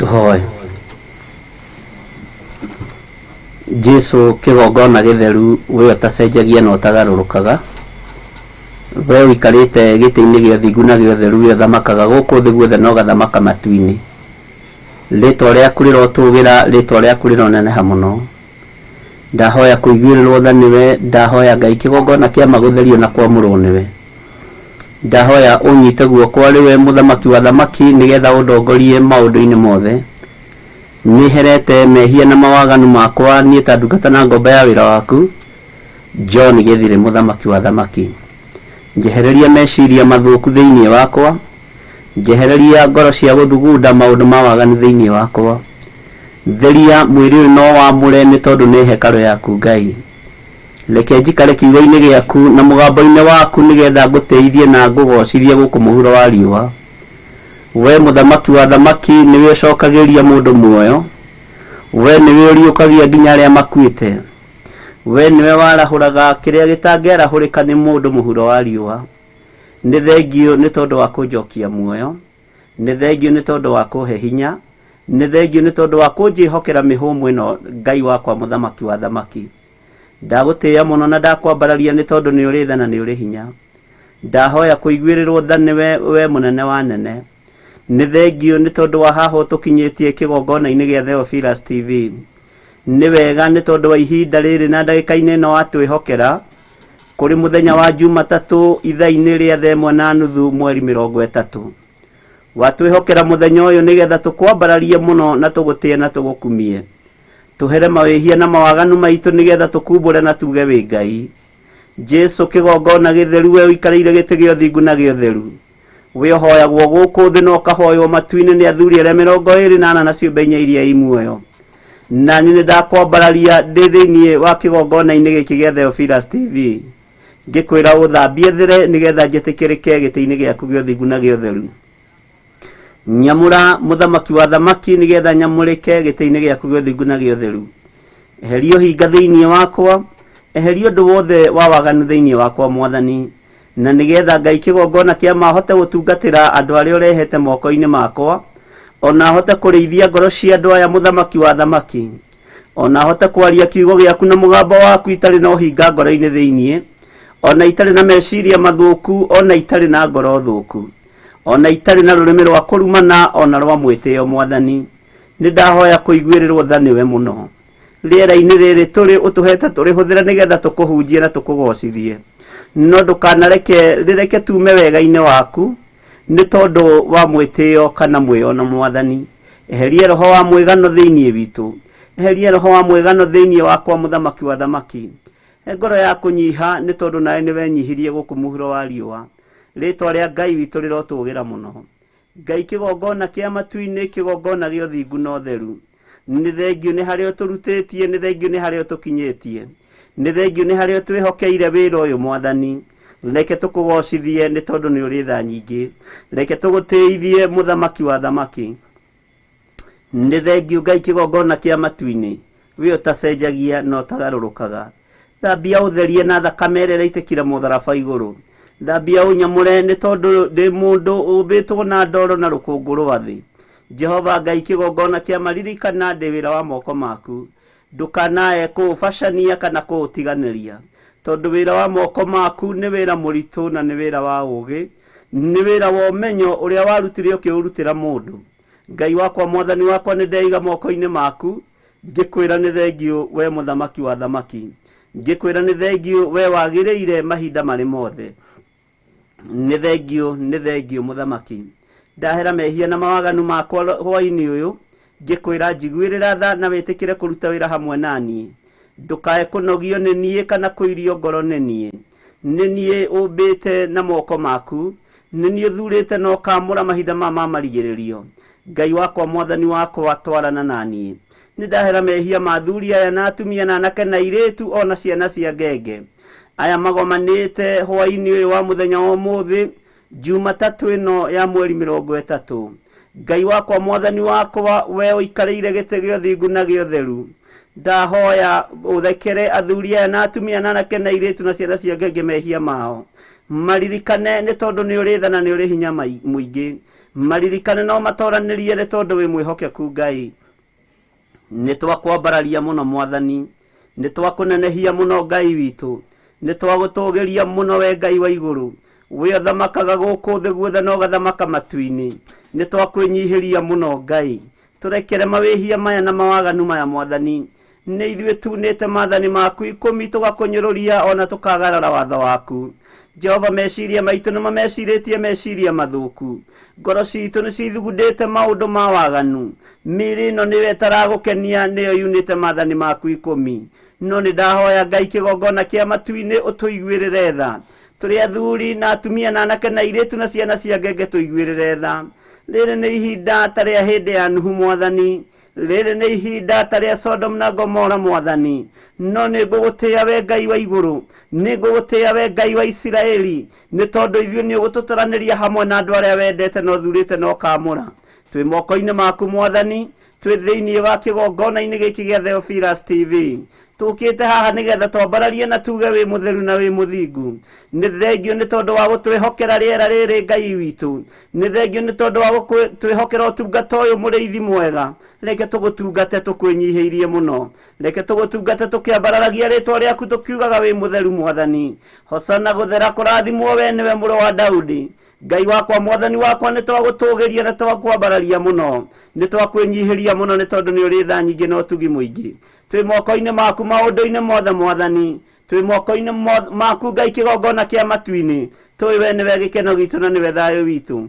Tũhoe. Jesu kĩgongona gĩtheru we ũtacenjagia na ũtagarũrũkaga, we ũikarĩte gĩtĩ-inĩ gĩa ũthingu na gĩa ũtheru, we ũthamakaga gũkũ thĩ guothe na ũgathamaka matu-inĩ. Rĩtwa rĩaku rĩrotũgĩra, rĩtwa rĩaku rĩroneneha mũno. Ndahoya kũiguĩrĩrwo tha nĩwe, ndahoya Ngai kĩgongona kĩa ma gũtherio na kwamũrwo nĩwe. Ndahoya ũnyite guoko arĩ we mũthamaki wa athamaki nĩgetha ũndongorie maũndũ-inĩ mothe. Nĩherete mehia na mawaganu makwa niĩ ta ndungata na ngombo ya wĩra waku, John Gĩthirĩ mũthamaki wa athamaki. Njehereria meciria mathũku thĩinĩ wakwa, njehereria ngoro cia gũthugunda maũndũ ma waganu thĩinĩ wakwa. Theria mwĩrĩ ũyũ na ũwamũre nĩ tondũ nĩ hekarũ yaku Ngai. Reke njikare kiugo-inĩ gĩaku na mũgambo-inĩ waku nĩgetha ngũtĩithie na ngũgoocithie gũkũ mũhuro wa riũa. Wee mũthamaki wa athamaki nĩwe ũcokagĩria mũndũ muoyo. Wee nĩwe ũriũkagia nginya arĩa makuĩte. Wee nĩwe warahũraga kĩrĩa gĩtangĩarahũrĩka nĩ mũndũ mũhuro wa riũa. Nĩ thengiũ nĩ tondũ wa kũnjokia muoyo. Nĩ thengiũ nĩ tondũ wa kũhe hinya. Nĩ thengiũ nĩ tondũ wa kũnjĩhokera mĩhũmũ ĩno Ngai wakwa mũthamaki wa athamaki. Ndagũtĩĩa mũno na ndakwambararia nĩ tondũ nĩ ũrĩ tha na nĩ ũrĩ hinya. Ndahoya kũiguĩrĩrwo tha nĩwe we mũnene wa anene. Nĩ thengiũ nĩ tondũ wa haha ũtũkinyĩtie kĩgongona-inĩ gĩa Theophilus TV. Nĩ wega nĩ tondũ wa ihinda rĩrĩ na ndagĩka-inĩ ĩno watwĩhokera kũrĩ mũthenya wa Jumatatũ ithaa-inĩ rĩa thaa ĩmwe na nuthu mweri 30. Watwĩhokera mũthenya ũyũ nĩgetha tũkwambararie mũno na tũgũtĩe na tũgũkumie. Tũhere mawĩhia na mawaganu maitũ nĩgetha tũkumbũre na tuge wĩ Ngai. Jesu kĩgongona gĩtheru we ũikarĩire gĩtĩ gĩa ũthingu na gĩa ũtheru. We ũhoyagwo gũkũ thĩ na ũkahoywo matu-inĩ nĩ athuri arĩa 24 na ciũmbe inya iria i muoyo. Na niĩ nĩ ndakwambararia ndĩ thĩinĩ wa kĩgongona-inĩ gĩkĩ gĩa Theophilus TV. Ngĩkwĩra ũthambie there nĩgetha njĩtĩkĩrĩke gĩtĩ-inĩ gĩaku gĩa ũthingu na gĩa ũtheru. Nyamũra mũthamaki wa athamaki nĩgetha nyamũrĩke gĩtĩ-inĩ gĩaku gĩa ũthingu na gĩa ũtheru. Eheria ũhinga thĩinĩ wakwa, eheria ũndũ wothe wa waganu thĩinĩ wakwa Mwathani, na nĩgetha Ngai kĩgongona kĩa ma hote gũtungatĩra andũ arĩa ũrehete moko-inĩ makwa, ona hote kũrĩithia ngoro cia andũ aya mũthamaki wa athamaki, ona hote kwaria kiugo gĩaku na mũgambo waku itarĩ na ũhinga ngoro-inĩ thĩinĩ, ona itarĩ na meciria mathũku, ona itarĩ na ngoro thũku. Ona itarĩ na rũrĩmĩ rwa kũrumana ona rwa mwĩtĩo Mwathani, nĩ ndahoya kũiguĩrĩrwo tha nĩwe mũno. Rĩera-inĩ rĩrĩ tũrĩ ũtũhete tũrĩhũthĩre nĩgetha tũkũhunjie na tũkũgocithie. No ndũkanareke rĩreke tume wega-inĩ waku nĩ tondũ wa mwĩtĩo kana mwĩono Mwathani. Eheria roho wa mwĩgano thĩinĩ witũ. Eheria roho wa mwĩgano thĩinĩ wakwa mũthamaki wa athamaki. He ngoro ya kũnyiha nĩ tondũ nawe nĩ wenyihirie gũkũ mũhuro wa riũa. Rĩtwa rĩa Ngai witũ rĩrotũgĩra mũno. Ngai kĩgongona kĩa matu-inĩ, kĩgongona gĩa ũthingu na ũtheru. Nĩ thengiũ nĩ harĩa ũtũrutĩtie, nĩ thengiũ nĩ harĩa ũtũkinyĩtie. Nĩ thengiũ nĩ harĩa ũtwĩhokeire wĩra ũyũ Mwathani. Reke tũkũgocithie nĩ tondũ nĩ ũrĩ tha nyingĩ. Reke tũgũtĩithie mũthamaki wa athamaki. Nĩ thengiũ Ngai kĩgongona kĩa matu-inĩ, we ũtacenjagia na ũtagarũrũkaga. Thambia ũtherie na thakame ĩrĩa ĩraitĩkire mũtharaba igũrũ. Thambia ũnyamũre nĩ tondũ ndĩ mũndũ ũmbĩtwo na ndoro na rũkũngũ rwa thĩ. Jehova Ngai kĩgongona kĩa maririkana ndĩ wĩra wa moko maku. Ndũkanae kũũbacania kana kũũtiganĩria, tondũ wĩra wa moko maku nĩ wĩra mũritũ na nĩ wĩra wa ũũgĩ, nĩ wĩra wa ũmenyo ũrĩa warutire ũkĩũrutĩra mũndũ. Ngai wakwa mwathani wakwa nĩ ndeiga moko-inĩ maku, ngĩkwĩra nĩ thengiũ we mũthamaki wa athamaki, ngĩkwĩra nĩ thengiũ we wagĩrĩire mahinda marĩ mothe. Nĩ thengiũ, nĩ thengiũ mũthamaki. Ndahera mehia na mawaganu makwa hwainĩ ũyũ, ngĩkwĩra njiguĩrĩra tha na wĩtĩkĩre kũruta wĩra hamwe na niĩ. Ndũkae kũnogio nĩ niĩ kana kũirio ngoro nĩ niĩ. Nĩ niĩ ũmbĩte na moko maku, nĩ niĩ ũthurĩte na ũkaamũra mahinda ma ma marigĩrĩrio. Ngai wakwa mwathani wakwa twarana na niĩ. Nĩ ndahera mehia ma athuri aya na atumia na anake na airĩtu o na ciana cia ngenge. Aya magomanĩte hwainĩ ũyũ wa mũthenya wa ũmũthĩ, Jumatatũ ĩno ya mweri 30. Ngai wakwa mwathani wakwa, we ũikarĩire gĩtĩ gĩa ũthingu na gĩa ũtheru, ndahoya ũthekere athuri aya na atumia na anake na airĩtu na ciana cia ngenge mehia mao. Maririkane nĩ tondũ nĩ ũrĩ tha na nĩ ũrĩ hinya mũingĩ. Maririkane no matoranĩrie nĩ tondũ wĩ mwĩhokeku Ngai. Nĩ twakwambararia mũno Mwathani, nĩ twakũnenehia mũno Ngai witũ, nĩ twagũtũgĩria mũno we Ngai wa igũrũ. We ũthamakaga gũkũ thĩ guothe na ũgathamaka matu-inĩ. Nĩ twakwĩnyihĩria mũno Ngai. Tũrekere mawĩhia maya na mawaganu maya Mwathani. Nĩ ithuĩ tunĩte maathani maku ikũmi tũgakũnyũrũria ona tũkagarara watho waku. Jehova, meciria maitũ nĩmo mecirĩtie meciria mathũku. Ngoro citũ nĩ cithugundĩte maũndũ ma waganu. Mĩĩrĩ ĩno nĩyo ĩtaragũkenia, nĩyo yunĩte maathani maku ikũmi. No nĩ ndahoya Ngai kĩgongona kĩa matu-inĩ ũtũiguĩrĩre tha. Tũrĩ athuri na atumia na anake na airĩtu na ciana cia ngenge tũiguĩrĩre tha. Rĩrĩ nĩ ihinda ta rĩa hĩndĩ ya Nuhu Mwathani. Rĩrĩ nĩ ihinda ta rĩa Sodom na Gomora Mwathani. No nĩ ngũgũtĩĩa we Ngai wa igũrũ, nĩ ngũgũtĩĩa we Ngai wa Isiraeli, nĩ tondũ ithuĩ nĩ ũgũtũtaranĩria hamwe na andũ arĩa wendete na ũthurĩte na ũkaamũra. Twĩ moko-inĩ maku Mwathani, twĩ thĩinĩ wa kĩgongona-inĩ gĩkĩ gĩa Theophilus TV. Tũkĩte haha nĩgetha twambararie na tuge wĩ mũtheru na wĩ mũthingu. Nĩ thengio nĩ tondũ wa gũtwĩhokera rĩera rĩrĩ Ngai witũ. Nĩ thengio nĩ tondũ wa gũtwĩhokera ũtungata ũyũ mũrĩithi mwega. Reke tũgũtungate tũkwĩnyihĩirie mũno. Reke tũgũtungate tũkĩambararagia rĩtwa rĩaku tũkiugaga wĩ mũtheru Mwathani. Hosana gũthera kũrathimwo we nĩwe mũrũ wa Daudi. Ngai wakwa Mwathani wakwa nĩ twagũtũgĩria na twakwambararia mũno. Nĩ twakwĩnyihĩria mũno nĩ tondũ nĩ ũrĩ tha nyingĩ na ũtugi mũingĩ. Twĩ moko-inĩ maku maũndũ-inĩ mothe Mwathani. Twĩ moko-inĩ maku Ngai kĩgongona kĩa matu-inĩ. Tũĩ we nĩwe gĩkeno gitũ na nĩwe thayũ witũ.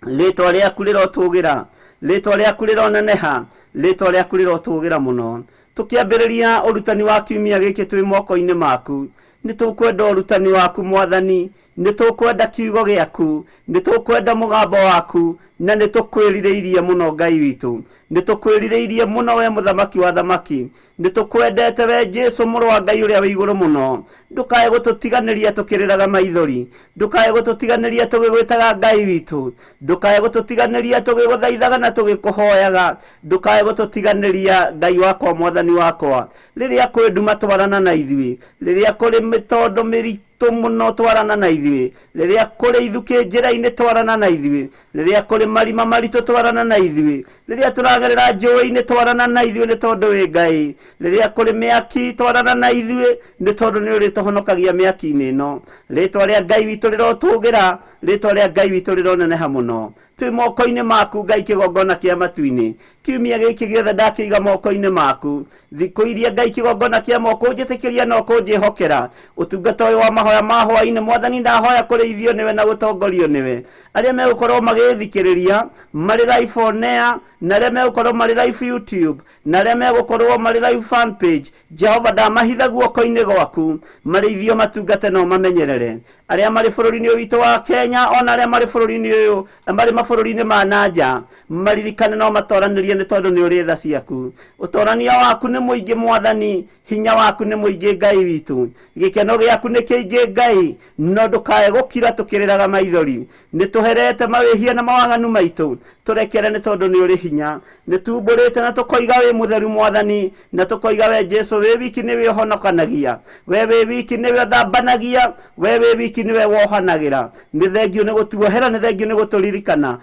Rĩtwa rĩaku rĩrotũgĩra, rĩtwa rĩaku rĩroneneha, rĩtwa rĩaku rĩrotũgĩra mũno. Tũkĩambĩrĩria ũrutani wa kiumia gĩkĩ twĩ moko-inĩ maku. Nĩ tũkwenda ũrutani waku Mwathani, nĩ tũkwenda kiugo gĩaku, nĩ tũkwenda mũgambo waku, na nĩ tũkwĩrirĩirie mũno Ngai witũ. Nĩ tũkwĩrirĩirie mũno we mũthamaki wa thamaki. Nĩ tũkwendete we Jesu mũrũ wa Ngai ũrĩa wĩ igũrũ mũno. Ndũkae gũtũtiganĩria tũkĩrĩraga maithori. Ndũkae gũtũtiganĩria tũgĩgwĩtaga Ngai witũ. Ndũkae gũtũtiganĩria tũgĩgũthaithaga na tũgĩkũhoyaga. Ndũkae gũtũtiganĩria Ngai wakwa Mwathani wakwa. Rĩrĩa kwĩ nduma twarana na ithuĩ. Rĩrĩa kũrĩ mĩtondo mĩritũ mũno twarana na ithuĩ. Rĩrĩa kũrĩ ithukĩ njĩra-inĩ twarana na ithuĩ. Rĩrĩa kũrĩ marima maritũ twarana na ithuĩ. Rĩrĩa tũragerera njũĩ-inĩ twarana na ithuĩ nĩ tondũ wĩ Ngai. Rĩrĩa kũrĩ mĩaki twarana na ithuĩ nĩ tondũ nĩ ũrĩtũhonokagia mĩaki-inĩ ĩno. Rĩtwa rĩa Ngai witũ rĩrotũgĩra, rĩtwa rĩa Ngai witũ rĩroneneha mũno. Twĩ moko-inĩ maku Ngai kĩgongona kĩa matu-inĩ. Kiumia gĩkĩ gĩothe ndakĩiga moko-inĩ maku. Thikũ iria Ngai kĩgongona kĩa moko ũnjĩtĩkĩria na ũkũnjĩhokera. Ũtungata ũyũ wa mahoya ma hwaĩ-inĩ Mwathani ndahoya kũrĩithio nĩwe na gũtongorio nĩwe. Arĩa megũkorwo magĩthikĩrĩria marĩ live on air, na arĩa megũkorwo marĩ live YouTube, na arĩa megũkorwo marĩ live fan page, Jehova ndamahitha guoko-inĩ gwaku, marĩithio matungate na ũmamenyerere. Arĩa marĩ bũrũri-inĩ ũyũ witũ wa Kenya ona arĩa marĩ bũrũri-inĩ ũyũ marĩ mabũrũri-inĩ ma nanja, maririkane no matoranĩrie nĩ tondũ nĩ ũrĩ tha ciaku. Ũtorania waku nĩ mũingĩ Mwathani, hinya waku nĩ mũingĩ Ngai witũ. Gĩkeno gĩaku nĩ kĩingĩ Ngai, no ndũkae gũkira tũkĩrĩraga maithori. Nĩ tũherete mawĩhia na mawaganu maitũ, tũrekere nĩ tondũ nĩ ũrĩ hinya. Nĩ tumbũrĩte na tũkoiga wĩ mũtheru Mwathani, na tũkoiga we Jesu wĩ wiki nĩwe ũhonokanagia, we wĩ wiki nĩwe ũthambanagia, we wĩ wiki nĩwe wohanagĩra. Nĩ thengio nĩ gũtuohera, nĩ thengio nĩ gũtũririkana,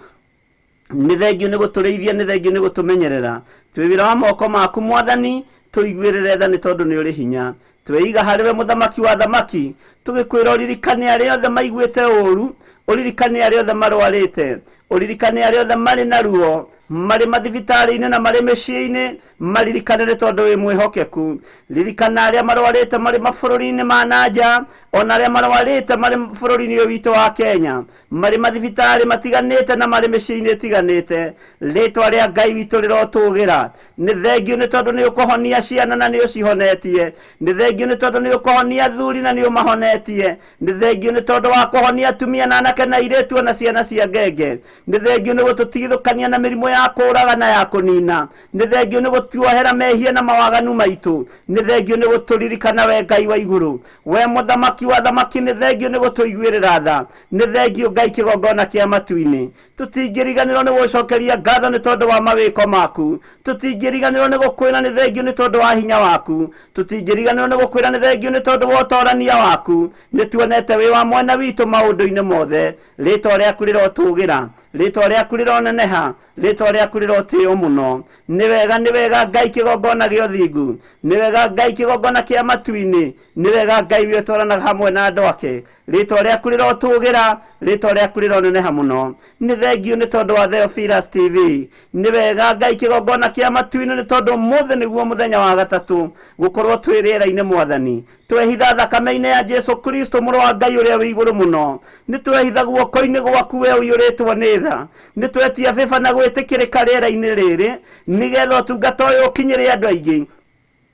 nĩ thengio nĩ gũtũrĩithia, nĩ thengio nĩ gũtũmenyerera. Twĩ wĩra wa moko maku Mwathani, tũiguĩrĩre tha nĩ tondũ nĩ ũrĩ hinya. Tweiga harĩ we mũthamaki wa thamaki, tũgĩkwĩra ũririkane arĩa othe maiguĩte ũũru, ũririkane arĩa othe marwarĩte, ũririkane arĩa othe marĩ na ruo, marĩ mathibitarĩ-inĩ na marĩ mĩciĩ-inĩ, maririkane nĩ tondũ wĩ mwĩhokeku. Ririkana arĩa marwarĩte marĩ mabũrũri-inĩ ma nanja, ona arĩa marwarĩte marĩ bũrũri-inĩ ũyũ witũ wa Kenya, marĩ mathibitarĩ matiganĩte na marĩ mĩciĩ-inĩ ĩtiganĩte. Rĩtwa rĩa Ngai witũ rĩrotũgĩra. Nĩ thengio nĩ tondũ nĩ ũkũhonia ciana na nĩ ũcihonetie. Nĩ thengio nĩ tondũ nĩ ũkũhonia athuri na nĩ ũmahonetie. Nĩ thengio nĩ tondũ wa kũhonia atumia na anake na airĩtu ona ciana cia ngenge. Nĩ thengio nĩ gũtũtigithũkania na mĩrimũ ya kũũraga na ya kũnina. Nĩ thengio nĩ gũtuohera mehia na mawaganu maitũ. Nĩ thengio nĩ gũtũririkana we Ngai wa igũrũ. We mũthamaki wa thamaki, nĩ thengio nĩ gũtũiguĩrĩra tha. Nĩ thengio Ngai kĩgongona kĩa matu-inĩ. Tũtingĩriganĩrwo nĩ gũcokeria ngatho nĩ tondũ wa mawĩko maku. Tũtingĩriganĩrwo nĩ gũkwĩra nĩ thengiũ nĩ tondũ wa hinya waku. Tũtingĩriganĩrwo nĩ gũkwĩra nĩ thengiũ nĩ tondũ wa ũtorania waku. Nĩ tuonete wĩ wa mwena witũ maũndũ-inĩ mothe. Rĩtwa rĩaku rĩrotũgĩra, rĩtwa rĩaku rĩroneneha, rĩtwa rĩaku rĩrotĩo mũno. Nĩ wega, nĩ wega Ngai kĩgongona gĩa ũthingu, nĩ wega Ngai kĩgongona kĩa matu-inĩ, nĩ wega Ngai wĩ ũtwaranaga hamwe na andũ ake. Rĩtwa rĩaku rĩrotũgĩra, rĩtwa rĩaku rĩroneneha mũno. Nĩ thengiũ nĩ tondũ wa Theophilus TV. Nĩ wega Ngai kĩgongona kĩa matu-inĩ nĩ tondũ ũmũthĩ nĩguo mũthenya wa gatatũ gũkorwo twĩ rĩera-inĩ Mwathani. Twehitha thakame-inĩ ya Jesu Kristo mũrũ wa Ngai ũrĩa wĩ igũrũ mũno. Nĩ twehitha guoko-inĩ gwaku we ũiyũrĩtwo nĩ tha. Nĩ twetia bĩba na gwĩtĩkĩrĩka rĩera-inĩ rĩrĩ nĩgetha ũtungata ũyũ ũkinyĩre andũ aingĩ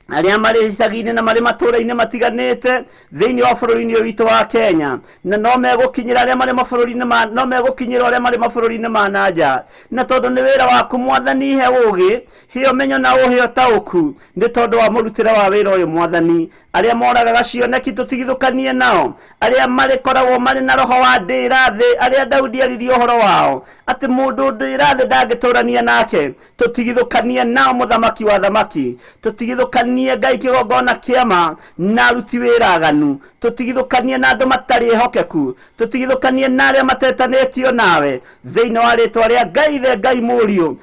arĩa marĩ icagi-inĩ na marĩ matũũra-inĩ matiganĩte thĩinĩ wa bũrũri-inĩ ũyũ witũ wa Kenya, na no megũkinyĩra arĩa marĩ mabũrũri-inĩ ma, no megũkinyĩra arĩa marĩ mabũrũri-inĩ ma na nja. Na tondũ nĩ wĩra waku Mwathani, he ũũgĩ, he ũmenyo na ũhe ũtaũku nĩ tondũ wa mũrutĩre wa wĩra ũyũ Mwathani. Arĩa moragaga cioneki tũtigithũkanie nao, arĩa marĩkoragwo marĩ na roho wa ndĩra thĩ, arĩa Daudi aririe ũhoro wao atĩ mũndũ ndĩra thĩ ndangĩtũrania nake, tũtigithũkanie nao mũthamaki wa thamaki. Tũtigithũkanie Ngai kĩgongona kĩama na aruti wĩra aganu. Tũtigithũkanie na andũ matarĩ ehokeku. Tũtigithũkanie na arĩa matetanĩtio nawe thĩinĩ wa rĩtwa rĩa Ngai Ithe, Ngai Mũriũ,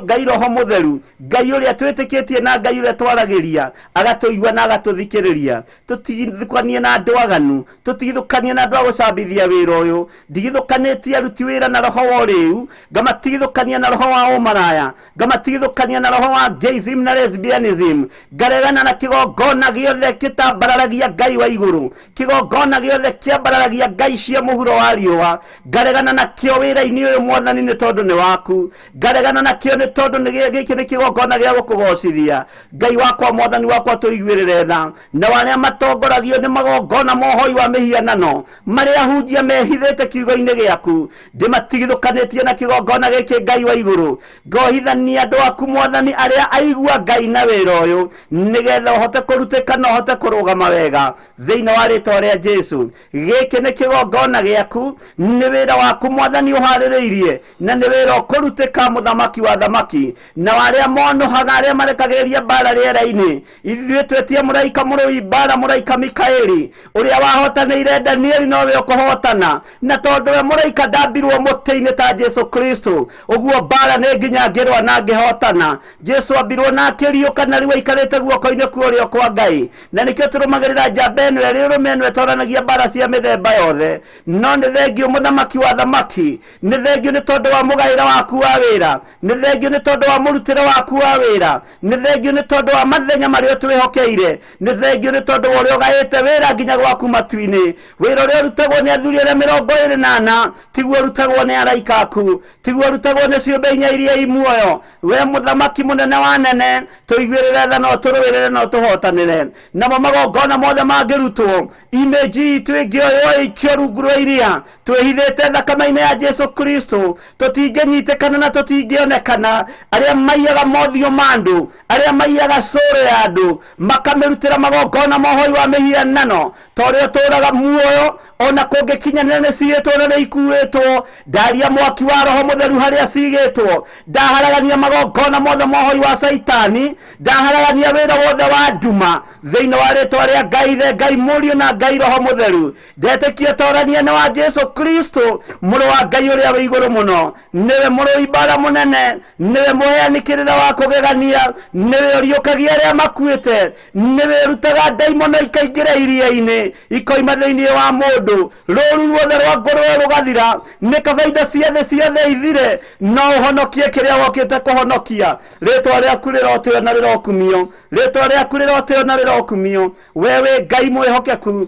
Ngai Roho Mũtheru, Ngai ũrĩa twĩtĩkĩtie na Ngai ũrĩa twaragĩria agatũigua na agatũthikĩrĩria. Tũtigithũkanie na andũ aganu, tũtigithũkanie na andũ a gũcambithia wĩra ũyũ. Ndigithũkanĩtie aruti wĩra na roho wa ũrĩu, ngamatigithũkania na roho wa ũmaraya, ngamatigithũkania na roho wa gayism na lesbianism. Ngaregana na kĩgongona gĩothe kĩtambararagia Ngai wa igũrũ, kĩgongona gĩothe kĩambararagia Ngai cia mũhuro wa riũa. Ngaregana nakĩo wĩra-inĩ ũyũ Mwathani nĩ tondũ nĩ waku. Ngaregana nakĩo nĩ tondũ gĩkĩ nĩ kĩgongona gĩa gũkũgocithia. Ngai wakwa, Mwathani wakwa, tũiguĩrĩre tha. Na arĩa matongoragio nĩ magongona mohoi wa mĩhianano, marĩa ahunjia mehithĩte kiugo-inĩ gĩaku, ndĩmatigithũkanĩtie na kĩgongona gĩkĩ Ngai wa igũrũ. Ngohithania andũ aku Mwathani arĩa aigua Ngai na wĩra ũyũ, nĩgetha ũhote kũrutĩka na ũhote kũrũgama wega thĩinĩ wa rĩtwa rĩa Jesu. Gĩkĩ nĩ kĩgongona gĩaku, nĩ wĩra waku Mwathani ũharĩrĩirie, na nĩ wĩra ũkũrutĩka mũthamaki wa thamaki. Na arĩa monũhaga, arĩa marekagĩrĩria mbara rĩera-inĩ, ithuĩ twetie mũraika mũrũi mbara, mũraika Mikaeli ũrĩa wahotanĩire Danieli, nowe ũkũhotana. Na tondũ we mũraika ndambirwo mũtĩ-inĩ ta Jesu Kristo, ũguo mbara nĩ nginya ngĩrũa na ngĩhotana. Jesu ambirwo na akĩriũka, na rĩu aikarĩte guoko-inĩ kwa ũrĩo kwa Ngai. Na nĩkĩo tũrũmagĩrĩra njamba ĩno ĩrĩ ũrũme ĩno ĩtoranagia mbara cia mĩthemba yothe. No nĩ thengiũ mũthamaki wa thamaki, nĩ thengiũ nĩ tondũ wa mũgaĩra waku wa wĩra, nĩ thengiũ nĩ tondũ wa mũrutĩre waku wa wĩra, nĩ thengiũ nĩ tondũ wa mathenya marĩa ũtwĩhokeire, nĩ thengiũ nĩ tondũ wa ũrĩa ũgaĩte wĩra nginya gwaku matu-inĩ. Wĩra ũrĩa ũrutagwo nĩ athuri arĩa 24 tiguo ũrutagwo nĩ araika aku, tiguo ũrutagwo nĩ ciũmbe inya iria i muoyo. We mũthamaki mũnene wa nene, tũiguĩrĩre tha na ũtũrũĩrĩre na ũtũhotanĩre. Namo magongona mothe mangĩrutwo, image itũ ĩngĩoywo ĩikio rungu rwa iria, twĩhithĩte thakame-inĩ ya Jesu Kristo, tũtingĩnyitĩkana na tũtingĩonekana. Arĩa maiyaga mothiũ ma andũ, arĩa maiyaga cũrũ ya andũ, makamĩrutĩra magongona mohoi wa mĩhianano, ta ũrĩa ũtũũraga muoyo ona kũngĩkinyanĩra nĩ ciĩtwo na nĩ ikuĩtwo. Ndaria mwaki wa Roho Mũtheru harĩa cigĩtwo, ndaharagania magongona mothe mohoi wa Caitani, ndaharagania wĩra wothe wa nduma thĩinĩ wa rĩtwa rĩa Ngai Ithe, Ngai Mũriũ na Ngai Roho Mũtheru. Ndetĩkia ũtorania nĩ wa Jesu Kristo mũrũ wa Ngai ũrĩa wĩ igũrũ mũno, nĩwe mũrũi mbara mũnene, nĩwe mũheani kĩrĩra wa kũgegania, nĩwe ũriũkagia arĩa makuĩte, nĩwe ũrutaga ndaimono ikaingĩra iria-inĩ ikoima thĩinĩ wa mũndũ, rũru ruothe rwa ngũrũwe rũgathira. Nĩ kaba indo cia thĩ ciothe ithire, no ũhonokie kĩrĩa wokĩte kũhonokia. Rĩtwa rĩaku rĩrotĩo na rĩrokumio, rĩtwa rĩaku rĩrotĩo na rĩrokumio. We wĩ Ngai mwĩhokeku,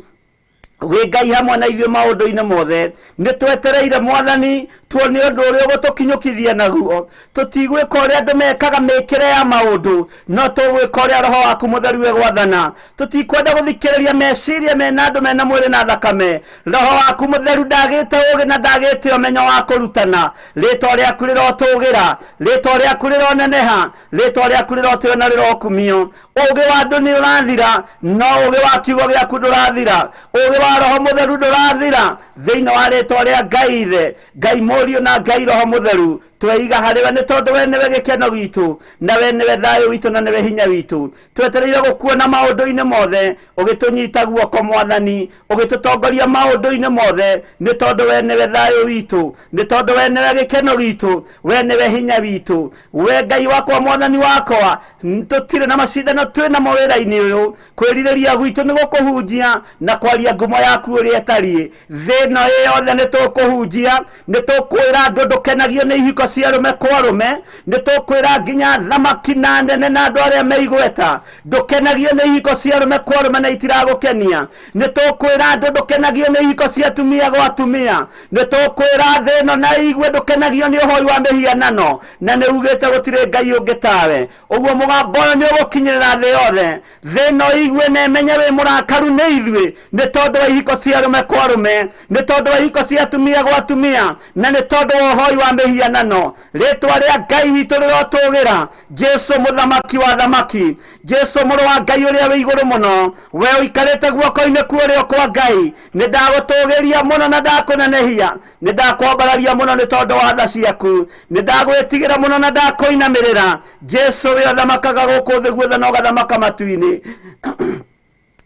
wĩ Ngai hamwe na ithuĩ maũndũ-inĩ mothe. Nĩ twetereire Mwathani tuone ũndũ ũrĩa ũgũtũkinyũkithia naguo. Tũtigwĩka ũrĩa andũ mekaga mĩkĩre ya maũndũ, no tũgwĩka ũrĩa Roho waku Mũtheru egwathana. Tũtikwenda gũthikĩrĩria meciria mena andũ mena mwĩrĩ na thakame. Roho waku Mũtheru ndagĩte ũũgĩ na ndagĩte ũmenyo wa kũrutana. Rĩtwa rĩaku rĩrotũgĩra, rĩtwa rĩaku rĩroneneha, rĩtwa rĩaku rĩrotĩo na rĩrokumio. Ũũgĩ wa andũ nĩ ũrathira, no ũũgĩ wa kiugo gĩaku ndũrathira. Ũũgĩ wa Roho Mũtheru ndũrathira. Thĩinĩ wa rĩtwa rĩa Ngai Ithe, Ngai Mũriũ Mũriũ na Ngai Roho Mũtheru. Tweiga harĩ we nĩ tondũ we nĩwe gĩkeno gitũ, na we nĩwe thayũ witũ, na nĩwe hinya witũ. Twetereire gũkuona maũndũ-inĩ mothe, ũgĩtũnyita guoko Mwathani, ũgĩtũtongoria maũndũ-inĩ mothe, nĩ tondũ we nĩwe thayũ witũ, nĩ tondũ we nĩwe gĩkeno gitũ, we nĩwe hinya witũ. We Ngai wakwa, Mwathani wakwa, tũtirĩ na macindano twĩ namo wĩra-inĩ ũyũ. Kwĩrirĩria gwitũ nĩ gũkũhunjia na kwaria ngumo yaku ũrĩa ĩtariĩ. Thĩ ĩno ĩ yothe nĩ tũkũhunjia, nĩ tũkwĩra andũ ndũkenagio nĩ ihiko cia arũme kwa arũme, nĩ tũkwĩra nginya thamaki na nene na andũ arĩa me igweta, ndũkenagio nĩ ihiko cia arũme kwa arũme na itiragũkenia. Nĩ tũkwĩra andũ ndũkenagio nĩ ihiko cia atumia gwa atumia. Nĩ tũkwĩra thĩ ĩno na igue ndũkenagio nĩ ũhoi wa mĩhianano, na nĩ ugĩte gũtirĩ Ngai ũngĩ tawe. Ũguo mũgambo ũyũ nĩ ũgũkinyĩrĩra thĩ yothe. Thĩ ĩno igue na ĩmenye wĩ mũrakaru nĩ ithuĩ, nĩ tondũ wa ihiko cia arũme kwa arũme, nĩ tondũ wa ihiko cia atumia gwa atumia, na nĩ tondũ wa ũhoi wa mĩhianano. Rĩtwa rĩa Ngai witũ rĩrotũgĩra, Jesu mũthamaki wa thamaki, Jesu mũrũ wa Ngai ũrĩa wĩ igũrũ mũno, we ũikarĩte guoko-inĩ kwa ũrĩo kwa Ngai. Nĩ ndagũtũgĩria mũno na ndakũnenehia, nĩ ndakwambararia mũno nĩ tondũ wa tha ciaku, nĩ ndagwĩtigĩra mũno na ndakũinamĩrĩra. Jesu we ũthamakaga gũkũ thĩ guothe na ũgathamaka matu-inĩ.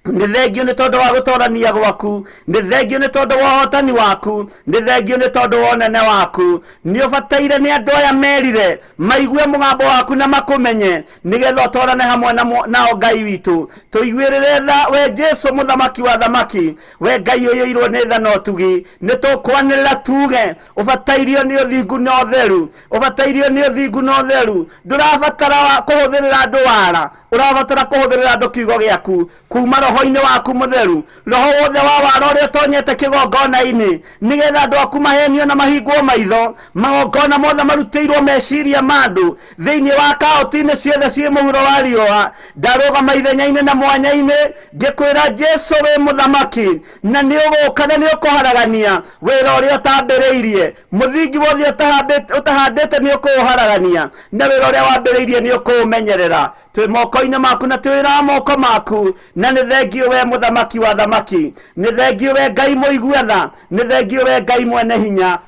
Nĩ thengio nĩ tondũ wa gũtorania gwaku, nĩ thengio nĩ tondũ wa ũhotani waku, nĩ thengio nĩ tondũ wa ũnene waku. Nĩ ũbataire nĩ andũ aya merire maigue mũgambo waku na makũmenye, nĩgetha ũtorane hamwe nao Ngai witũ. Tũiguĩrĩre tha we Jesu mũthamaki wa thamaki, we Ngai ũiyũirwo nĩ tha na ũtugi. Nĩ tũkwanĩrĩra tuge ũbatairio nĩ ũthingu na ũtheru, ũbatairio nĩ ũthingu na ũtheru. Ndũrabatara kũhũthĩrĩra andũ wara, ũrabatara kũhũthĩrĩra andũ kiugo gĩaku kuma roho-inĩ waku mũtheru, roho wothe wa wara ũrĩa ũtonyete kĩgongona-inĩ, nĩgetha andũ aku mahenio na mahingwo maitho. Magongona mothe marutĩirwo meciria ma andũ thĩinĩ wa kaũnti-inĩ ciothe ciĩ mũhuro wa riũa. Ndarũgama ithenya-inĩ na mwanya-inĩ ngĩkwĩra Jesu wĩ mũthamaki, na nĩ ũgũka na nĩ ũkũharagania wĩra ũrĩa ũtambĩrĩirie. Mũthingi wothe ũtahandĩte nĩ ũkũũharagania, na wĩra ũrĩa wambĩrĩirie nĩ ũkũũmenyerera. Twĩ moko-inĩ maku na twĩ wĩra wa moko maku, na nĩ thengio we mũthamaki wa thamaki, nĩ thengio we Ngai mũigua tha, nĩ thengio we Ngai mwene hinya.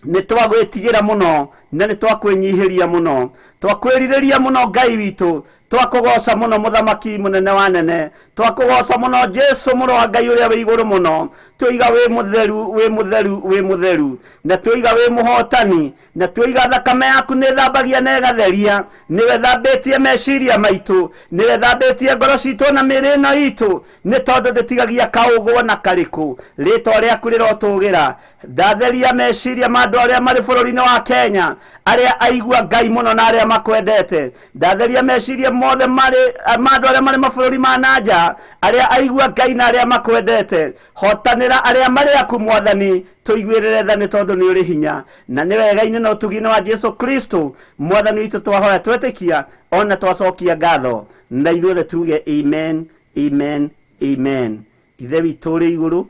Nĩ twagwĩtigĩra mũno na nĩ twakwĩnyihĩria mũno, twakwĩrirĩria mũno Ngai witũ, twakũgoca mũno mũthamaki mũnene wa nene, twakũgoca mũno Jesu mũrũ wa Ngai ũrĩa wĩ igũrũ mũno. Tũiga wĩ mũtheru, wĩ mũtheru, wĩ mũtheru, na tũiga wĩ mũhotani, na tũiga thakame yaku nĩ thambagia na ĩgatheria. Nĩwe thambĩtie meciria maitũ, nĩwe thambĩtie ngoro citũ na mĩĩrĩ ĩno itũ, nĩ tondũ ndĩtigagia kaũgũ ona karĩkũ. Rĩtwa rĩaku rĩrotũgĩra. Ndatheria meciria ma andũ arĩa marĩ bũrũri-inĩ wa Kenya, arĩa aigua Ngai mũno na arĩa makwendete. Ndatheria meciria mothe ma andũ arĩa marĩ mabũrũri ma na nja, arĩa aigua Ngai na arĩa makwendete. Hotanĩra arĩa marĩ aku Mwathani, tũiguĩrĩre tha nĩ tondũ nĩ ũrĩ hinya, na nĩ wega-inĩ na ũtugi-inĩ wa Jesu Kristo Mwathani witũ twahoya twetĩkia ona twacokia ngatho, na ithuothe tuge amen, amen, amen. Ithe witũ ũrĩ igũrũ,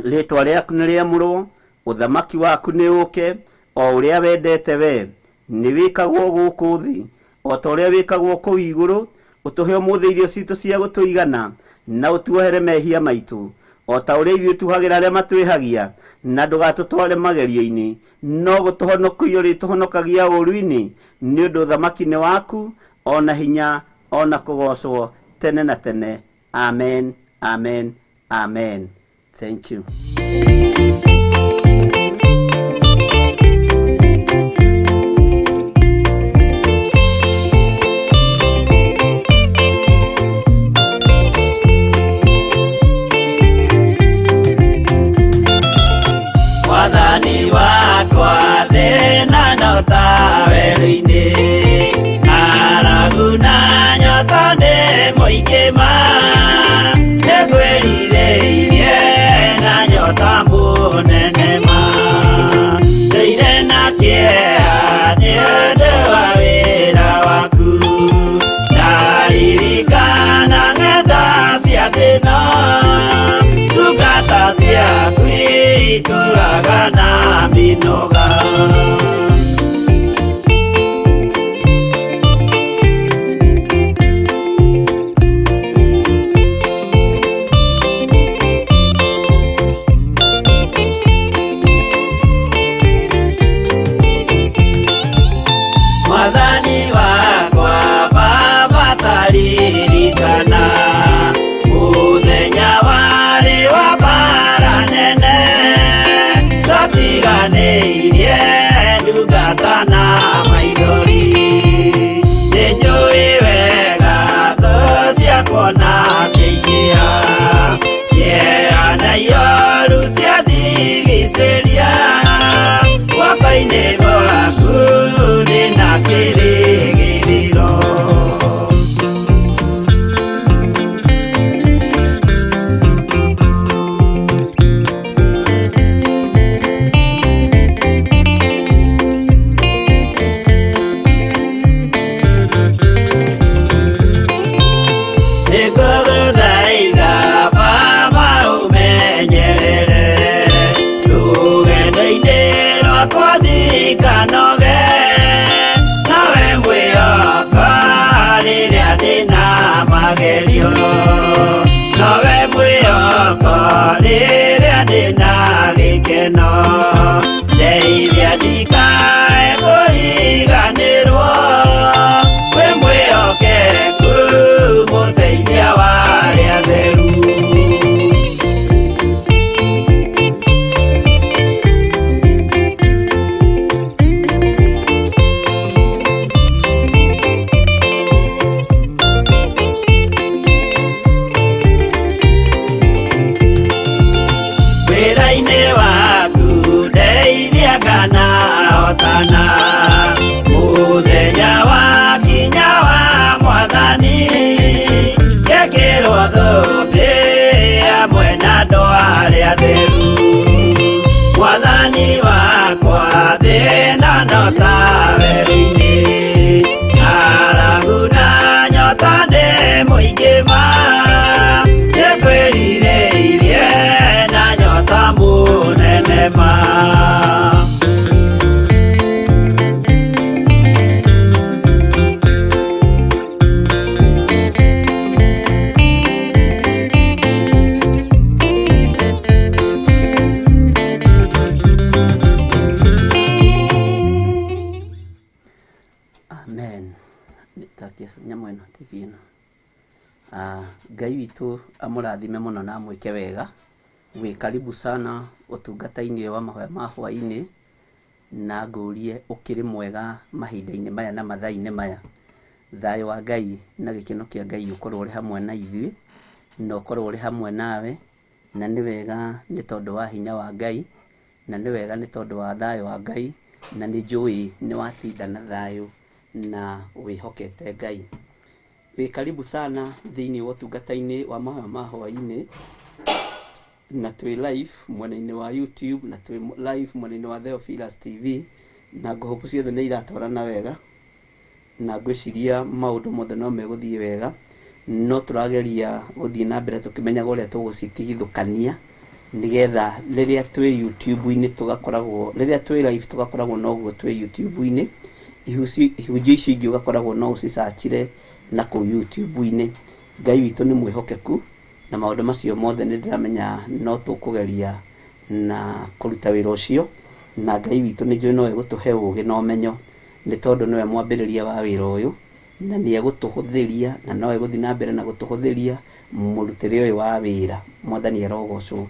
rĩtwa rĩaku nĩ rĩamũrwo, ũthamaki waku nĩ ũũke, o ũrĩa wendete we nĩ wĩkagwo gũkũ thĩ o ta ũrĩa wĩkagwo kũu igũrũ. Ũtũhe ũmũthĩ irio citũ cia gũtũigana, na ũtuohere mehia maitũ o ta ũrĩa ithuĩ tuohagĩra arĩa matwĩhagia, na ndũgatũtware magerio-inĩ, no gũtũhonokia ũrĩtũhonokagia ũũru-inĩ, nĩ ũndũ ũthamaki nĩ waku, ona hinya, ona kũgocwo tene na tene. Amen, amen, amen. Thank you. Mwathani wakwa thĩna no ta werũ-inĩ, ng'aragu na nyota nĩ mũingĩ ma, nĩngwĩrirĩirie na nyota mũnene ma, ndũire na kĩeha nĩ ũndũ wa wĩra waku, ndaririkana ng'enda cia thĩna, ndungata ciaku itũraga na mĩnoga. Amen. Takia nyamũ ĩno, TV ĩno. Ngai witũ amũrathime mũno na amwĩke wega. Wĩ karibu sana ũtungata-inĩ wa mahoya ma hwaĩ-inĩ, na ngũrie ũkĩrĩ mwega mahinda-inĩ maya na mathaa-inĩ maya. Thayũ wa Ngai na gĩkeno kĩa Ngai ũkorwo ũrĩ hamwe na ithuĩ, na ũkorwo ũrĩ hamwe nawe, na nĩ wega nĩ tondũ wa hinya wa Ngai, na nĩ wega nĩ tondũ wa thayũ wa Ngai, na nĩ njũĩ nĩ watinda na thayũ na wĩhokete Ngai. Wĩ karibu sana thĩinĩ wa ũtungata-inĩ wa mahoya ma hwaĩ-inĩ, na twĩ live mwena-inĩ wa YouTube, na twĩ live mwena-inĩ wa Theophilus TV, na ngũhũku ciothe nĩ iratwarana wega, na ngwĩciria maũndũ mothe no megũthiĩ wega, no tũrageria gũthiĩ na mbere tũkĩmenyaga ũrĩa tũgũcitigithũkania, nĩgetha rĩrĩa twĩ YouTube-inĩ tũgakoragwo, rĩrĩa twĩ live tũgakoragwo noguo twĩ YouTube-inĩ, ihunjio icio ingĩ ũgakoragwo no ũcicachire na kũu YouTube-inĩ. Ngai witũ nĩ mwĩhokeku, na maũndũ macio mothe nĩ ndĩramenya no tũkũgeria na kũruta wĩra ũcio, na Ngai witũ nĩ njũĩ no egũtũhe ũgĩ na ũmenyo, nĩ tondũ nĩwe mwambĩrĩria wa wĩra ũyũ, na nĩ egũtũhũthĩria, na no egũthiĩ na mbere na gũtũhũthĩria mũrutĩre ũyũ wa wĩra. Mwathani arogocwo.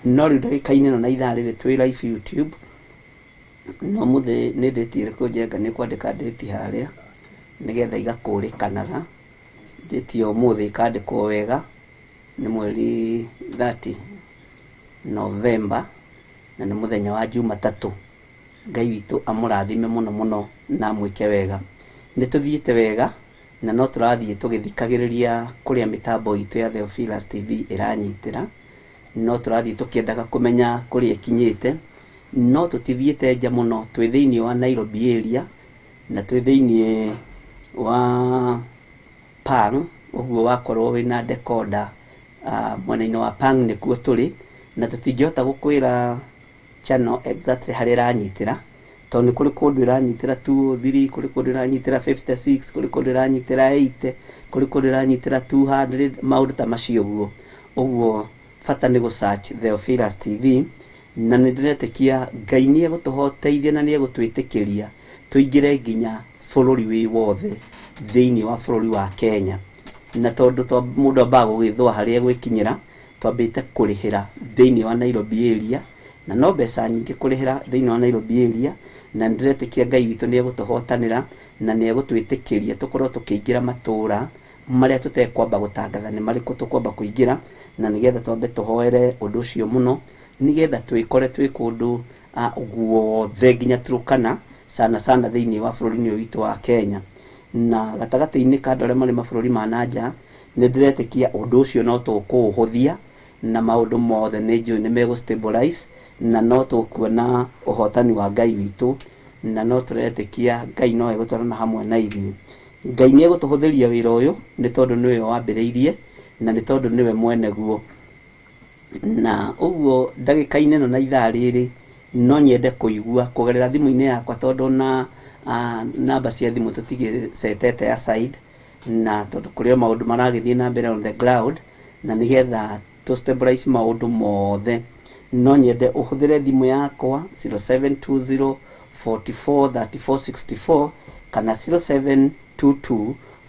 No rĩu ndagĩka-inĩ ĩno na ithaa rĩrĩ twĩ live YouTube, no mũthĩ nĩ ndĩti ĩrĩkũ Njenga nĩ kwandĩka ndĩti harĩa, nĩgetha igakũrĩkanaga. Ndĩti ya ũmũthĩ ĩkandĩkwo wega, nĩ mweri 30 November, na nĩ mũthenya wa Jumatatũ. Ngai witũ amũrathime mũno mũno na amwĩke wega. Nĩ tũthiĩte wega, na no tũrathiĩ tũgĩthikagĩrĩria kũrĩa mĩtambo itũ ya Theophilus TV ĩranyitĩra, no tũrathiĩ tũkĩendaga kũmenya kũrĩa ĩkinyĩte, no tũtithiĩte nja mũno, twĩ thĩinĩ wa Nairobi area, na twĩ thĩinĩ wa Pang, ũguo wakorwo wĩna decoder mwena-inĩ wa Pang nĩkuo tũrĩ, na tũtingĩhota gũkwĩra channel exactly harĩa ĩranyitĩra, tondũ nĩ kũrĩ kũndũ ĩranyitĩra 203, kũrĩ kũndũ ĩranyitĩra 56, kũrĩ kũndũ ĩranyitĩra 80, kũrĩ kũndũ ĩranyitĩra 200, maũndũ ta macio ũguo. Ũguo bata nĩ gũ search Theophilus TV, na nĩ ndĩretĩkia Ngai nĩ egũtũhoteithia na nĩ egũtwĩtĩkĩria tũingĩre nginya bũrũri wĩ wothe thĩinĩ wa bũrũri wa Kenya. Na tondũ mũndũ ambaga gũgĩthũa harĩa egwĩkinyĩra, twambĩte kũrĩhĩra thĩinĩ wa Nairobi area, na no mbeca nyingĩ kũrĩhĩra thĩinĩ wa Nairobi area, na nĩ ndĩretĩkia Ngai witũ nĩ egũtũhotanĩra na nĩ egũtwĩtĩkĩria tũkorwo tũkĩingĩra matũra marĩa tũtekwamba gũtangatha nĩ marĩkũ tũkwamba kũingĩra, na nĩgetha twambe tũhoere ũndũ ũcio mũno, nĩgetha twĩkore twĩ kũndũ guothe nginya Turkana, sana sana thĩinĩ wa bũrũri-inĩ ũyũ witũ wa Kenya. Na gatagatĩ-inĩ ka andũ arĩa marĩ mabũrũri ma na nja, nĩ ndĩretĩkia ũndũ ũcio no tũkũũhũthia, na maũndũ mothe nĩ njũĩ nĩ megũ stabilize, na no tũkuona ũhotani wa Ngai witũ, na no tũretĩkia Ngai no egũtwarana hamwe na ithuĩ. Ngai nĩ egũtũhũthĩria wĩra ũyũ, nĩ tondũ nĩwe wambĩrĩirie, na nĩ tondũ nĩwe mwene guo. Na ũguo ndagĩka-inĩ ĩno na ithaa rĩrĩ, no nyende kũigua kũgerera thimũ-inĩ yakwa, tondũ na namba cia thimũ tũtigĩcetete aside, na tondũ kũrĩ o maũndũ maragĩthiĩ na mbere on the ground, na nĩgetha tũ stabilize maũndũ mothe, no nyende ũhũthĩre thimũ yakwa 0720 44 34 64 kana 0722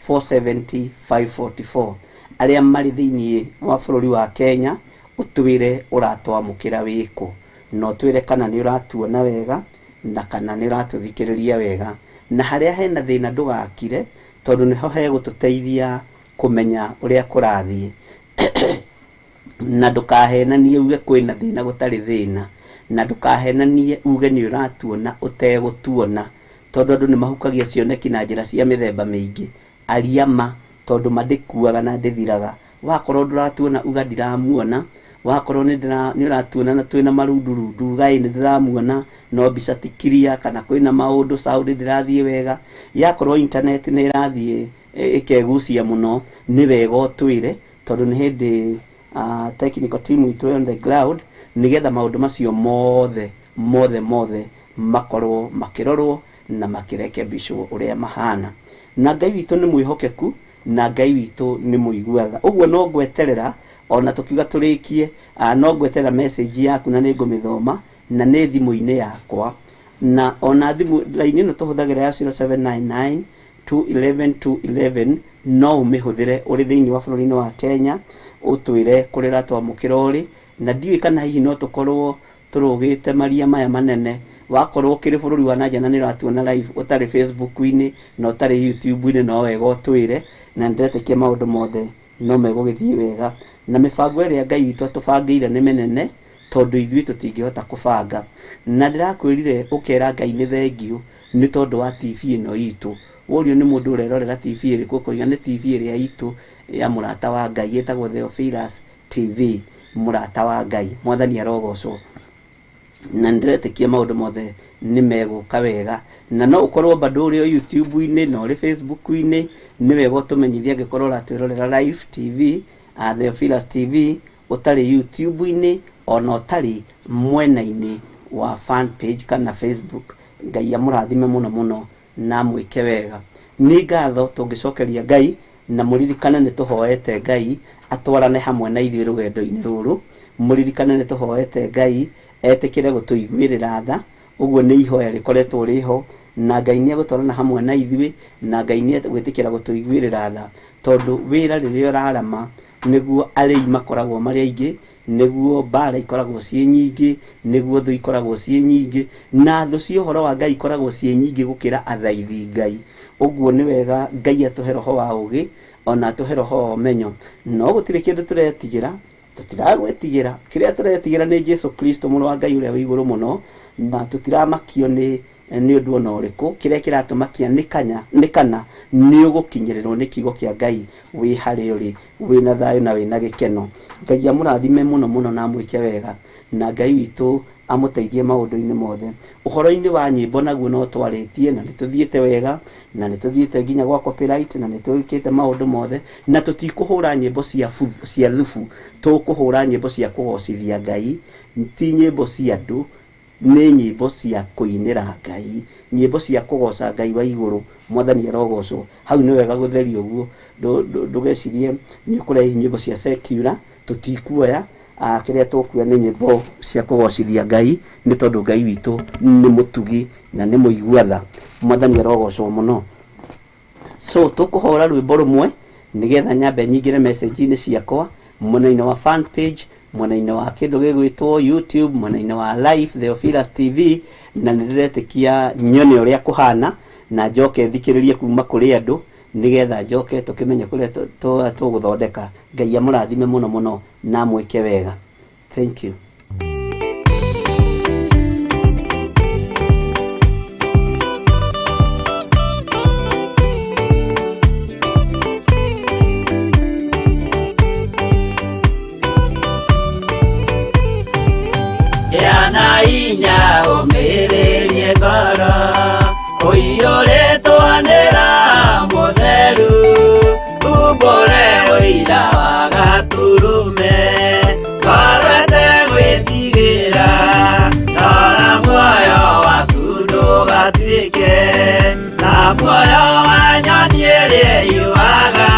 470 544. Arĩa marĩ thĩinĩ wa bũrũri wa Kenya, ũtwĩre ũratwamũkĩra wĩkũ, na ũtwĩre kana nĩ ũratuona wega na kana nĩ ũratũthikĩrĩria wega, na harĩa hena thĩna ndũgakire, tondũ nĩho hegũtũteithia kũmenya ũrĩa kũrathiĩ. Na ndũkahenanie uge kwĩna thĩna gũtarĩ thĩna, na ndũkahenanie uge nĩ ũratuona ũtegũtuona, tondũ andũ nĩ mahukagia cioneki na njĩra cia mĩthemba mĩingĩ. Aria ma, tondũ ma ndĩkuaga na ndĩthiraga. Wakorwo ndũratuona uga ndiramuona, wakorwo nĩ ũratuona na twĩna marundurundu uga ĩ nĩ ndĩramuona, no mbica ti clear, kana kwĩna maũndũ sound ndĩrathiĩ wega. Yakorwo internet nĩ ĩrathiĩ ĩkegucia mũno, nĩ wega ũtwĩre, tondũ nĩ hĩndĩ technical team itũ on the ground, nĩgetha maũndũ macio mothe mothe mothe makorwo makĩrorwo na makĩrekebicwo ũrĩa mahana. Na Ngai witũ nĩ mwĩhokeku, na Ngai witũ nĩ mũiguaga. Ũguo no ngweterera, ona tũkiuga tũrĩkie, no ngweterera message yaku na nĩ ngũmĩthoma, na nĩ thimũ-inĩ yakwa. Na ona thimũ line ĩno tũhũthagĩra ya 0799 211 211 no ũmĩhũthĩre ũrĩ thĩinĩ wa bũrũri-inĩ wa Kenya, ũtwĩre kũrĩa ũratwamũkĩra ũrĩ, na ndiũĩ kana hihi no tũkorwo tũrũgĩte maria maya manene. Wakorwo ũkĩrĩ bũrũri wa nanja na nĩ ũratuona live ũtarĩ Facebook-inĩ na ũtarĩ YouTube-inĩ, no wega ũtwĩre, na nĩndĩretĩkia maũndũ mothe no megũgĩthiĩ wega. Na mĩbango ĩrĩa Ngai witũ atũbangĩire nĩ mĩnene, tondũ ithuĩ tũtingĩhota kũbanga. Na ndĩrakwĩrire ũkera Ngai nĩ thengiũ nĩ tondũ wa TV ĩno itũ. Worio nĩ mũndũ ũrerorera TV ĩrĩkũ, ũkoiga nĩ TV ĩrĩa itũ ya mũrata wa Ngai ĩtagwo Theophilus TV, mũrata wa Ngai. Mwathani arogocwo. Na nĩndĩretĩkia maũndũ mothe nĩ megũka wega. Na no ũkorwo bado ũrĩ o YouTube-inĩ na ũrĩ Facebook-inĩ, nĩ wega ũtũmenyithie angĩkorwo ũratwĩrorera live TV, Theophilus TV, ũtarĩ YouTube-inĩ ona ũtarĩ mwena-inĩ wa fan page kana Facebook. Ngai amũrathime mũno mũno na amwĩke wega. Nĩ ngatho tũngĩcokeria Ngai, na mũririkane nĩ tũhoete Ngai atwarane hamwe na ithuĩ rũgendo-inĩ rũrũ. Mũririkane nĩ tũhoete Ngai etĩkĩre gũtũiguĩrĩra tha. Ũguo nĩ ihoya rĩkoretwo rĩho, na Ngai nĩ egũtwarana hamwe na ithuĩ, na Ngai nĩ egwĩtĩkĩra gũtũiguĩrĩra tha, tondũ wĩra rĩrĩa ũrarama nĩguo arĩi makoragwo marĩ aingĩ, nĩguo mbara ikoragwo ciĩ nyingĩ, nĩguo thũ ikoragwo ciĩ nyingĩ, na thũ cia ũhoro wa Ngai ikoragwo ciĩ nyingĩ gũkĩra athaithi Ngai. Ũguo nĩ wega Ngai atũhe roho wa ũgĩ, ona atũhe roho wa ũmenyo. No gũtirĩ kĩndũ tũretigĩra, tũtiragwĩtigĩra. Kĩrĩa tũretigĩra nĩ Jesu Kristo mũrũ wa Ngai ũrĩa wĩ igũrũ mũno, na tũtiramakio nĩ nĩ ũndũ ona ũrĩkũ. Kĩrĩa kĩratũmakia nĩ kanya, nĩ kana nĩ ũgũkinyĩrĩrwo nĩ kiugo kĩa Ngai wĩ harĩa ũrĩ, wĩna thayũ na wĩna gĩkeno. Ngai amũrathime mũno mũno na amwĩke wega, na Ngai witũ amũteithie maũndũ-inĩ mothe. Ũhoro-inĩ wa nyĩmbo naguo no twarĩtie, na nĩ tũthiĩte wega, na nĩ tũthiĩte nginya gwa copyright, na nĩ twĩkĩte maũndũ mothe, na tũtikũhũra nyĩmbo cia thubu, tũkũhũra nyĩmbo cia kũgocithia Ngai, ti nyĩmbo cia andũ, nĩ nyĩmbo cia kũinĩra Ngai, nyĩmbo cia kũgoca Ngai wa igũrũ. Mwathani arogocwo. Hau nĩ wega gũtheria ũguo, ndũgecirie nĩ ũkũrehe nyĩmbo cia secular, tũtikuoya. Kĩrĩa tũkuoya nĩ nyĩmbo cia kũgocithia Ngai, nĩ tondũ Ngai witũ nĩ mũtugi na nĩ mũigua tha. Mwathani arogocwo mũno. So tũkũhũra rwĩmbo rũmwe nĩgetha nyambe nyingĩre message-inĩ ciakwa mwena-inĩ wa fan page, mwena-inĩ wa kĩndũ gĩgwĩtwo YouTube, mwena-inĩ wa live Theophilus TV, na nĩ ndĩretĩkia nyone ũrĩa kũhana, na njoke thikĩrĩrie kuma kũrĩ andũ nĩgetha njoke tũkĩmenye kũrĩa tũgũthondeka. Ngai amũrathime mũno mũno na amwĩke wega. Thank you. Yana inya ũmĩrĩrie ngoro, ũiyũrĩtwo nĩ Roho Mũtheru, umbũre ũira wa Gatũrũme, ngoro ĩtegwĩtigĩra, rora muoyo waku ndũgatuĩke ta muoyo wa nyoni ĩrĩa ĩyũaga,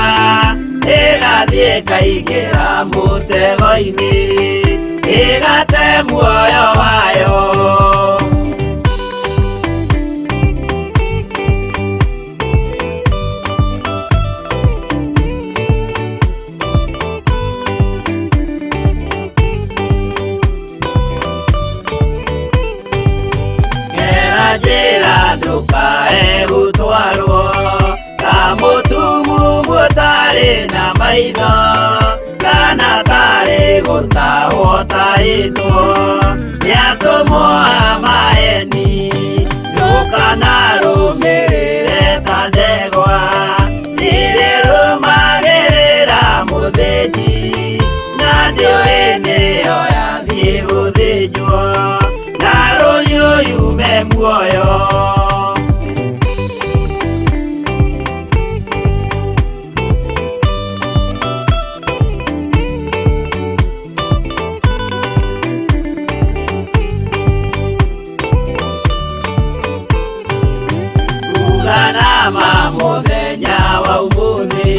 ĩgathiĩ ĩkaingĩra mũtego-inĩ, ĩgate muoyo wayo. Gera njĩra ndũkae gũtwarwo ta mũtumumu ũtarĩ na maitho, kana tarĩ gũtahwo ũtahĩtwo nĩ atũmwo a maeni. Ndũkanarũmĩrĩre ta ndegwa irĩrũmagĩrĩra mũthĩnji, na ndĩũĩ nĩyo yathiĩ gũthĩnjwo, na rũhiũ yume muoyo. Uganama mũthenya wa ũmũthĩ,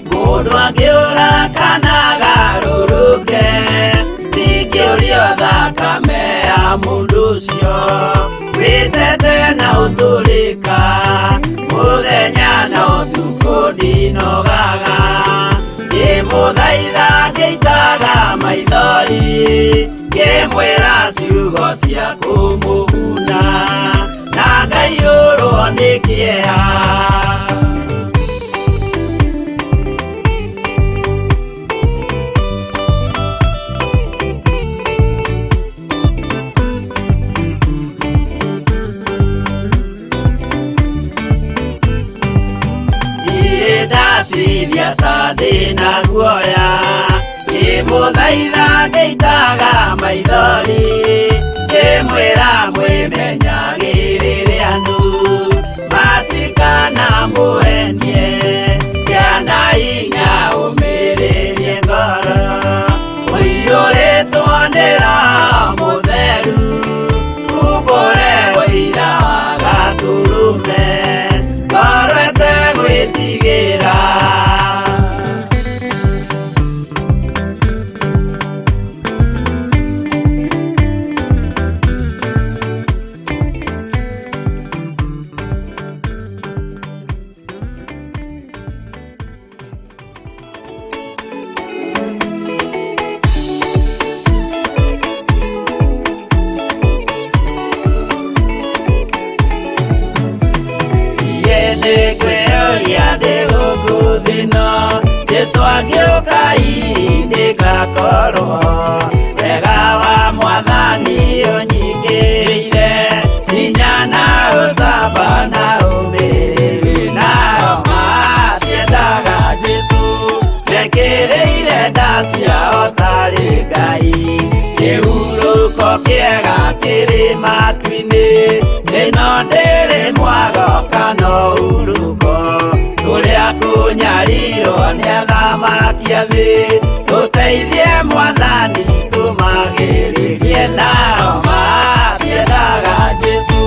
mũndũ angĩũra kana agarũrũke, ndingĩũrio thakame ya mũndũ ũcio wĩtete na ũtũrĩka mũthenya na ũtukũ ndinogaga ngĩmũthaitha ngĩitaga maithori ngĩmwĩra ciugo cia kũmũguna na ngaiyũrwo nĩ kĩeha. Ndatinia ta ndĩna guoya ngĩmũthaitha ngĩitaga maithori ngĩmwĩra mwĩmenyagĩrĩre andũ matikana mũhenie kĩana hinya ũmĩrĩrie ngoro ũiyũrĩtwo nĩ Roho Mũtheru umbũre ũira wa Gatũrũme ngoro ĩtegwĩtigĩra. Nĩngwĩyũria ndĩ gũkũ thĩ ĩno Jesũ angĩũka hihi nĩngakorwo wega wa mwathani ũnyingĩrĩire hinya na ũcamba na ũmĩrĩru nao matiendaga Jesũ mekĩrĩire nda ciao tarĩ Ngai kĩhurũko kĩega kĩrĩ matu-inĩ ĩno ndĩrĩ mwago kana ũhurũko tũrĩa kũnyarirwo nĩ athamaki a thĩ tũteithie mwathani tũmagĩrĩrie nao matiendaga Jesũ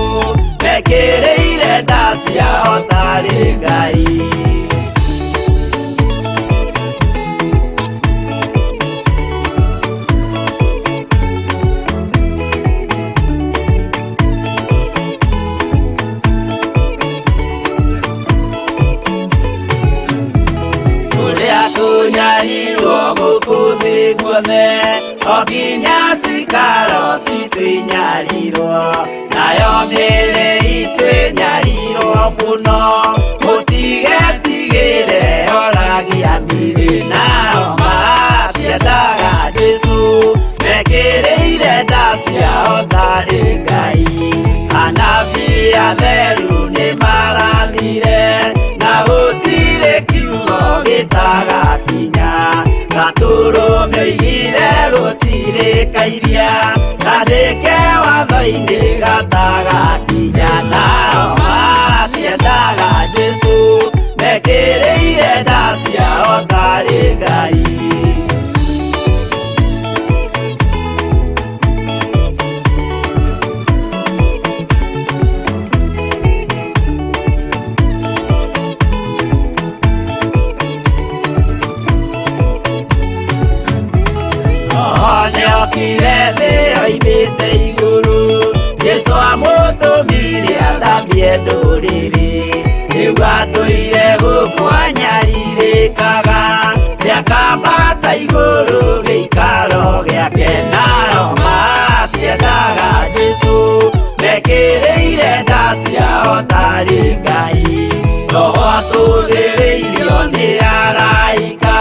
mekĩrĩire nda ciao tarĩ Ngai. Tũrĩa kũnyarirwo gũkũ thĩ guothe o nginya cikaro citũ inyarirwo nayo mĩĩrĩ itũ ĩnyarirwo mũno mũtigetigĩre oragia mĩrĩ nao matiendaga Jesũ mekĩrĩire nda ciao tarĩ Ngai anabii atheru nĩmarathire na gũtirĩ kiugo gĩtagakinya Gatũrũme oigire gũtirĩ kairia kandĩke watho-inĩ gatagakinya nao matiendaga Jesũ mekĩrĩire nda ciao tarĩ Ngai. Nĩokire thĩ oimĩte igũrũ Jesũ amũtũmire athambie ndũrĩrĩ rĩu atũire gũkũ anyarirĩkaga nĩakambata igũrũ gĩikaro gĩake nao matiendaga Jesũ mekĩrĩire nda ciao tarĩ Ngai Roho atũthĩrĩirio nĩ araika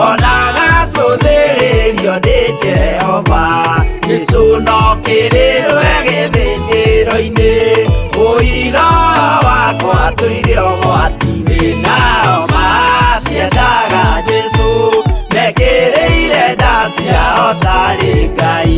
ona agacũthĩrĩrio nĩ Jehova Jesũ no kĩrĩrwe gĩthĩnjĩro-inĩ ũira wakwa tũire ũgwati-inĩ nao matiendaga Jesũ mekĩrĩire nda ciao tarĩ Ngai.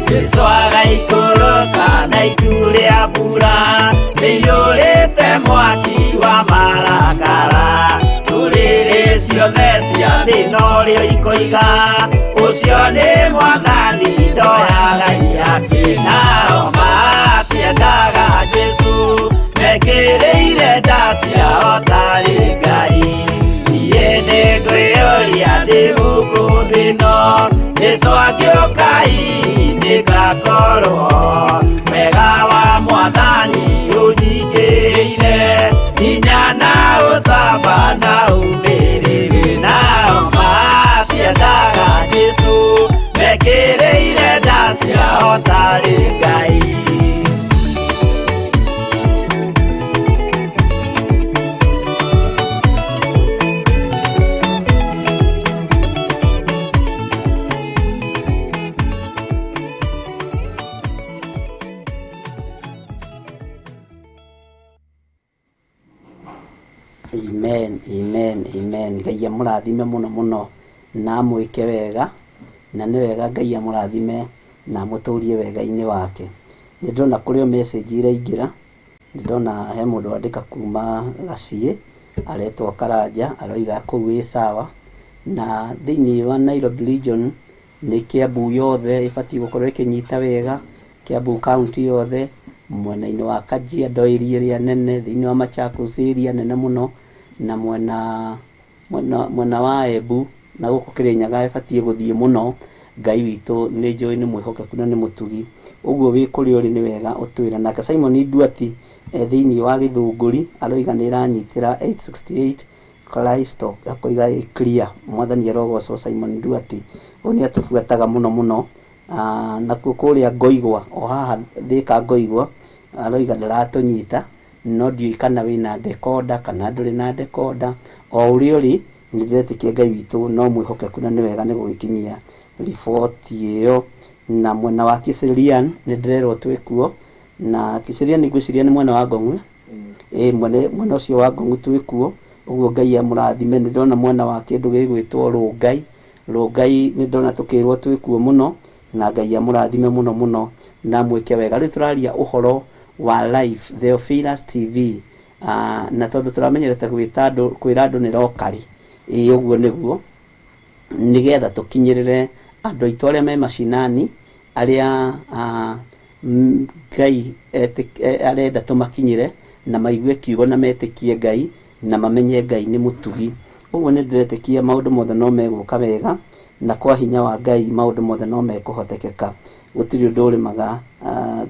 Jesũ agaikũrũka na itu rĩa mbura rĩiyũrĩte mwaki wa marakara ndũrĩrĩ ciothe cia thĩ norĩo ikoiga ũcio nĩ mwathani ndoyaga ihaki nao matiendaga Matiendaga Jesũ, mekĩrĩire nda ciao tarĩ Ngai. Niĩ nĩngwĩyũria ndĩ gũkũ thĩ ĩno, Jesũ angĩũka hihi nĩngakorwo. Wega wa Mwathani ũnyingĩrĩire, hinya na ũcamba na ũmĩrĩru. Nao matiendaga Jesũ, mekĩrĩire nda ciao tarĩ Ngai. Amen, amen, amen. Ngai amũrathime mũno mũno na amwĩke wega, na nĩ wega Ngai amũrathime na amũtũrie wega-inĩ wake. Nĩ ndĩrona kũrĩ o message iraingĩra, nĩ ndona he mũndũ wandĩka kuma Gaciĩ, aretwo Karanja, aroiga kũu ĩ sawa. Na thĩinĩ wa Nairobi region nĩ Kiambu yothe ĩbatiĩ gũkorwo ĩkĩnyita wega, Kiambu county yothe, mwena-inĩ wa Kajiado area ĩrĩa nene, thĩinĩ wa Machakos area nene mũno, na mwena mwena mwena wa Embu na gũkũ Kĩrĩnyaga ĩbatiĩ gũthiĩ mũno. Ngai witũ nĩ njũĩ nĩ mwĩhokeku na nĩ mũtugi, ũguo wĩ kũrĩa ũrĩ nĩ wega ũtwĩre. Nake Simon Nduati e thĩinĩ wa Gĩthũngũri aroiga nĩ ĩranyitĩra 868 Kristo akoiga ĩ clear. Mwathani arogocwo Simon Nduati, ũyũ nĩ atũbuataga mũno mũno. Nakuo kũrĩa Ngoigwa o haha Thĩka Ngoigwa aroiga ndaratũnyita, no ndiũĩ kana wĩna decoder kana ndũrĩ na decoder. O ũrĩa ũrĩ nĩ ndĩretĩkia Ngai witũ no mwĩhokeku na nĩ wega nĩ gũgĩkinyia riboti ĩyo. Na mwena wa Kiserian nĩ ndĩrerwo twĩ kuo, na Kiserian ngwĩciria nĩ mwena wa Ngong'u, ĩ mwena ũcio wa Ngong'u twĩ kuo. Ũguo Ngai amũrathime. Nĩ ndĩrona mwena wa kĩndũ gĩgwĩtwo Rũngai, Rũngai nĩ ndĩrona tũkĩrwo twĩ kuo mũno, na Ngai amũrathime mũno mũno na amwĩke wega. Rĩu tũraria ũhoro wa live Theophilus TV, na tondũ tũramenyerete gwĩta andũ, kwĩra andũ nĩ locally, ĩ ũguo nĩguo, nĩgetha tũkinyĩrĩre andũ aitũ arĩa me macinani, arĩa Ngai arenda tũmakinyĩre na maigue kiugo na metĩkie Ngai na mamenye Ngai nĩ mũtugi. Ũguo nĩ ndĩretĩkia maũndũ mothe no megũka wega, na kwa hinya wa Ngai maũndũ mothe no mekũhotekeka. Gũtirĩ ũndũ ũremaga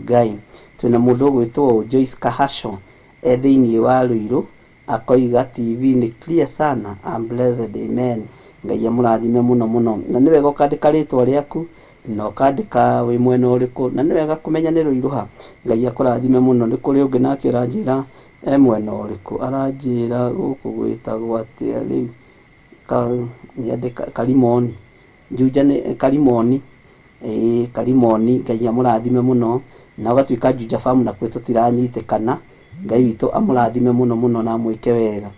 Ngai. Twĩna mũndũ ũgwĩtwo Joyce Kahaco e thĩinĩ wa Ruiru, akoiga TV nĩ clear sana, I'm blessed, amen. Ngai amũrathime mũno mũno. Na nĩ wega ũkandĩka rĩtwa rĩaku na ũkandĩka wĩ mwena ũrĩkũ, na nĩ wega kũmenya nĩ Ruiru ha. Ngai akũrathime mũno. Nĩ kũrĩ ũngĩ nake ũranjĩra e mwena ũrĩkũ, aranjĩra gũkũ gwĩtagwo atĩa rĩu, Karimoni, Juja nĩ Karimoni, ĩĩ Karimoni. Ngai amũrathime mũno. Na ũgatuĩka Juja Farm nakuo tũtiranyitĩkana. Ngai witũ amũrathime mũno mũno na amwĩke wega,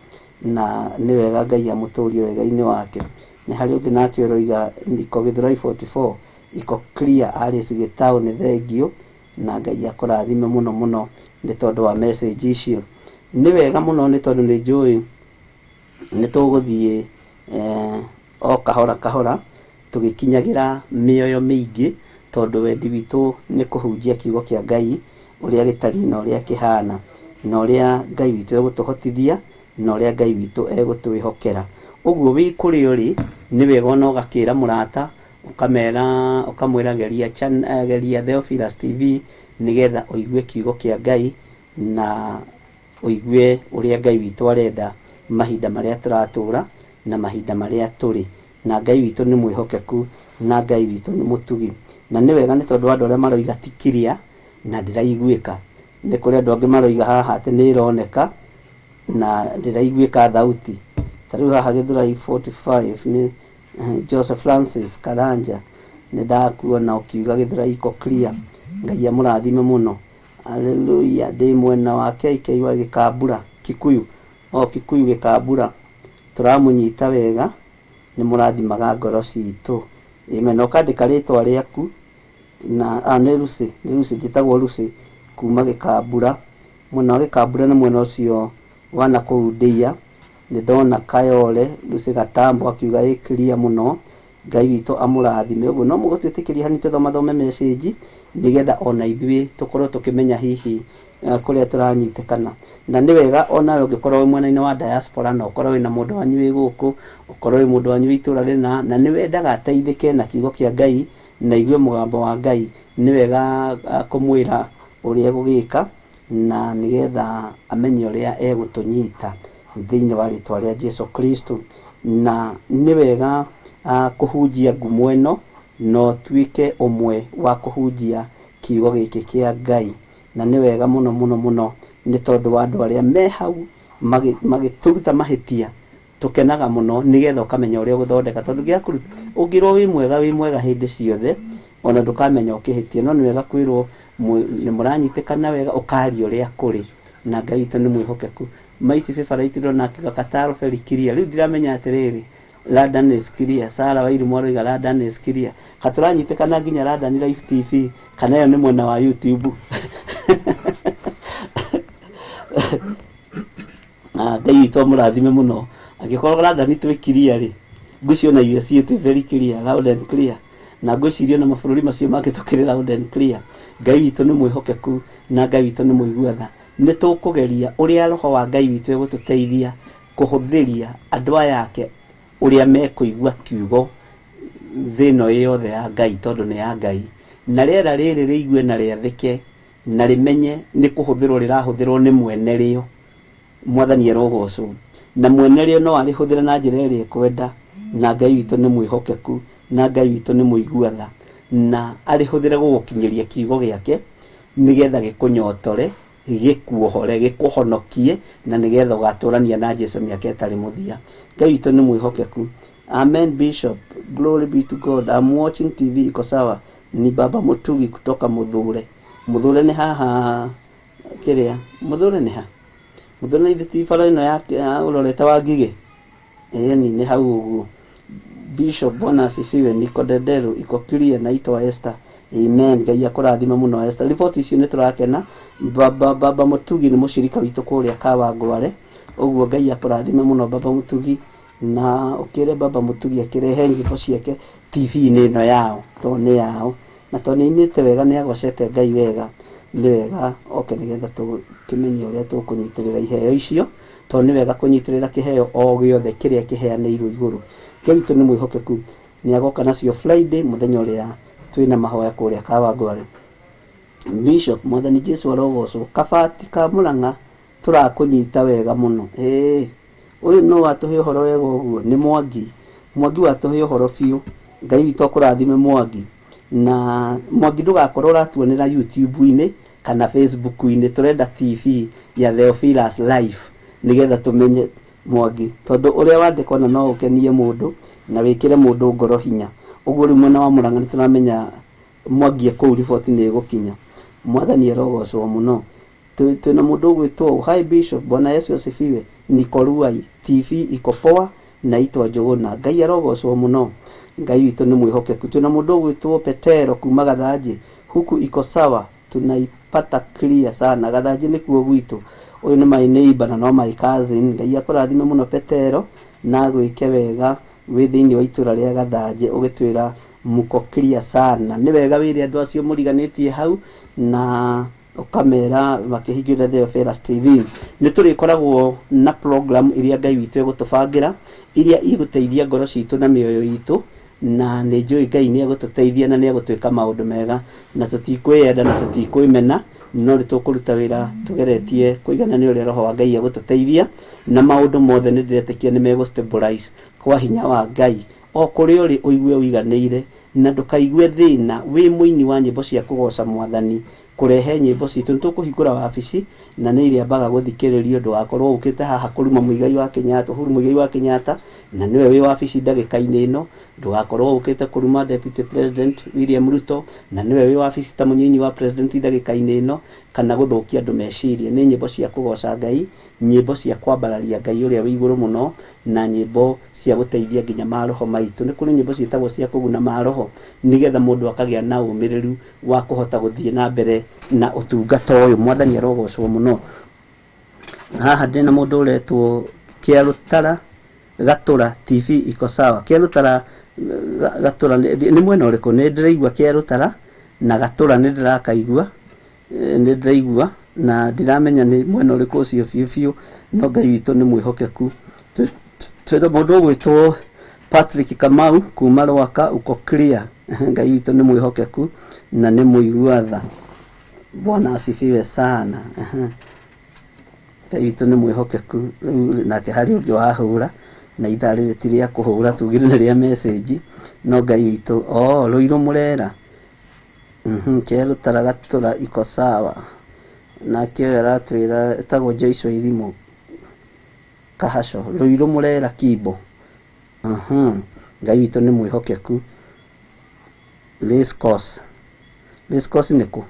na nĩ wega Ngai amũtũrie wega-inĩ wake. Nĩ harĩ ũngĩ nake ũroiga niko Gĩthũrai 44 iko clear Alice Gĩtaũ nĩ thengiũ, na Ngai akũrathime mũno mũno nĩ tondũ wa message icio. Nĩ wega mũno nĩ tondũ nĩ njũĩ nĩ tũgũthiĩ o kahora kahora tũgĩkinyagĩra mĩoyo mĩingĩ, tondũ wendi witũ nĩ kũhunjia kiugo kĩa Ngai ũrĩa gĩtariĩ na ũrĩa kĩhana, na ũrĩa Ngai witũ egũtũhotithia, na ũrĩa Ngai witũ egũtwĩhokera. Ũguo wĩ kũrĩa ũrĩ nĩ wega ona ũgakĩra mũrata, ũkamera ũkamwĩra geria geria Theophilus TV nĩgetha ũigue kiugo kĩa Ngai na ũigue ũrĩa Ngai witũ arenda mahinda marĩa tũratũra na mahinda marĩa tũrĩ. Na Ngai witũ nĩ mwĩhokeku na Ngai witũ nĩ mũtugi. Na nĩ wega nĩ tondũ andũ arĩa maroiga ti clear na ndĩraiguĩka. Nĩ kũrĩ andũ angĩ maroiga haha atĩ nĩ ĩroneka na ndĩraiguĩka thauti. Ta rĩu haha Gĩthũrai 45 nĩ Joseph Francis Karanja, nĩ ndakuona ũkiuga Gĩthũrai iko clear. Ngai amũrathime mũno. Hallelujah. Ndĩ mwena wa KK wa Gĩkambura, Kikuyu. O Kikuyu Gĩkambura. Tũramũnyita wega, nĩ mũrathimaga ngoro citũ. Amen. Na ũkandĩka rĩtwa rĩaku na nĩ Lucy, nĩ Lucy, njĩtagwo Lucy kuma Gĩkambura. Mwena wa Gĩkambura nĩ mwena ũcio wa nakũu Ndĩia. Nĩ ndona Kayole Lucy Gatambo akiuga ĩ clear mũno. Ngai witũ amũrathime. Ũguo no mũgũtwĩtĩkĩria hanini tũthomathome message. Nĩgetha ona ithuĩ tũkorwo tũkĩmenya hihi kũrĩa tũranyitĩkana. Na nĩ wega onawe ũngĩkorwo wĩ mwena-inĩ wa diaspora na ũkorwo wĩna mũndũ wanyu wĩ gũkũ, ũkorwo wĩ mũndũ wanyu wĩ itũra rĩna, na nĩ wendaga ateithĩke na kiugo kĩa Ngai na aigue mũgambo wa Ngai, nĩ wega kũmwĩra ũrĩa egũgĩka na nĩgetha amenye ũrĩa egũtũnyita thĩinĩ wa rĩtwa rĩa Jesu Kristo. Na nĩ wega kũhunjia ngumo ĩno na ũtuĩke ũmwe wa kũhunjia kiugo gĩkĩ kĩa Ngai. Na nĩ wega mũno mũno mũno nĩ tondũ wa andũ arĩa me hau magĩtũruta mahĩtia, tũkenaga mũno nĩgetha ũkamenya ũrĩa ũgũthondeka, tondũ gĩakũruta ũngĩrwo wĩ mwega wĩ mwega hĩndĩ ciothe ona ndũkamenya ũkĩhĩtia. No nĩ wega kwĩrwo nĩ mũranyitĩkana wega, ũkaria ũrĩa kũrĩ, na Ngai witũ nĩ mwĩhokeku. Maici favorite ndĩrona akiuga Qatar very clear. Rĩu ndiramenya atĩrĩrĩ, London is clear. Sarah Wairimu aroiga London is clear. Katũranyitĩkana nginya London Live TV kana ĩyo nĩ mwena wa YouTube? Ngai witũ amũrathime mũno. Angĩkorwo London twĩ clear rĩ, ngwĩciria ona USA twĩ very clear, loud and clear, na ngwĩciria ona mabũrũri macio mangĩ tũkĩrĩ loud and clear. Ngai witũ nĩ mwĩhokeku na Ngai witũ nĩ mũigua tha. Nĩ tũkũgeria ũrĩa roho wa Ngai witũ egũtũteithia kũhũthĩria andũ aya ake ũrĩa mekũigua kiugo thĩ ĩno yothe ya Ngai, tondũ nĩ ya Ngai. Na rĩera rĩrĩ rĩigue na rĩathĩke na rĩmenye nĩ kũhũthĩrwo rĩrahũthĩrwo nĩ mwene rĩo. Mwathani arogocwo. Na mwene rĩo no arĩhũthĩre na njĩra ĩrĩa ekwenda, na Ngai witũ nĩ mwĩhokeku na Ngai witũ nĩ mũigua tha, na arĩhũthĩre gũgũkinyĩria kiugo gĩake nĩgetha gĩkũnyotore, gĩkuohore, gĩkũhonokie, na nĩgetha ũgatũrania na Jesu mĩaka ĩtarĩ mũthia. Ngai witũ nĩ mwĩhokeku. Amen Bishop, glory be to God. I'm watching TV iko sawa. Ni Baba Mutugi kutoka Muthure. Muthure nĩ haha kĩrĩa? Muthure nĩ ha? Muthure nĩ ithe ti bara ĩno ya ũrorete wa Ngigĩ? Ĩni nĩ hau ũguo. Bishop, Bwana asifiwe. Niko Ndenderu iko clear, naitwa Esther. Amen. Ngai akũrathime mũno Esther. Riboti icio nĩ tũrakena. Baba Mutugi nĩ mũcirika witũ kũrĩa Kawangware. Ũguo Ngai akũrathime mũno Baba Mutugi, na ũkĩre Baba Mutugi akĩrehe nyĩmbo ciake TV-inĩ ĩno yao, tondũ nĩ yao, na tondũ nĩ ainĩte wega, nĩ agocete Ngai wega, nĩ wega oke nĩgetha tũkĩmenye ũrĩa tũkũnyitĩrĩra iheo icio, tondũ nĩ wega kũnyitĩrĩra kĩheo o gĩothe kĩrĩa kĩheanĩirwo igũrũ. Ngai witũ nĩ mwĩhokeku, nĩ agoka nacio Friday mũthenya ũrĩa twĩna mahoya kũrĩa Kawangware. Bishop, Mwathani Jesu arogocwo. Kabati ka Mũrang'a tũrakũnyita wega mũno. Ĩĩ, ũyũ no watũhe ũhoro wega ũguo nĩ Mwangi. Mwangi watũhe ũhoro biũ. Ngai witũ akũrathime Mwangi. Na Mwangi ndũgakorwo ũratuonera YouTube-inĩ kana Facebook-inĩ, tũrenda TV ya Theophilus Live nĩgetha tũmenye Mwangi, tondũ ũrĩa wandĩkwo na no ũkenie mũndũ na wĩkĩre mũndũ ngoro hinya. Ũguo rĩu mwena wa Mũrang'a nĩ tũramenya Mwangi e kũu, riboti nĩ ĩgũkinya. Mwathani arogocwo mũno. Twĩna mũndũ ũgwĩtwo, hi Bishop, Bwana Yesu asifiwe. Niko Ruai, TV iko poa, naitwa Njũgũna. Ngai arogocwo mũno. Ngai witũ nĩ mwĩhokeku. Twĩna mũndũ ũgwĩtwo Petero kuma Gathanjĩ, huku iko sawa, tunaipata clear sana. Gathanjĩ nĩkuo gwitũ. Ũyũ nĩ my neighbor na no my cousin. Ngai akũrathime mũno Petero na agwĩke wega wĩ thĩinĩ wa itũra rĩa Gathanjĩ ũgĩtwĩra muko clear sana. Nĩ wega wĩre andũ acio mũriganĩtie hau na ũkamera makĩhingũra Theophilus TV. Nĩ tũrĩkoragwo na program iria Ngai witũ egũtũbangĩra, iria igũteithia ngoro citũ na mĩoyo itũ, na nĩ njũĩ Ngai nĩ egũtũteithia na nĩ egũtwĩka maũndũ mega, na tũtikwĩyenda na tũtikwĩmena, no nĩ tũkũruta wĩra tũgeretie kũigana nĩ ũrĩa roho wa Ngai egũtũteithia, na maũndũ mothe nĩ ndĩretĩkia nĩ megũ stabilize kwa hinya wa Ngai. O kũrĩa ũrĩ ũigue ũiganĩire na ndũkaigue thĩna wĩ mũini wa nyĩmbo cia kũgoca Mwathani. Kũrehe nyĩmbo citũ nĩ tũkũhingũra wabici na nĩ irĩambaga gũthikĩrĩrio. Ndũgakorwo ũkĩte haha kũruma Muigai wa Kenyatta, Uhuru Muigai wa Kenyatta, na nĩwe wĩ wabici ndagĩka-inĩ ĩno. Ndũgakorwo ũkĩte kũruma Deputy President William Ruto, na nĩwe wĩ wabici ta mũnyinyi wa president ndagĩka-inĩ ĩno, kana gũthũkia andũ meciria. Nĩ nyĩmbo cia kũgoca Ngai, nyĩmbo cia kwambararia Ngai ũrĩa wĩ igũrũ mũno, na nyĩmbo cia gũteithia nginya maroho maitũ. Nĩ kũrĩ nyĩmbo ciĩtagwo cia kũguna maroho, nĩgetha mũndũ akagĩa na ũmĩrĩru wa kũhota gũthiĩ na mbere na ũtungata ũyũ. Mwathani arogocwo mũno. Haha ndĩna mũndũ ũretwo Kĩarũtara Gatũra, TV iko sawa. Kĩarũtara Gatũra nĩ mwena ũrĩkũ? Nĩ ndĩraigua Kĩarũtara Na gatũra nĩ ndĩrakaigua, nĩ ndĩraigua na ndiramenya nĩ mwena ũrĩkũ ũcio biũ biũ, no Ngai witũ nĩ mwĩhokeku. Twĩna mũndũ ũgwĩtwo Patrick Kamau kuma Rwaka, uko clear. Ngai witũ nĩ mwĩhokeku na nĩ mũigua tha. Bwana asifiwe sana. Ngai witũ nĩ mwĩhokeku. Rĩu nake harĩ ũngĩ wahũra na ithaa rĩrĩ ti rĩa kũhũra, tugire nĩ rĩa message, no Ngai witũ, oh, Rũirũ Mũrera. Kerũ Taragatũra iko sawa. Nake ũyũ aratwĩra etagwo Joyce Wairimu Kahaco, Rũirũ Mũrera Kimbo. Ngai witũ nĩ mwĩhokeku. Race course. Race course nĩ kũ?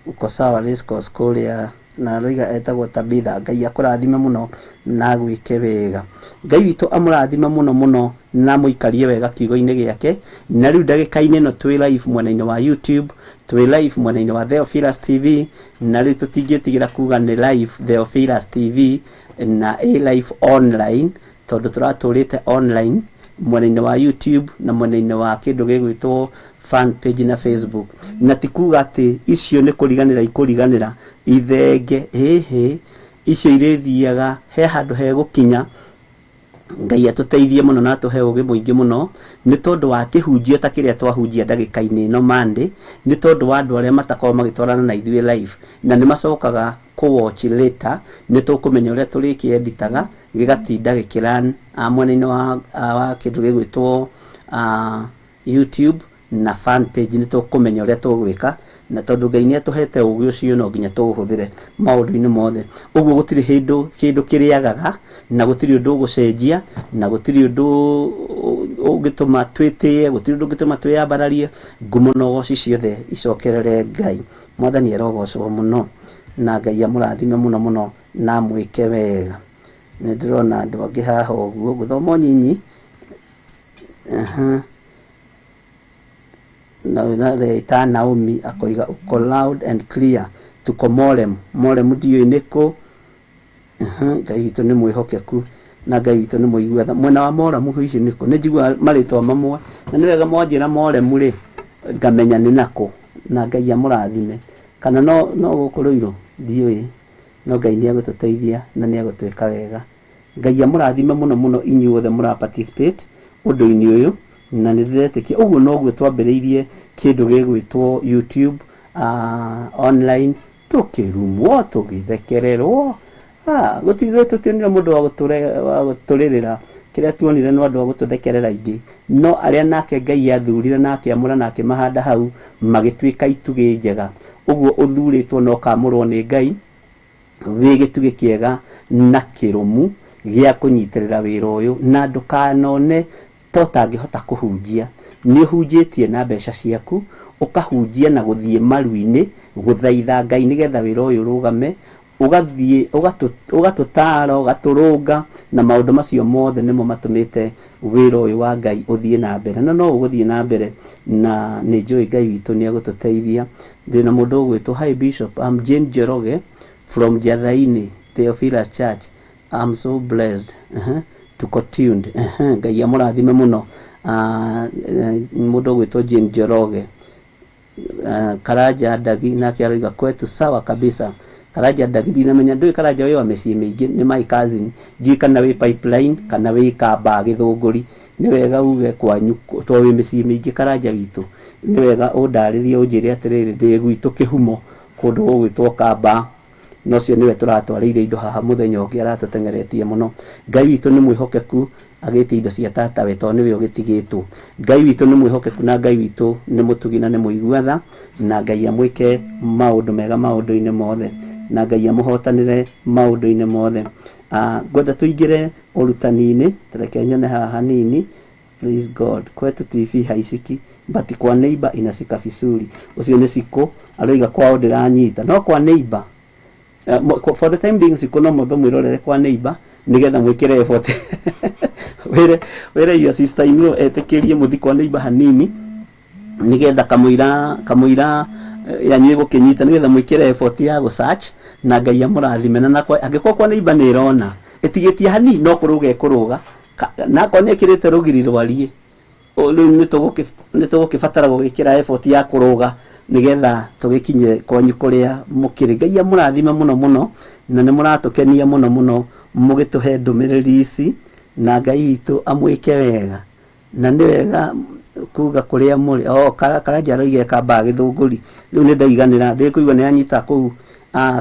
Uko sawa Race course kũrĩa, na aroiga etagwo Tabitha. Ngai akũrathime mũno na agwĩke wega. Ngai witũ amũrathime mũno mũno na amũikarie wega kiugo-inĩ gĩake. Na rĩu ndagĩka-inĩ ĩno twĩ live mwena-inĩ wa YouTube, twĩ live mwena-inĩ wa Theophilus TV, na rĩu tũtingĩtigĩra kuga nĩ live Theophilus TV na ĩ live online, tondũ tũratũrĩte online mwena-inĩ wa YouTube na mwena-inĩ wa kĩndũ gĩgwĩtwo fan page na Facebook. Na ti kuga atĩ icio nĩ kũriganĩra ikũriganĩra ithenge, hĩhĩ, icio irĩthiaga he handũ hegũkinya. Ngai atũteithie mũno na atũhe ũgĩ mũingĩ mũno, nĩ tondũ wa kĩhunjio ta kĩrĩa twahunjia ndagĩka-inĩ ĩno Monday, nĩ tondũ wa andũ arĩa matakoragwo magĩtwarana na ithuĩ live na nĩ macokaga kũ watch later, nĩ tũkũmenya ũrĩa tũrĩkĩeditaga gĩgatinda gĩkĩran mwena-inĩ wa kĩndũ gĩgwĩtwo YouTube na fan page. Nĩ tũkũmenya ũrĩa tũgwĩka, na tondũ Ngai nĩ atũhete ũgĩ ũcio, no nginya tũũhũthĩre maũndũ-inĩ mothe. Ũguo gũtirĩ hĩndũ kĩndũ kĩrĩagaga, na gũtirĩ ũndũ ũgũcenjia, na gũtirĩ ũndũ ũngĩtũma twĩtĩe, gũtirĩ ũndũ ũngĩtũma twĩyambararie. Ngumo na ũgoci ciothe icokerere Ngai. Mwathani arogocwo mũno, na Ngai amũrathime mũno mũno na amwĩke wega. Nĩ ndĩrona andũ angĩ haha ũguo gũthoma nyinyi. Na areita Naomi akoiga uko loud and clear, tuko Morem. Morem ndiũĩ nĩ kũ. Ngai witũ nĩ mwĩhokeku na Ngai witũ nĩ mũigua tha. Mwena wa Moremu hihi nĩ kũ? Nĩ njiguaga marĩtwa mamwe, na nĩ wega mwanjĩra Moremu rĩ, ngamenya nĩ nakũ, na Ngai amũrathime. Kana no gũkũ Rũirũ ndiũĩ, no Ngai nĩ egũtũteithia na nĩ egũtwĩka wega. Ngai amũrathime mũno mũno inyuothe mũra participate ũndũ-inĩ ũyũ, na nĩ ndĩretĩkia ũguo noguo twambĩrĩirie kĩndũ gĩgwĩtwo YouTube online, tũkĩrumwo, tũgĩthekererwo, gũtirĩ tũtionire mũndũ wa gũtũrĩrĩra. Kĩrĩa tuonire no andũ a gũtũthekerera aingĩ, no arĩa nake Ngai athurire na akĩamũra na akĩmahanda hau magĩtuĩka itugĩ njega. Ũguo ũthurĩtwo na ũkamũrwo nĩ Ngai wĩ gĩtugĩ kĩega na kĩrũmu gĩa kũnyitĩrĩra wĩra ũyũ, na ndũkanone ta ũtangĩhota kũhunjia. Nĩ ũhunjĩtie na mbeca ciaku, ũkahunjia na gũthiĩ maru-inĩ gũthaitha Ngai nĩgetha wĩra ũyũ ũrũgame, ũgathiĩ ũgatũtaara, ũgatũrũnga, na maũndũ macio mothe nĩmo matũmĩte wĩra ũyũ wa Ngai ũthiĩ na mbere, na no ũgũthiĩ na mbere, na nĩ njũĩ Ngai witũ nĩ egũtũteithia. Ndĩna mũndũ ũgwĩtwo, "Hi Bishop, I'm Jane Njoroge from Jathaini Theophilus Church. I'm so blessed. Tuko tuned." Ngai amũrathime mũno. Mũndũ ũgwĩtwo Jane Njoroge. Karanja Ndagi nake aroiga kwetu sawa kabisa. Karanja Ndagi ndinamenya, ndũĩ Karanja wĩ wa mĩciĩ mĩingĩ, nĩ my cousin, ndiũĩ kana wĩ Pipeline kana wĩ Kamba Gĩthũngũri. Nĩ wega uge kwanyu to wĩ mĩciĩ mĩingĩ. Karanja witũ, nĩ wega ũndarĩrie, ũnjĩre atĩrĩrĩ, ndĩ gwitũ kĩhumo kũndũ gũgwĩtwo Kamba, na ũcio nĩwe tũratwarĩire indo haha mũthenya ũngĩ, aratũteng'eretie mũno. Ngai witũ nĩ mwĩhokeku, agĩtie indo cia tatawe tondũ nĩwe ũgĩtigĩtwo. Ngai witũ nĩ mwĩhokeku, na Ngai witũ nĩ mũtugi na nĩ mũigua tha, na Ngai amwĩke maũndũ mega maũndũ-inĩ mothe, na Ngai amũhotanĩre maũndũ-inĩ mothe. Ngwenda tũingĩre ũrutani-inĩ, reke nyone haha hanini. Praise God. Kwetu TV haishiki, but kwa neighbor inashika vizuri. Ũcio nĩ Cikũ aroiga kwao ndĩranyita, no kwa neighbor, for the time being, Cikũ, no mwambe mwĩrorere kwa neighbor nĩgetha mwĩkĩre effort, wĩre your sister in law etĩkĩrie mũthi kwa neighbor hanini, nĩgetha kamũira yanyu ĩgũkĩnyita, nĩgetha mwĩkĩre effort ya gũ search, na Ngai amũrathime. Na nakwa angĩkorwo kwa neighbor nĩ ĩrona ĩtigĩtie hanini, no kũrũga ĩkũrũga. Na akorwo nĩ ĩkĩrĩte rũgiri rwariĩ, rĩu nĩ tũgũkĩbatara gũgĩkĩra effort ya kũrũga. Nĩgetha tũgĩkinye kwanyu kũrĩa mũkĩrĩ. Ngai amũrathime mũno mũno, na nĩ mũratũkenia mũno mũno mũgĩtũhe ndũmĩrĩri ici, na Ngai witũ amwĩke wega. Na nĩ wega kuga kũrĩa mũrĩ. Oh, Karanja aroigire Kambaa Gĩthũngũri. Rĩu nĩ ndaiganĩra, ndĩkũigua nĩ anyita kũu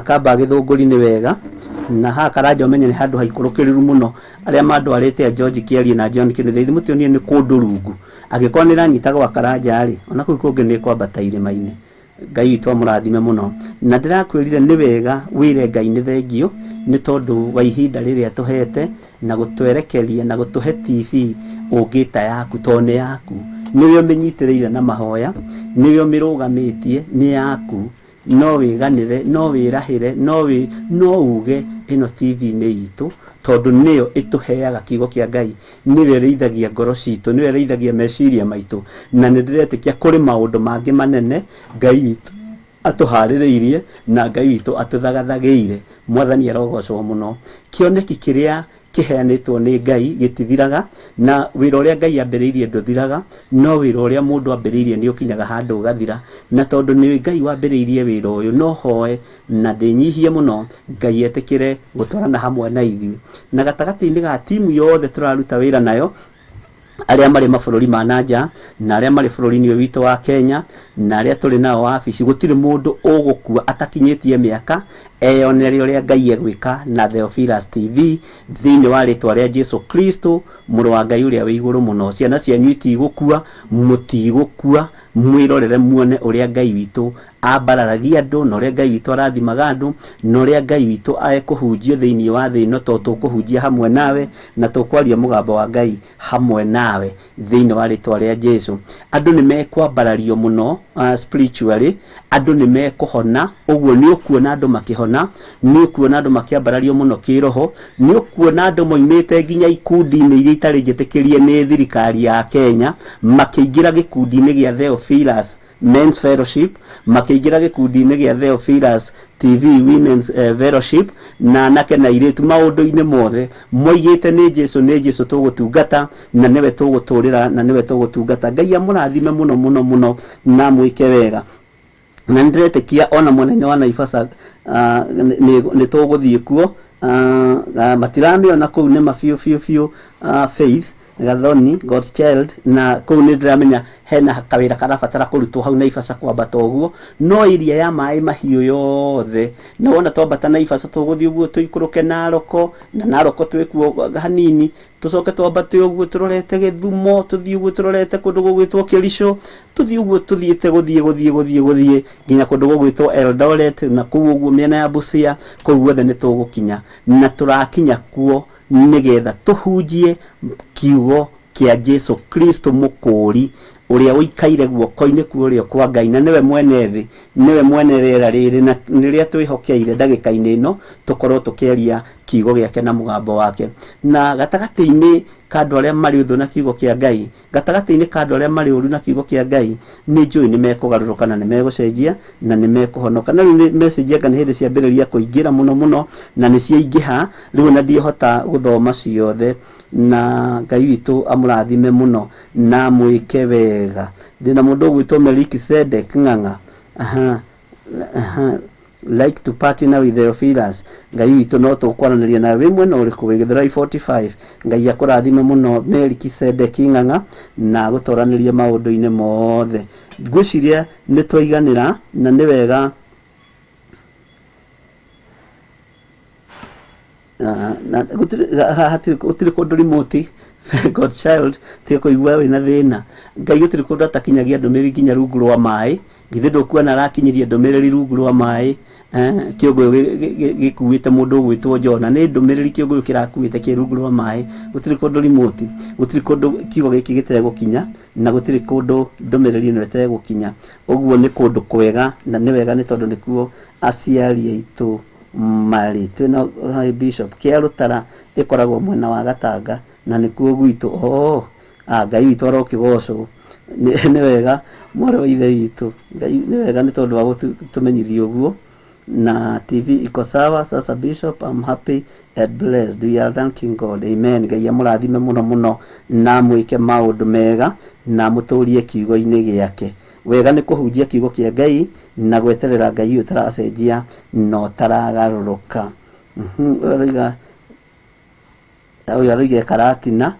Kambaa Gĩthũngũri nĩ wega. Na haha Karanja ũmenye nĩ handũ haikũrũkĩrĩru mũno. Arĩa mandwarĩte a George Kĩarie na John Kĩnuthia, ithuĩ mũtionire nĩ kũndũ rungu. Angĩkorwo nĩ ĩranyita gwa Karanja rĩ, ona kũu kũngĩ nĩ kwambata irĩma-inĩ. Ngai witũ amũrathime mũno. Na ndĩrakwĩrire nĩ wega wĩre Ngai nĩ thengio nĩ tondũ wa ihinda rĩrĩa tũhete na gũtwerekeria na gũtũhe TV ũngĩta yaku, tondũ nĩ yaku. Nĩwe ũmĩnyitĩrĩire na mahoya, nĩwe ũmĩrũgamĩtie, nĩ yaku. No wĩganĩre, no wĩrahĩre, no uge ĩno TV nĩ itũ, tondũ nĩyo ĩtũheaga kiugo kĩa Ngai, nĩwe ĩrĩithagia ngoro citũ, nĩwe ĩrĩithagia meciria maitũ. Na nĩ ndĩretĩkia kũrĩ maũndũ mangĩ manene Ngai witũ atũharĩrĩirie na Ngai witũ atũthagathagĩire. Mwathani arogocwo mũno. Kĩoneki kĩrĩa kĩheanĩtwo nĩ Ngai gĩtithiraga, na wĩra ũrĩa Ngai ambĩrĩirie ndũthiraga, no wĩra ũrĩa mũndũ ambĩrĩirie nĩ ũkinyaga handũ ũgathira. Na tondũ nĩ Ngai wambĩrĩirie wĩra ũyũ, no hoe na ndĩnyihie mũno Ngai etĩkĩre gũtwarana hamwe na ithuĩ. Na gatagatĩ-inĩ ga timu yothe tũraruta wĩra nayo, arĩa marĩ mabũrũri ma na nja na arĩa marĩ bũrũri-inĩ ũyũ witũ wa Kenya na arĩa tũrĩ nao wabici, gũtirĩ mũndũ ũgũkua atakinyĩtie mĩaka eyonere ũrĩa Ngai egwĩka na Theophilus TV thĩinĩ wa rĩtwa rĩa Jesu Kristo mũrũ wa Ngai ũrĩa wĩ igũrũ mũno. Ciana cianyu itigũkua, mũtigũkua, mwĩrorere muone ũrĩa Ngai witũ ambararagia andũ, na ũrĩa Ngai witũ arathimaga andũ, na ũrĩa Ngai witũ ekũhunjia thĩinĩ wa thĩ ĩno, tondũ tũkũhunjia hamwe nawe na tũkwaria mũgambo wa Ngai hamwe nawe thĩinĩ wa rĩtwa rĩa Jesu. Andũ nĩ mekwambarario mũno spiritually, andũ nĩ mekũhona. Ũguo nĩ ũkuona andũ makĩhona, nĩ ũkuona andũ makĩambarario mũno kĩroho, nĩ ũkuona andũ moimĩte nginya ikundi-inĩ iria itarĩ njĩtĩkĩrie nĩ thirikari ya Kenya makĩingĩra gĩkundi-inĩ gĩa Theophilus Men's Fellowship, makĩingĩra gĩkundi-inĩ gĩa Theophilus TV Women's Fellowship, na anake na airĩtu maũndũ-inĩ mothe moigĩte nĩ Jesu, nĩ Jesu tũgũtungata na nĩwe tũgũtũrĩra na nĩwe tũgũtungata. Ngai amũrathime mũno mũno mũno na mwĩke wega. Na nĩndĩretĩkia ona mwena-inĩ wa Naivasha nĩ tũgũthiĩ kuo. Matiramĩona kũu nĩ ma biũ biũ biũ. Faith Gathoni Godchild, na kũu nĩ ndĩramenya hena kawĩra karabatara kũrutwo hau Naivasha kwambata ũguo, no iria ya maĩ mahiũ yothe na wona twambata Naivasha tũgũthiĩ ũguo tũikũrũke Naroko, na Naroko twĩkuo hanini, tũcoke twambate ũguo tũrorete Gĩthumo, tũthiĩ ũguo tũrorete kũndũ gũgwĩtwo Kericho, tũthiĩ ũguo tũthiĩte gũthiĩ gũthiĩ gũthiĩ gũthiĩ nginya kũndũ gũgwĩtwo Eldoret, na kũu ũguo mĩena ya Busia, kũu guothe nĩ tũgũkinya, na tũrakinya kuo nĩgetha tũhunjie kiugo kĩa Jesu Kristo mũkũũri ũrĩa ũikaire guoko-inĩ kwa ũrĩo kwa Ngai, na nĩwe mwene thĩ, nĩwe mwene rĩera rĩrĩ, na nĩrĩa twĩhokeire ndagĩka-inĩ ĩno tũkorwo tũkĩaria kiugo gĩake na mũgambo wake. Na gatagatĩ-inĩ ka andũ arĩa marĩ ũthũ na kiugo kĩa Ngai, gatagatĩ-inĩ ka andũ arĩa marĩ ũru na kiugo kĩa Ngai, nĩ njũĩ nĩ mekũgarũrũka na nĩ megũcenjia na nĩ mekũhonoka. Na rĩu nĩ message anga nĩ hĩndĩ ciambĩrĩria kũingĩra mũno mũno, na nĩ ciaingĩha rĩu na ndiĩhota gũthoma ciothe. Na Ngai witũ amũrathime mũno na mwĩke wega. Ndĩna mũndũ ũgwĩtwo Melkisedek Ng'ang'a. Aha, aha. Like to partner with Theophilus. Ngai witũ no tũkwaranĩria nawe wĩ mwena ũrĩkũ, wĩ Gĩthũrai 45. Ngai akũrathime mũno Melkisedek Ng'ang'a na agũtoranĩrie maũndũ-inĩ mothe. Ngwĩciria nĩ twaiganĩra na nĩ wega. Na gũtirĩ kũndũ remote God child tiga kũigua wĩna thĩna. Ngai gũtirĩ kũndũ atakinyagia ndũmĩrĩri nginya rungu rwa maĩ. Githĩ ndũkuona arakinyirie ndũmĩrĩri rungu rwa maĩ, kĩũngũyũ gĩkuĩte mũndũ ũgwĩtwo Jona, nĩ ndũmĩrĩri kĩũngũyũ kĩrakuĩte kĩ rungu rwa maĩ. Gũtirĩ kũndũ remote, gũtirĩ kũndũ kiugo gĩkĩ gĩtegũkinya, na gũtirĩ kũndũ ndũmĩrĩri ĩno ĩtegũkinya. Ũguo nĩ kũndũ kwega, na nĩ wega nĩ tondũ nĩkuo aciari aitũ marĩ. Twĩna hi Bishop kĩa Rũtara ĩkoragwo mwena wa Gatanga na nĩkuo gwitũ. Oh, Ngai witũ arokĩgocwo. Nĩ wega mwarĩ wa ithe witũ. Ngai nĩ wega nĩ tondũ wa gũtũmenyithia ũguo. Na TV iko sawa sasa Bishop, I'm happy and blessed. We are thanking God. Amen. Ngai amũrathime mũno mũno na mwĩke maũndũ mega na mũtũrie kiugo-inĩ gĩake. Wega nĩ kũhunjia kiugo kĩa Ngai na gweterera Ngai ũtaracenjia na ũtaragarũrũka. Ũyũ aroiga Karatina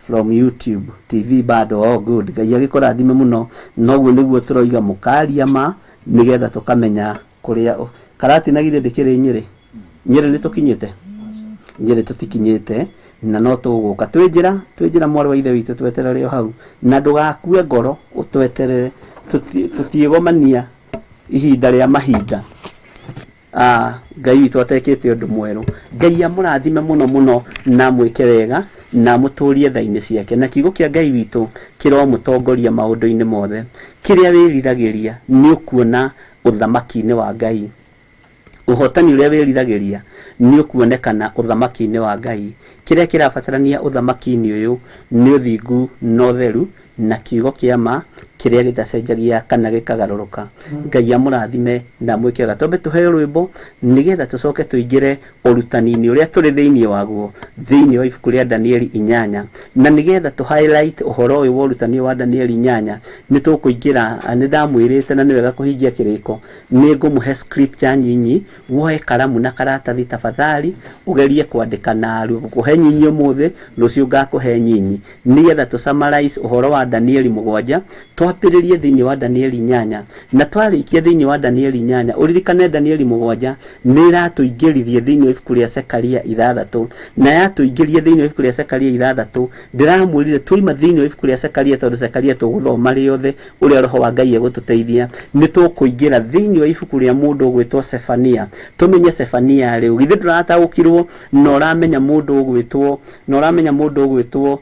from YouTube TV bado, oh good. Ngai agĩkũrathime mũno. Noguo nĩguo tũroiga mũkaria ma nĩgetha tũkamenya kũrĩa Karatina githĩ ndĩkĩrĩ Nyĩrĩ. Nyĩrĩ nĩ tũkinyĩte, Nyĩrĩ tũtikinyĩte, na no tũgũka. Twĩ njĩra mwarĩ wa ithe witũ, tweterere o hau na ndũgakue ngoro, ũtweterere. Tũtiĩgomania ihinda rĩa mahinda. Ngai witũ atekĩte ũndũ mwerũ. Ngai amũrathime mũno mũno na amwĩke wega na amũtũrie tha-inĩ ciake, na kiugo kĩa Ngai witũ kĩromũtongoria maũndũ-inĩ mothe. Kĩrĩa wĩriragĩria nĩ ũkuona ũthamaki-inĩ wa Ngai. Ũhotani ũrĩa wĩriragĩria nĩ ũkuonekana ũthamaki-inĩ wa Ngai. Kĩrĩa kĩrabatarania ũthamaki-inĩ ũyũ nĩ ũthingu na ũtheru na kiugo kĩa ma kĩrĩa gĩtacenjagia kana gĩkagarũrũka. Ngai amũrathime na amwĩke wega. Twambe tũheo rwĩmbo nĩgetha tũcoke tũingĩre ũrutani-inĩ ũrĩa tũrĩ thĩinĩ waguo, thĩinĩ wa ibuku rĩa Danieli 8. Na nĩgetha tũ highlight ũhoro ũyũ wa ũrutani wa Danieli 8, nĩ tũkũingĩra, nĩ ndamwĩrĩte na nĩ wega kũhingia kĩrĩko, nĩ ngũmũhe scripture nyinyi, woe karamu na karatathi tafadhali, ũgerie kwandĩka narua. Ngũkũhe nyinyi ũmũthĩ, rũciũ ngakũhe nyinyi, nĩgetha tũ summarize ũhoro wa Danieli 7, twambĩrĩrie thĩinĩ wa Danieli 8, na twarĩkia thĩinĩ wa Danieli 8, ũririkane Danieli 7 nĩ ĩratũingĩririe thĩinĩ wa ibuku rĩa Zekaria 6, na yatũingĩria thĩinĩ wa ibuku rĩa Zekaria 6, ndĩramwĩrire twaima thĩinĩ wa ibuku rĩa Zekaria, tondũ Zekaria tũgũthoma rĩothe ũrĩa Roho wa Ngai egũtũteithia, nĩ tũkũingĩra thĩinĩ wa ibuku rĩa mũndũ ũgwĩtwo Sefania. Tũmenye Sefania rĩu, githĩ ndũrataũkirwo na ũramenya mũndũ ũgwĩtwo, na ũramenya mũndũ ũgwĩtwo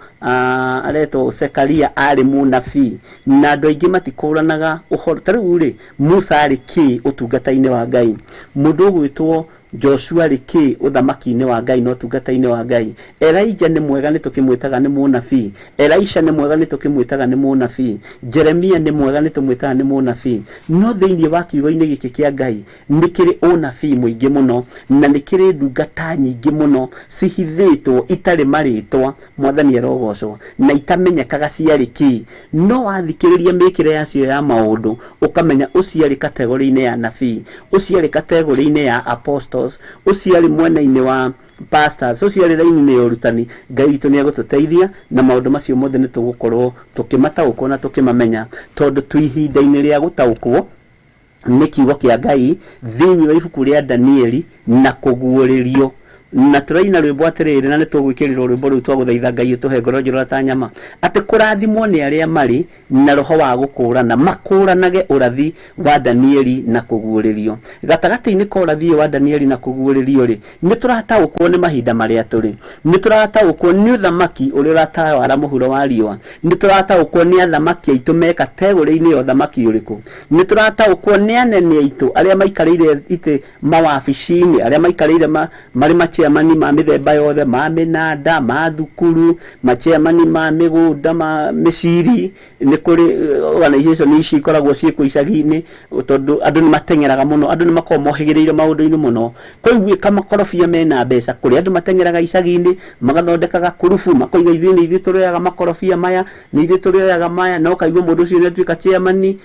aretwo Zekaria arĩ mũnabii, na andũ aingĩ matikũranaga ũhoro. Ta rĩu rĩ, Musa arĩ kĩ ũtungata-inĩ wa Ngai? Mũndũ ũgwĩtwo Joshua arĩ kĩ ũthamaki-inĩ wa Ngai na ũtungata-inĩ wa Ngai? Elijah nĩ mwega nĩ tũkĩmwĩtaga nĩ mũnabii, Elisha nĩ mwega nĩ tũkĩmwĩtaga nĩ mũnabii, Jeremia nĩ mwega nĩ tũmwĩtaga nĩ mũnabii. No thĩinĩ wa kiugo-inĩ gĩkĩ kĩa Ngai nĩ kĩrĩ ũnabii mũingĩ mũno, na nĩ kĩrĩ ndungata nyingĩ mũno cihithĩtwo itarĩ marĩtwa, Mwathani arogocwo, na itamenyekaga ciarĩ kĩ. No wathikĩrĩria mĩkĩre yacio ya maũndũ ũkamenya ũcio arĩ kategori-inĩ ya nabii, ũcio arĩ kategori-inĩ ya apostles, ũcio arĩ mwena-inĩ wa pastors, ũcio arĩ raini-inĩ ya ũrutani. Ngai witũ nĩ egũtũteithia na maũndũ macio mothe nĩ tũgũkorwo tũkĩmataũkwo na tũkĩmamenya, tondũ twĩ ihinda-inĩ rĩa gũtaũkwo nĩ kiugo kĩa Ngai thĩinĩ wa ibuku rĩa Danieli na kũguũrĩrio. Na tũraina rwĩmbo atĩrĩrĩ, na nĩ tũgwĩkĩrĩrwo rwĩmbo rũu twagũthaitha Ngai ũtũhe ngoro njũrũra ta nyama, atĩ kũrathimwo nĩ arĩa marĩ na roho wa gũkũrana, makũranage ũrathi wa Danieli na kũguũrĩrio. Gatagatĩ-inĩ ka ũrathi ũyũ wa Danieli na kũguũrĩrio rĩ, nĩ tũrataũkwo nĩ mahinda marĩa tũrĩ, nĩ tũrataũkwo nĩ ũthamaki ũrĩa ũratawara mũhuro wa riũa, nĩ tũrataũkwo nĩ athamaki aitũ me kategori-inĩ ya ũthamaki ũrĩkũ, nĩ tũrataũkwo nĩ anene aitũ arĩa maikarĩire itĩ mawabici-inĩ, arĩa maikarĩire marĩ machairmani ma mĩthemba yothe, ma mĩnanda, ma thukuru, machairmani ma mĩgũnda, ma mĩciri. Nĩ kũrĩ organization ici ikoragwo ciĩkwo icagi-inĩ, tondũ andũ nĩ mateng'eraga mũno, andũ nĩ makoragwo mohĩgĩrĩire maũndũ-inĩ mũno. Koguo ĩka makorobia mena mbeca, kũrĩ andũ mateng'eraga icagi-inĩ, magathondeka gakurubu, makoiga ithuĩ nĩ ithuĩ tũrĩoyaga makorobia maya, nĩ ithuĩ tũrĩoyaga maya, na ũkaigua mũndũ ũcio nĩ atuĩka chairman, nĩ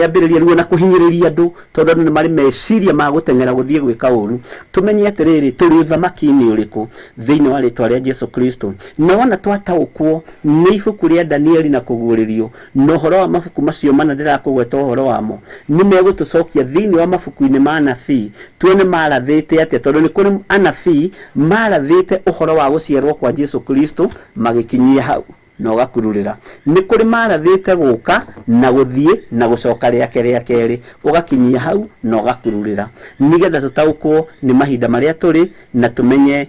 ambĩrĩria rĩu ona kũhinyĩrĩria andũ, tondũ andũ nĩ marĩ meciria ma gũteng'era gũthiĩ gwĩka ũru. Tũmenye atĩrĩrĩ, tũrĩ ũthamaki-inĩ ũrĩkũ thĩinĩ wa rĩtwa rĩa Jesu Kristo. Na wona twataũkwo nĩ ibuku rĩa Danieli na kũguũrĩrio, na ũhoro wa mabuku macio mana ndĩrakũgweta ũhoro wamo, nĩ megũtũcokia thĩinĩ wa mabuku-inĩ ma anabii, tuone marathĩte atĩa, tondũ nĩ kũrĩ anabii marathĩte ũhoro wa gũciarwo kwa Jesu Kristo magĩkinyia hau na ũgakururĩra. Nĩ kũrĩ marathĩte gũka na gũthiĩ na gũcoka rĩake rĩa kerĩ, ũgakinyia hau na ũgakururĩra, nĩgetha tũtaũkwo nĩ mahinda marĩa tũrĩ na tũmenye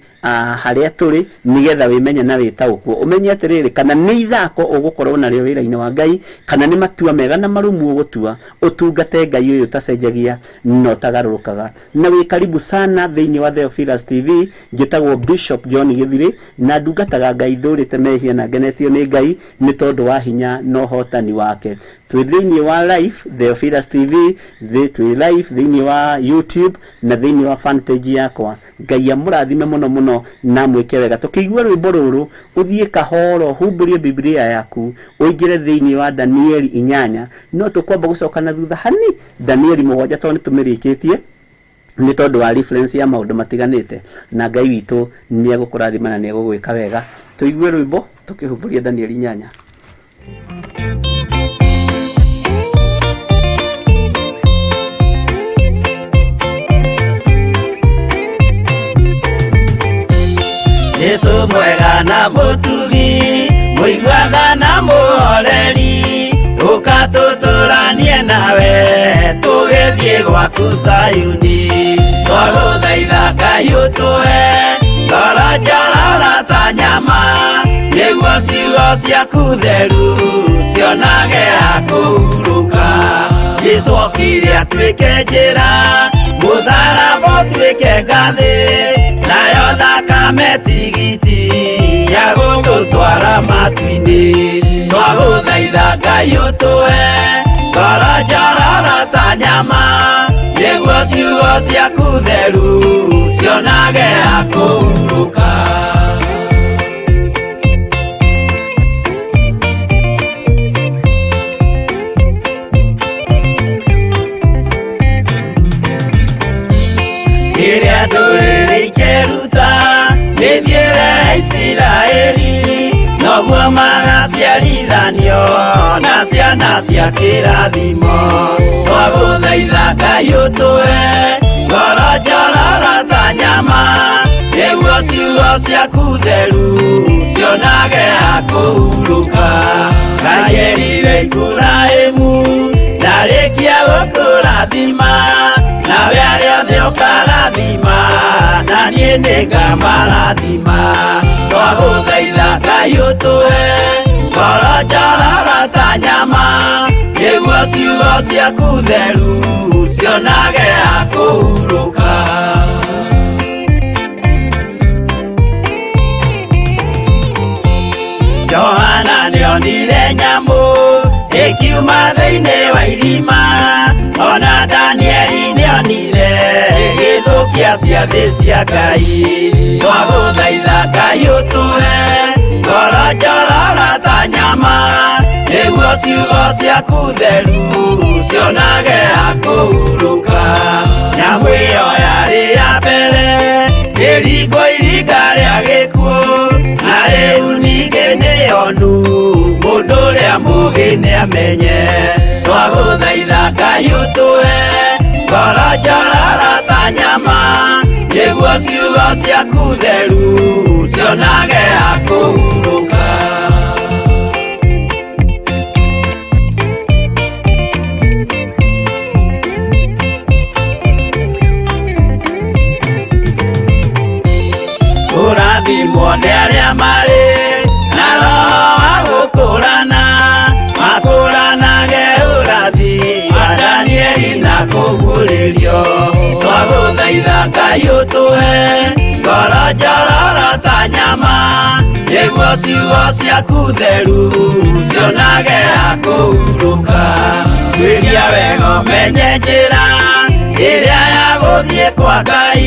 harĩa tũrĩ, nĩgetha wĩmenye na wĩtaũkwo, ũmenye atĩrĩrĩ, kana nĩ ithako ũgũkorwo narĩo wĩra-inĩ wa Ngai, kana nĩ matua mega na marũmu ũgũtua ũtungate Ngai ũyũ ũtacenjagia na ũtagarũrũkaga. Na wĩ karibu sana thĩinĩ wa Theophilus TV. Njĩtagwo Bishop John Gĩthirĩ, na ndungataga Ngai thũrĩte mehia na ngenetio nĩ Ngai nĩ tondũ wa hinya na ũhotani wake. Twĩ thĩinĩ wa live Theophilus TV, twĩ live thĩinĩ wa YouTube na thĩinĩ wa fan page yakwa. Ngai amũrathime mũno mũno Mũno na mwĩke wega. Tũkĩigua rwĩmbo rũrũ, ũthiĩ kahoro, humbũrie Biblia yaku, ũingĩre thĩinĩ wa Danieli 8. No tũkwamba gũcoka na thutha hani Danieli 7, tondũ nĩ tũmĩrĩkĩtie nĩ tondũ wa reference ya maũndũ matiganĩte, na Ngai witũ nĩ egũkũrathima na nĩ egũgwĩka wega. Tũigue rwĩmbo tũkĩhumbũria Danieli 8. Jesu mwega na mũtugi, mũiguana na mũhoreri, ũka tũtũranie nawe tũgĩthiĩ gwaku Zayuni. Twagũthaitha Ngai ũtũhe ngoro njororo ta nyama, nĩguo ciugo ciaku theru cionage ha kũhurũka. Jesu okire atuĩke njĩra, mũtharaba ũtuĩke ngathĩ, nayo thakame tigiti ya gũtũtwara matu-inĩ. Twagũthaitha Ngai ũtũhe ngoro njororo ta nyama, nĩguo ciugo ciaku theru cionage ha kũhurũka. Rĩrĩa ndũrĩrĩ ikeruta mĩthiĩre ya Isiraeli, noguo magaciarithanio na ciana cia kĩrathimo. Twagũthaitha Ngai ũtũhe ngoro njororo ta nyama, nĩguo ciugo ciaku theru cionage ha kũhurũka. Ngai erire Iburahĩmu ndarĩkia gũkũrathima, nawe arĩa othe ũkarathima, na niĩ nĩngamarathima. Twagũthaitha Ngai ũtũhe ngoro njororo ta nyama, nĩguo ciugo ciaku theru cionage ha kũhurũka. Johana nĩonire nyamũ ĩkiuma thĩinĩ wa irima, ona Danieli nĩonire ĩgĩthũkia ciathĩ cia Ngai. Twagũthaitha Ngai ũtũhe ngoro njororo ta nyama, nĩguo ciugo ciaku theru cionage ha kũhurũka. Nyamũ ĩyo yarĩ ya mbere ĩringwo iringa rĩa gĩkuũ, na rĩu ningĩ nĩyonu mũndũ ũrĩa mũũgĩ nĩamenye. Twagũthaitha Ngai ũtũhe ngoro njororo ta nyama, nĩguo ciugo ciaku theru cionage ha kũhurũka. Kũrathimwo nĩ arĩa marĩ na roho wa gũkũrana, makũranage ũrathi wa Danieli na kũguũrĩrio. Twagũthaitha Ngai ũtũhe ngoro njororo ta nyama, nĩguo ciugo ciaku theru cionage ha kũhurũka. Tuĩria wega ũmenye njĩra ĩrĩa ya gũthiĩ kwa Ngai,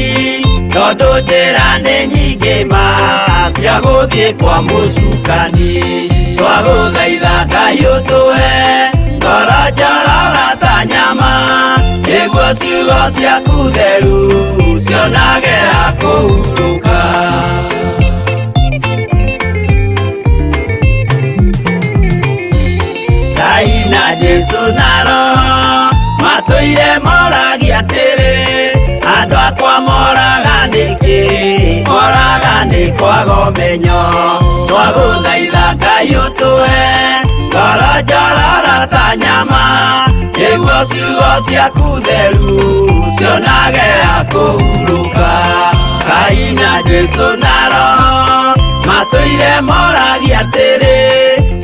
tondũ njĩra nĩ nyingĩ ma cia gũthiĩ kwa mũcukani. Twagũthaitha Ngai ũtũhe ngoro njororo ta nyama, nĩguo ciugo ciaku theru cionage ha kũhurũka. Ngai na Jesu na Roho matũire moragia atĩrĩ, andũ akwa moraga nĩkĩ? Moraga nĩ kwaga ũmenyo. Twagũthaitha Ngai ũtũhe ngoro njororo ta nyama, nĩguo ciugo ciaku theru cionage ha kũhurũka. Ngai na Jesu na Roho matũire moragia atĩrĩ,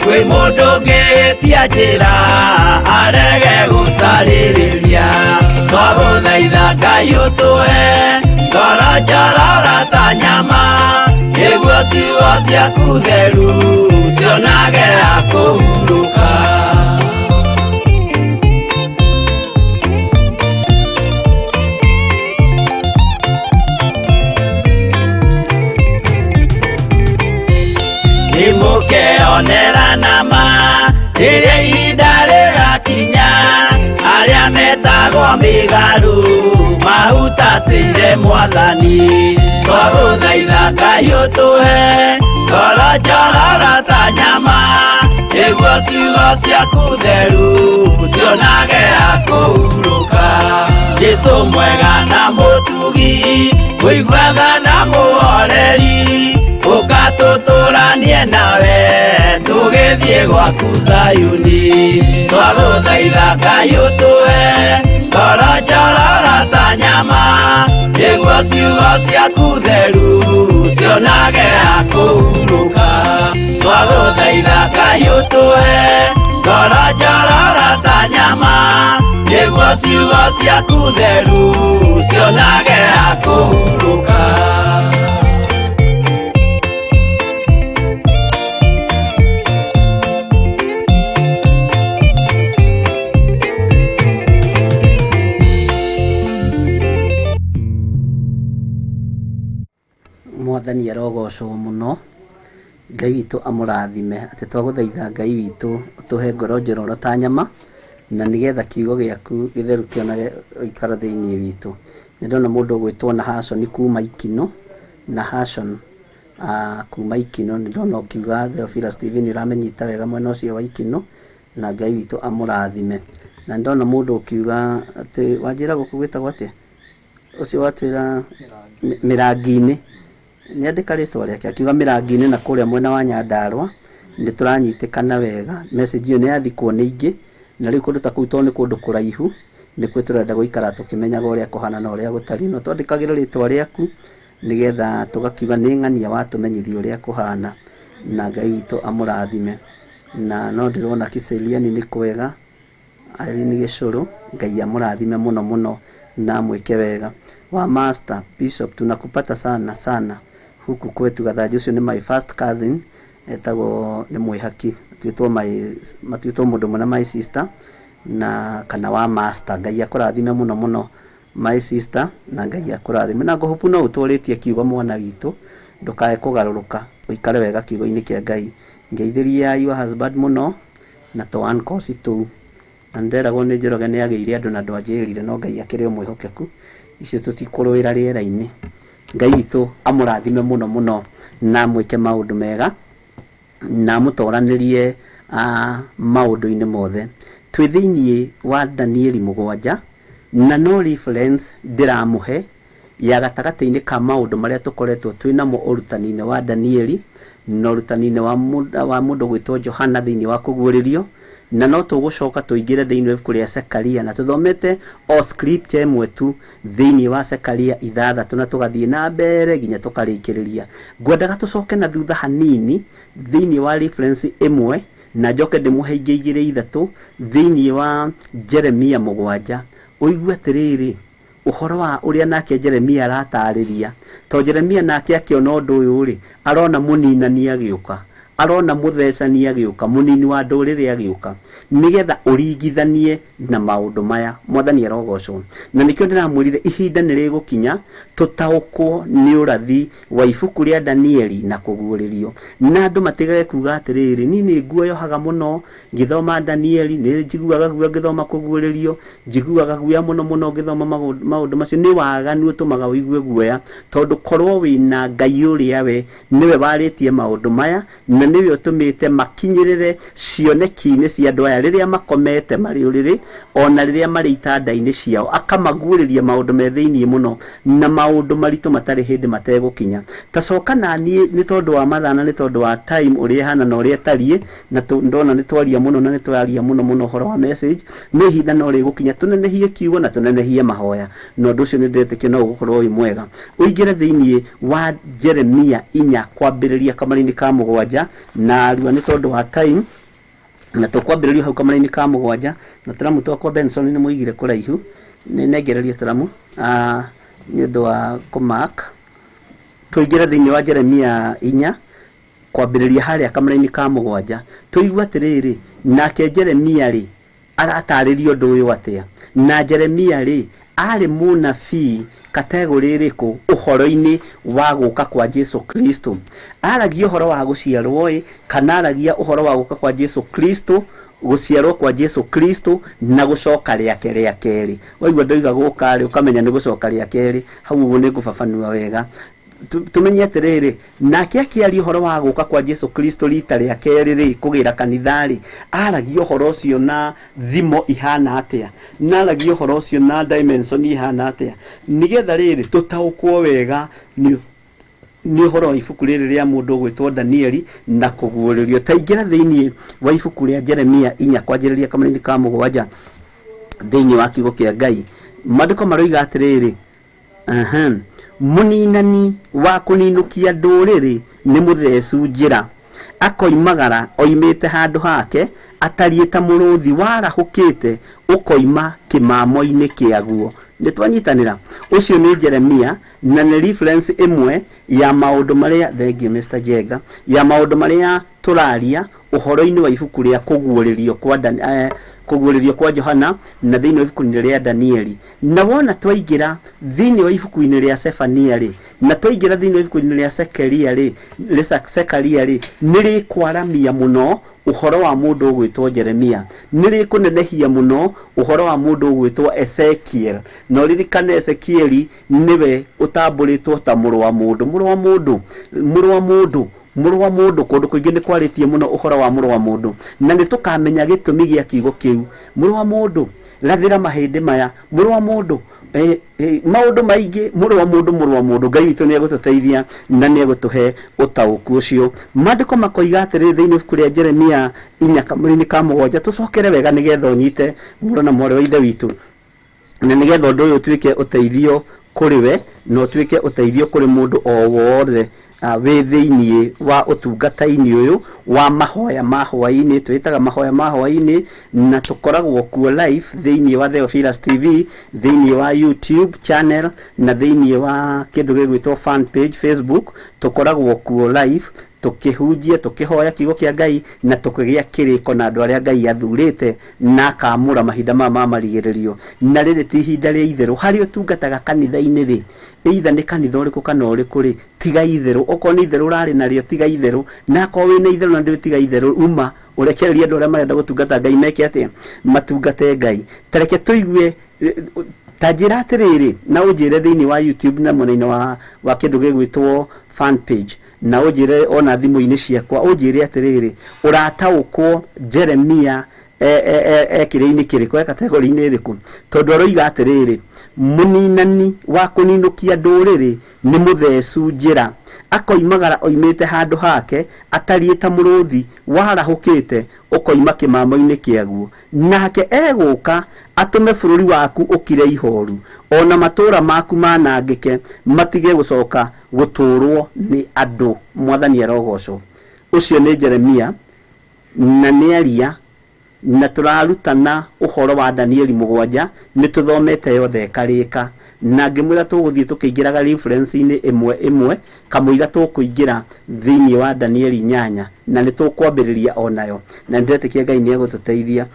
kwĩ mũndũ ũngĩtia njĩra arege gũcarĩrĩria. Twagũthaitha Ngai ũtũhe ngoro njororo ta nyama, nĩguo ciugo ciaku theru cionage ha kũhurũka. Nĩmũkeonera nama rĩrĩa ihinda rĩgakinya, arĩa metagwo mĩgarũ mahutatĩire Mwathani. Twagũthaitha Ngai ũtũhe ngoro njororo ta nyama, nĩguo ciugo ciaku theru cionage ha kũhurũka. Jesũ mwega na mũtugi, mũigua tha na mũhoreri, ũka tũtũranie nawe tũgĩthiĩ gwaku Zayuni. Twagũthaitha Ngai ũtũhe ngoro njororo ta nyama, nĩguo ciugo ciaku theru cionage ha kũhurũka. Twagũthaitha Ngai ũtũhe ngoro njororo ta nyama, nĩguo ciugo ciaku theru cionage ha kũhurũka. Mwathani arogocwo mũno. Ngai witũ amũrathime. Atĩ twagũthaitha Ngai witũ ũtũhe ngoro njororo ta nyama, na nĩgetha kiugo gĩaku gĩtheru kĩonage ũikaro thĩinĩ witũ. Nĩ ndona mũndũ ũgwĩtwo Nahashon kuma Ikinũ, Nahashon kuma Ikinũ, nĩ ndona ũkiuga Theophilus TV nĩ ũramĩnyita wega mwena ũcio wa Ikinũ, na Ngai witũ amũrathime. Na nĩ ndona mũndũ ũkiuga atĩ, wanjĩra gũkũ gwĩtagwo atĩa? Ũcio watwĩra Mĩrangi-inĩ. Nĩ andĩka rĩtwa rĩake akiuga Mĩrangi-inĩ na kũrĩa mwena wa Nyandarũa nĩ tũranyitĩkana wega. Message ĩyo nĩ yathikwo nĩ ingĩ, na rĩu kũndũ ta kũu tondũ nĩ kũndũ kũraihu, nĩkuo tũrenda gũikara tũkĩmenyaga ũrĩa kũhana na ũrĩa gũtariĩ. No twandĩkagĩre rĩtwa rĩaku nĩgetha tũgakiuga nĩ ng'ania watũmenyithia ũrĩa kũhana, na Ngai witũ amũrathime. Na no ndĩrona Kiseriani nĩ kwega. Irene Gĩcũrũ, Ngai amũrathime mũno mũno na amwĩke wega. Wa Master Bishop, tunakupata sana sana huku kwetu Gathanji. Ũcio nĩ my first cousin, etagwo nĩ Mwĩhaki, matuĩtwo my matuĩtwo mũndũ ũmwe na my sister na kana wa Master. Ngai akũrathime mũno mũno my sister, na Ngai akũrathime. Na ngũhopu no ũtũrĩtie kiugo mwana witũ, ndũkae kũgarũrũka, ũikare wega kiugo-inĩ kĩa Ngai. Ngeithĩria your husband mũno na tũ uncles tũu. Na nĩnderagwo nĩ Njoroge nĩ agĩire andũ na ndwanjĩrire, no Ngai akĩrĩ o mwĩhokeku, icio tũtikũrũĩra rĩera-inĩ. Ngai witũ amũrathime mũno mũno na amwĩke maũndũ mega na amũtoranĩrie maũndũ-inĩ mothe. Twĩ thĩiniĩ wa Danieli 7 na no reference ndĩramũhe ya gatagatĩ-inĩ ka maũndũ marĩa tũkoretwo twĩ namo ũrutani-inĩ wa Danieli na ũrutani-inĩ wa mũndũ gwĩtwo Johana thĩinĩ wa kũguũrĩrio, na no tũgũcoka tũingĩre thĩinĩ wa ibuku rĩa Zekaria na tũthomete o scripture ĩmwe tu thĩinĩ wa Zekaria 6 na tũgathiĩ na mbere nginya tũkarĩkĩrĩria. Ngwendaga tũcoke na thutha hanini thĩinĩ wa reference ĩmwe na njoke ndĩmũhe ingĩ igĩrĩ ithatũ thĩinĩ wa Jeremia 7. Ũigue atĩrĩrĩ, ũhoro wa ũrĩa nake Jeremia aratarĩria. To Jeremia nake akĩona ũndũ ũyũ rĩ, arona mũninani agĩũka, arona mũthecani agĩũka, mũnini wa ndũrĩrĩ agĩũka, nĩgetha ũringithanie na maũndũ maya. Mwathani arogocwo. Na nĩkĩo ndĩramwĩrire ihinda nĩ rĩgũkinya tũtaũkwo nĩ ũrathi wa ibuku rĩa Danieli na kũguũrĩrio, na andũ matigage kuga atĩrĩrĩ, niĩ nĩ nguoyohaga mũno ngĩthoma Danieli, nĩ njiguaga guoya ngĩthoma kũguũrĩrio, njiguaga guoya mũno mũno ngĩthoma maũndũ macio. Nĩ waganu ũtũmaga ũigue guoya, tondũ korwo wĩna Ngai ũrĩa we nĩwe warĩtie maũndũ maya na nĩwe ũtũmĩte makinyĩrĩre cioneki-inĩ cia andũ aya rĩrĩa makomete marĩ ũrĩrĩ ona rĩrĩa marĩ itanda-inĩ ciao, akamaguũrĩria maũndũ me thĩiniĩ mũno na maũndũ maritũ matarĩ hĩndĩ mategũkinya. Ta coka na niĩ nĩ tondũ wa mathaa na nĩ tondũ wa time ũrĩa ĩhana na ũrĩa ĩtariĩ, na ndona nĩ twaria mũno na nĩ twaria mũno mũno ũhoro wa message, nĩ ihinda no rĩgũkinya tũnenehie kiugo na tũnenehie mahoya, na ũndũ ũcio nĩ ndĩretĩkia no ũgũkorwo wĩ mwega. Ũingĩre thĩiniĩ wa Jeremia 4 kwambĩrĩria kamũra-inĩ ka 7, na arua nĩ tondũ wa time, na tũkwambĩrĩria hau kamũra-inĩ ka 7, na tũramu twakwa Benson nĩ mũigire kũraihu, nĩ nengererie tũramu nĩ ũndũ wa kũmark. Tũingĩre thĩiniĩ wa Jeremia 4 kwambĩrĩria harĩa kamũra-inĩ ka 7, tũigue atĩrĩrĩ, nake Jeremia rĩ aratarĩria ũndũ ũyũ atĩa, na Jeremia rĩ Arĩ mũnabii kategori ĩrĩkũ ũhoro-inĩ wa gũka kwa Jesu Kristo? Aragia ũhoro wa gũciarwo ĩ, kana aragia ũhoro wa gũka kwa Jesu Kristo, gũciarwo kwa Jesu Kristo na gũcoka rĩake rĩa kerĩ. Waigua ndoiga gũka rĩ, ũkamenya nĩ gũcoka rĩa kerĩ. Hau ũguo nĩ ngũbabanua wega. Tumenye atĩrĩrĩ, nake akĩaria ũhoro wa gũka kwa Jesu Kristo rita rĩa kerĩ rĩ, kũgĩra kanitha rĩ, aragia ũhoro ũcio na thimo ihana atĩa, na aragia ũhoro ũcio na dimension ihana atĩa, nĩgetha rĩrĩ tũtaũkwo wega nĩ ũhoro wa ibuku rĩrĩ rĩa mũndũ ũgwĩtwo Danieli na kũguũrĩrio. Ta ingĩra thĩinĩ wa ibuku rĩa Jeremia 4 kwanjĩrĩria kamũrainĩ ka 7 thĩinĩ wa kiugo kĩa Ngai, maandĩko maroiga atĩrĩrĩ, mũninani wa kũninũkia ndũrĩrĩ nĩ mũthecu njĩra, akoimagara oimĩte handũ hake atariĩ ta mũrũthi warahũkĩte ũkoima kĩmamo-inĩ kĩaguo. Nĩ twanyitanĩra. Ũcio nĩ Jeremia, na nĩ reference ĩmwe ya maũndũ marĩa, thank you Mr. Jenga, ya maũndũ marĩa tũraria ũhoro-inĩ wa ibuku rĩa kũguũrĩrio kwa kũguũrĩrio kwa Johana na thĩinĩ wa ibuku-inĩ rĩa Danieli. Na wona twaingĩra thĩinĩ wa ibuku-inĩ rĩa Sefania rĩ, na twaingĩra thĩinĩ wa ibuku-inĩ rĩa Sekaria rĩ, Sekaria rĩ, nĩ rĩkwaramia mũno ũhoro wa mũndũ ũgwĩtwo Jeremia, nĩ rĩkũnenehia mũno ũhoro wa mũndũ ũgwĩtwo Ezekiel. Na ũririkane Ezekieli nĩwe ũtambũrĩtwo ta mũrũ wa mũndũ, mũrũ wa mũndũ, mũrũ wa mũndũ, mũrũ wa mũndũ. Kũndũ kũingĩ nĩ kwarĩtie mũno ũhoro wa mũrũ wa mũndũ, na nĩ tũkamenya gĩtũmi gĩa kiugo kĩu. Mũrũ wa mũndũ, rathĩra mahĩndĩ maya, mũrũ wa mũndũ, maũndũ maingĩ, mũrũ wa mũndũ, mũrũ wa mũndũ. Ngai witũ nĩ egũtũteithia na nĩ egũtũhe ũtaũku ũcio. Maandĩko makoiga atĩrĩrĩ thĩinĩ wa ibuku rĩa Jeremia 4 kamũrainĩ ka 7, tũcokere wega nĩgetha ũnyite mũrũ na mwarĩ wa Ithe witũ, na nĩgetha ũndũ ũyũ ũtuĩke ũteithio kũrĩ we na ũtuĩke ũteithio kũrĩ mũndũ o wothe wĩ thĩinĩ wa ũtungata-inĩ ũyũ wa mahoya ma hwaĩ-inĩ. Twĩtaga mahoya ma hwaĩ-inĩ na tũkoragwo kuo live thĩinĩ wa Theophilus TV, thĩinĩ wa YouTube channel na thĩinĩ wa kĩndũ gĩgwĩtwo fan page Facebook. Tũkoragwo kuo live tũkĩhunjia, tũkĩhoya kiugo kĩa Ngai na tũkĩgĩa kĩrĩko na andũ arĩa Ngai athurĩte na akamũra mahinda maya ma marigĩrĩrio. Na rĩrĩ ti ihinda rĩa itherũ. Harĩa ũtungataga kanitha-inĩ rĩ, either nĩ kanitha ũrĩkũ kana ũrĩkũ rĩ, tiga itherũ. Okorwo nĩ itherũ ũrarĩ narĩo, tiga itherũ. Na akorwo wĩna itherũ na ndũrĩ, tiga itherũ, uma ũrekererie andũ arĩa marenda gũtungata Ngai meke atĩa? Matungate Ngai. Ta reke tũigue, ta njĩra atĩrĩrĩ, na ũnjĩre thĩinĩ wa YouTube na mwena-inĩ wa kĩndũ gĩgwĩtwo fan page, na ũnjĩre ona thimũ-inĩ ciakwa, ũnjĩre atĩrĩrĩ, ũrataũkwo Jeremia ekĩrĩ-inĩ kĩrĩkũ, e kategori-inĩ ĩrĩkũ? Tondũ aroiga atĩrĩrĩ, mũninani wa kũninũkia ndũrĩrĩ nĩ mũthecu njĩra, akoimagara oimĩte handũ hake atariĩ ta mũrũthi warahũkĩte ũkoima kĩmamo-inĩ kĩaguo. Nake egũka atũme bũrũri waku ũkire ihoru, ona matũũra maku manangĩke, matige gũcoka gũtũũrwo nĩ andũ. Mwathani arogocwo. Ũcio nĩ Jeremia na nĩ aria, na tũrarutana ũhoro wa Danieli 7, nĩ tũthomete yothe ĩkarĩka, na ngĩmwĩra tũgũthiĩ tũkĩingĩraga reference-inĩ ĩmwe ĩmwe kamũira tũkũingĩra thĩinĩ wa Danieli 8, na nĩ tũkwambĩrĩria onayo, na nĩndĩretĩkia Ngai nĩ egũtũteithia.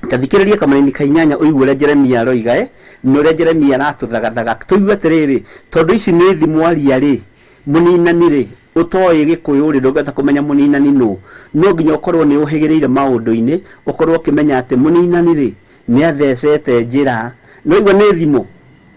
Ta thikĩrĩria kamũraini ka 8 ũigue ũrĩa Jeremia aroiga, na ũrĩa Jeremia aratũthagathaga. Tũigue atĩrĩrĩ, tondũ ici nĩ thimo aria rĩ, mũninani rĩ, ũtoĩ Gĩkũyũ rĩ, ndũngĩhota kũmenya mũninani nũ. No nginya ũkorwo nĩ ũhĩgĩrĩire maũndũ-inĩ, ũkorwo ũkĩmenya atĩ mũninani rĩ, nĩ athecete njĩra. No igua nĩ thimo,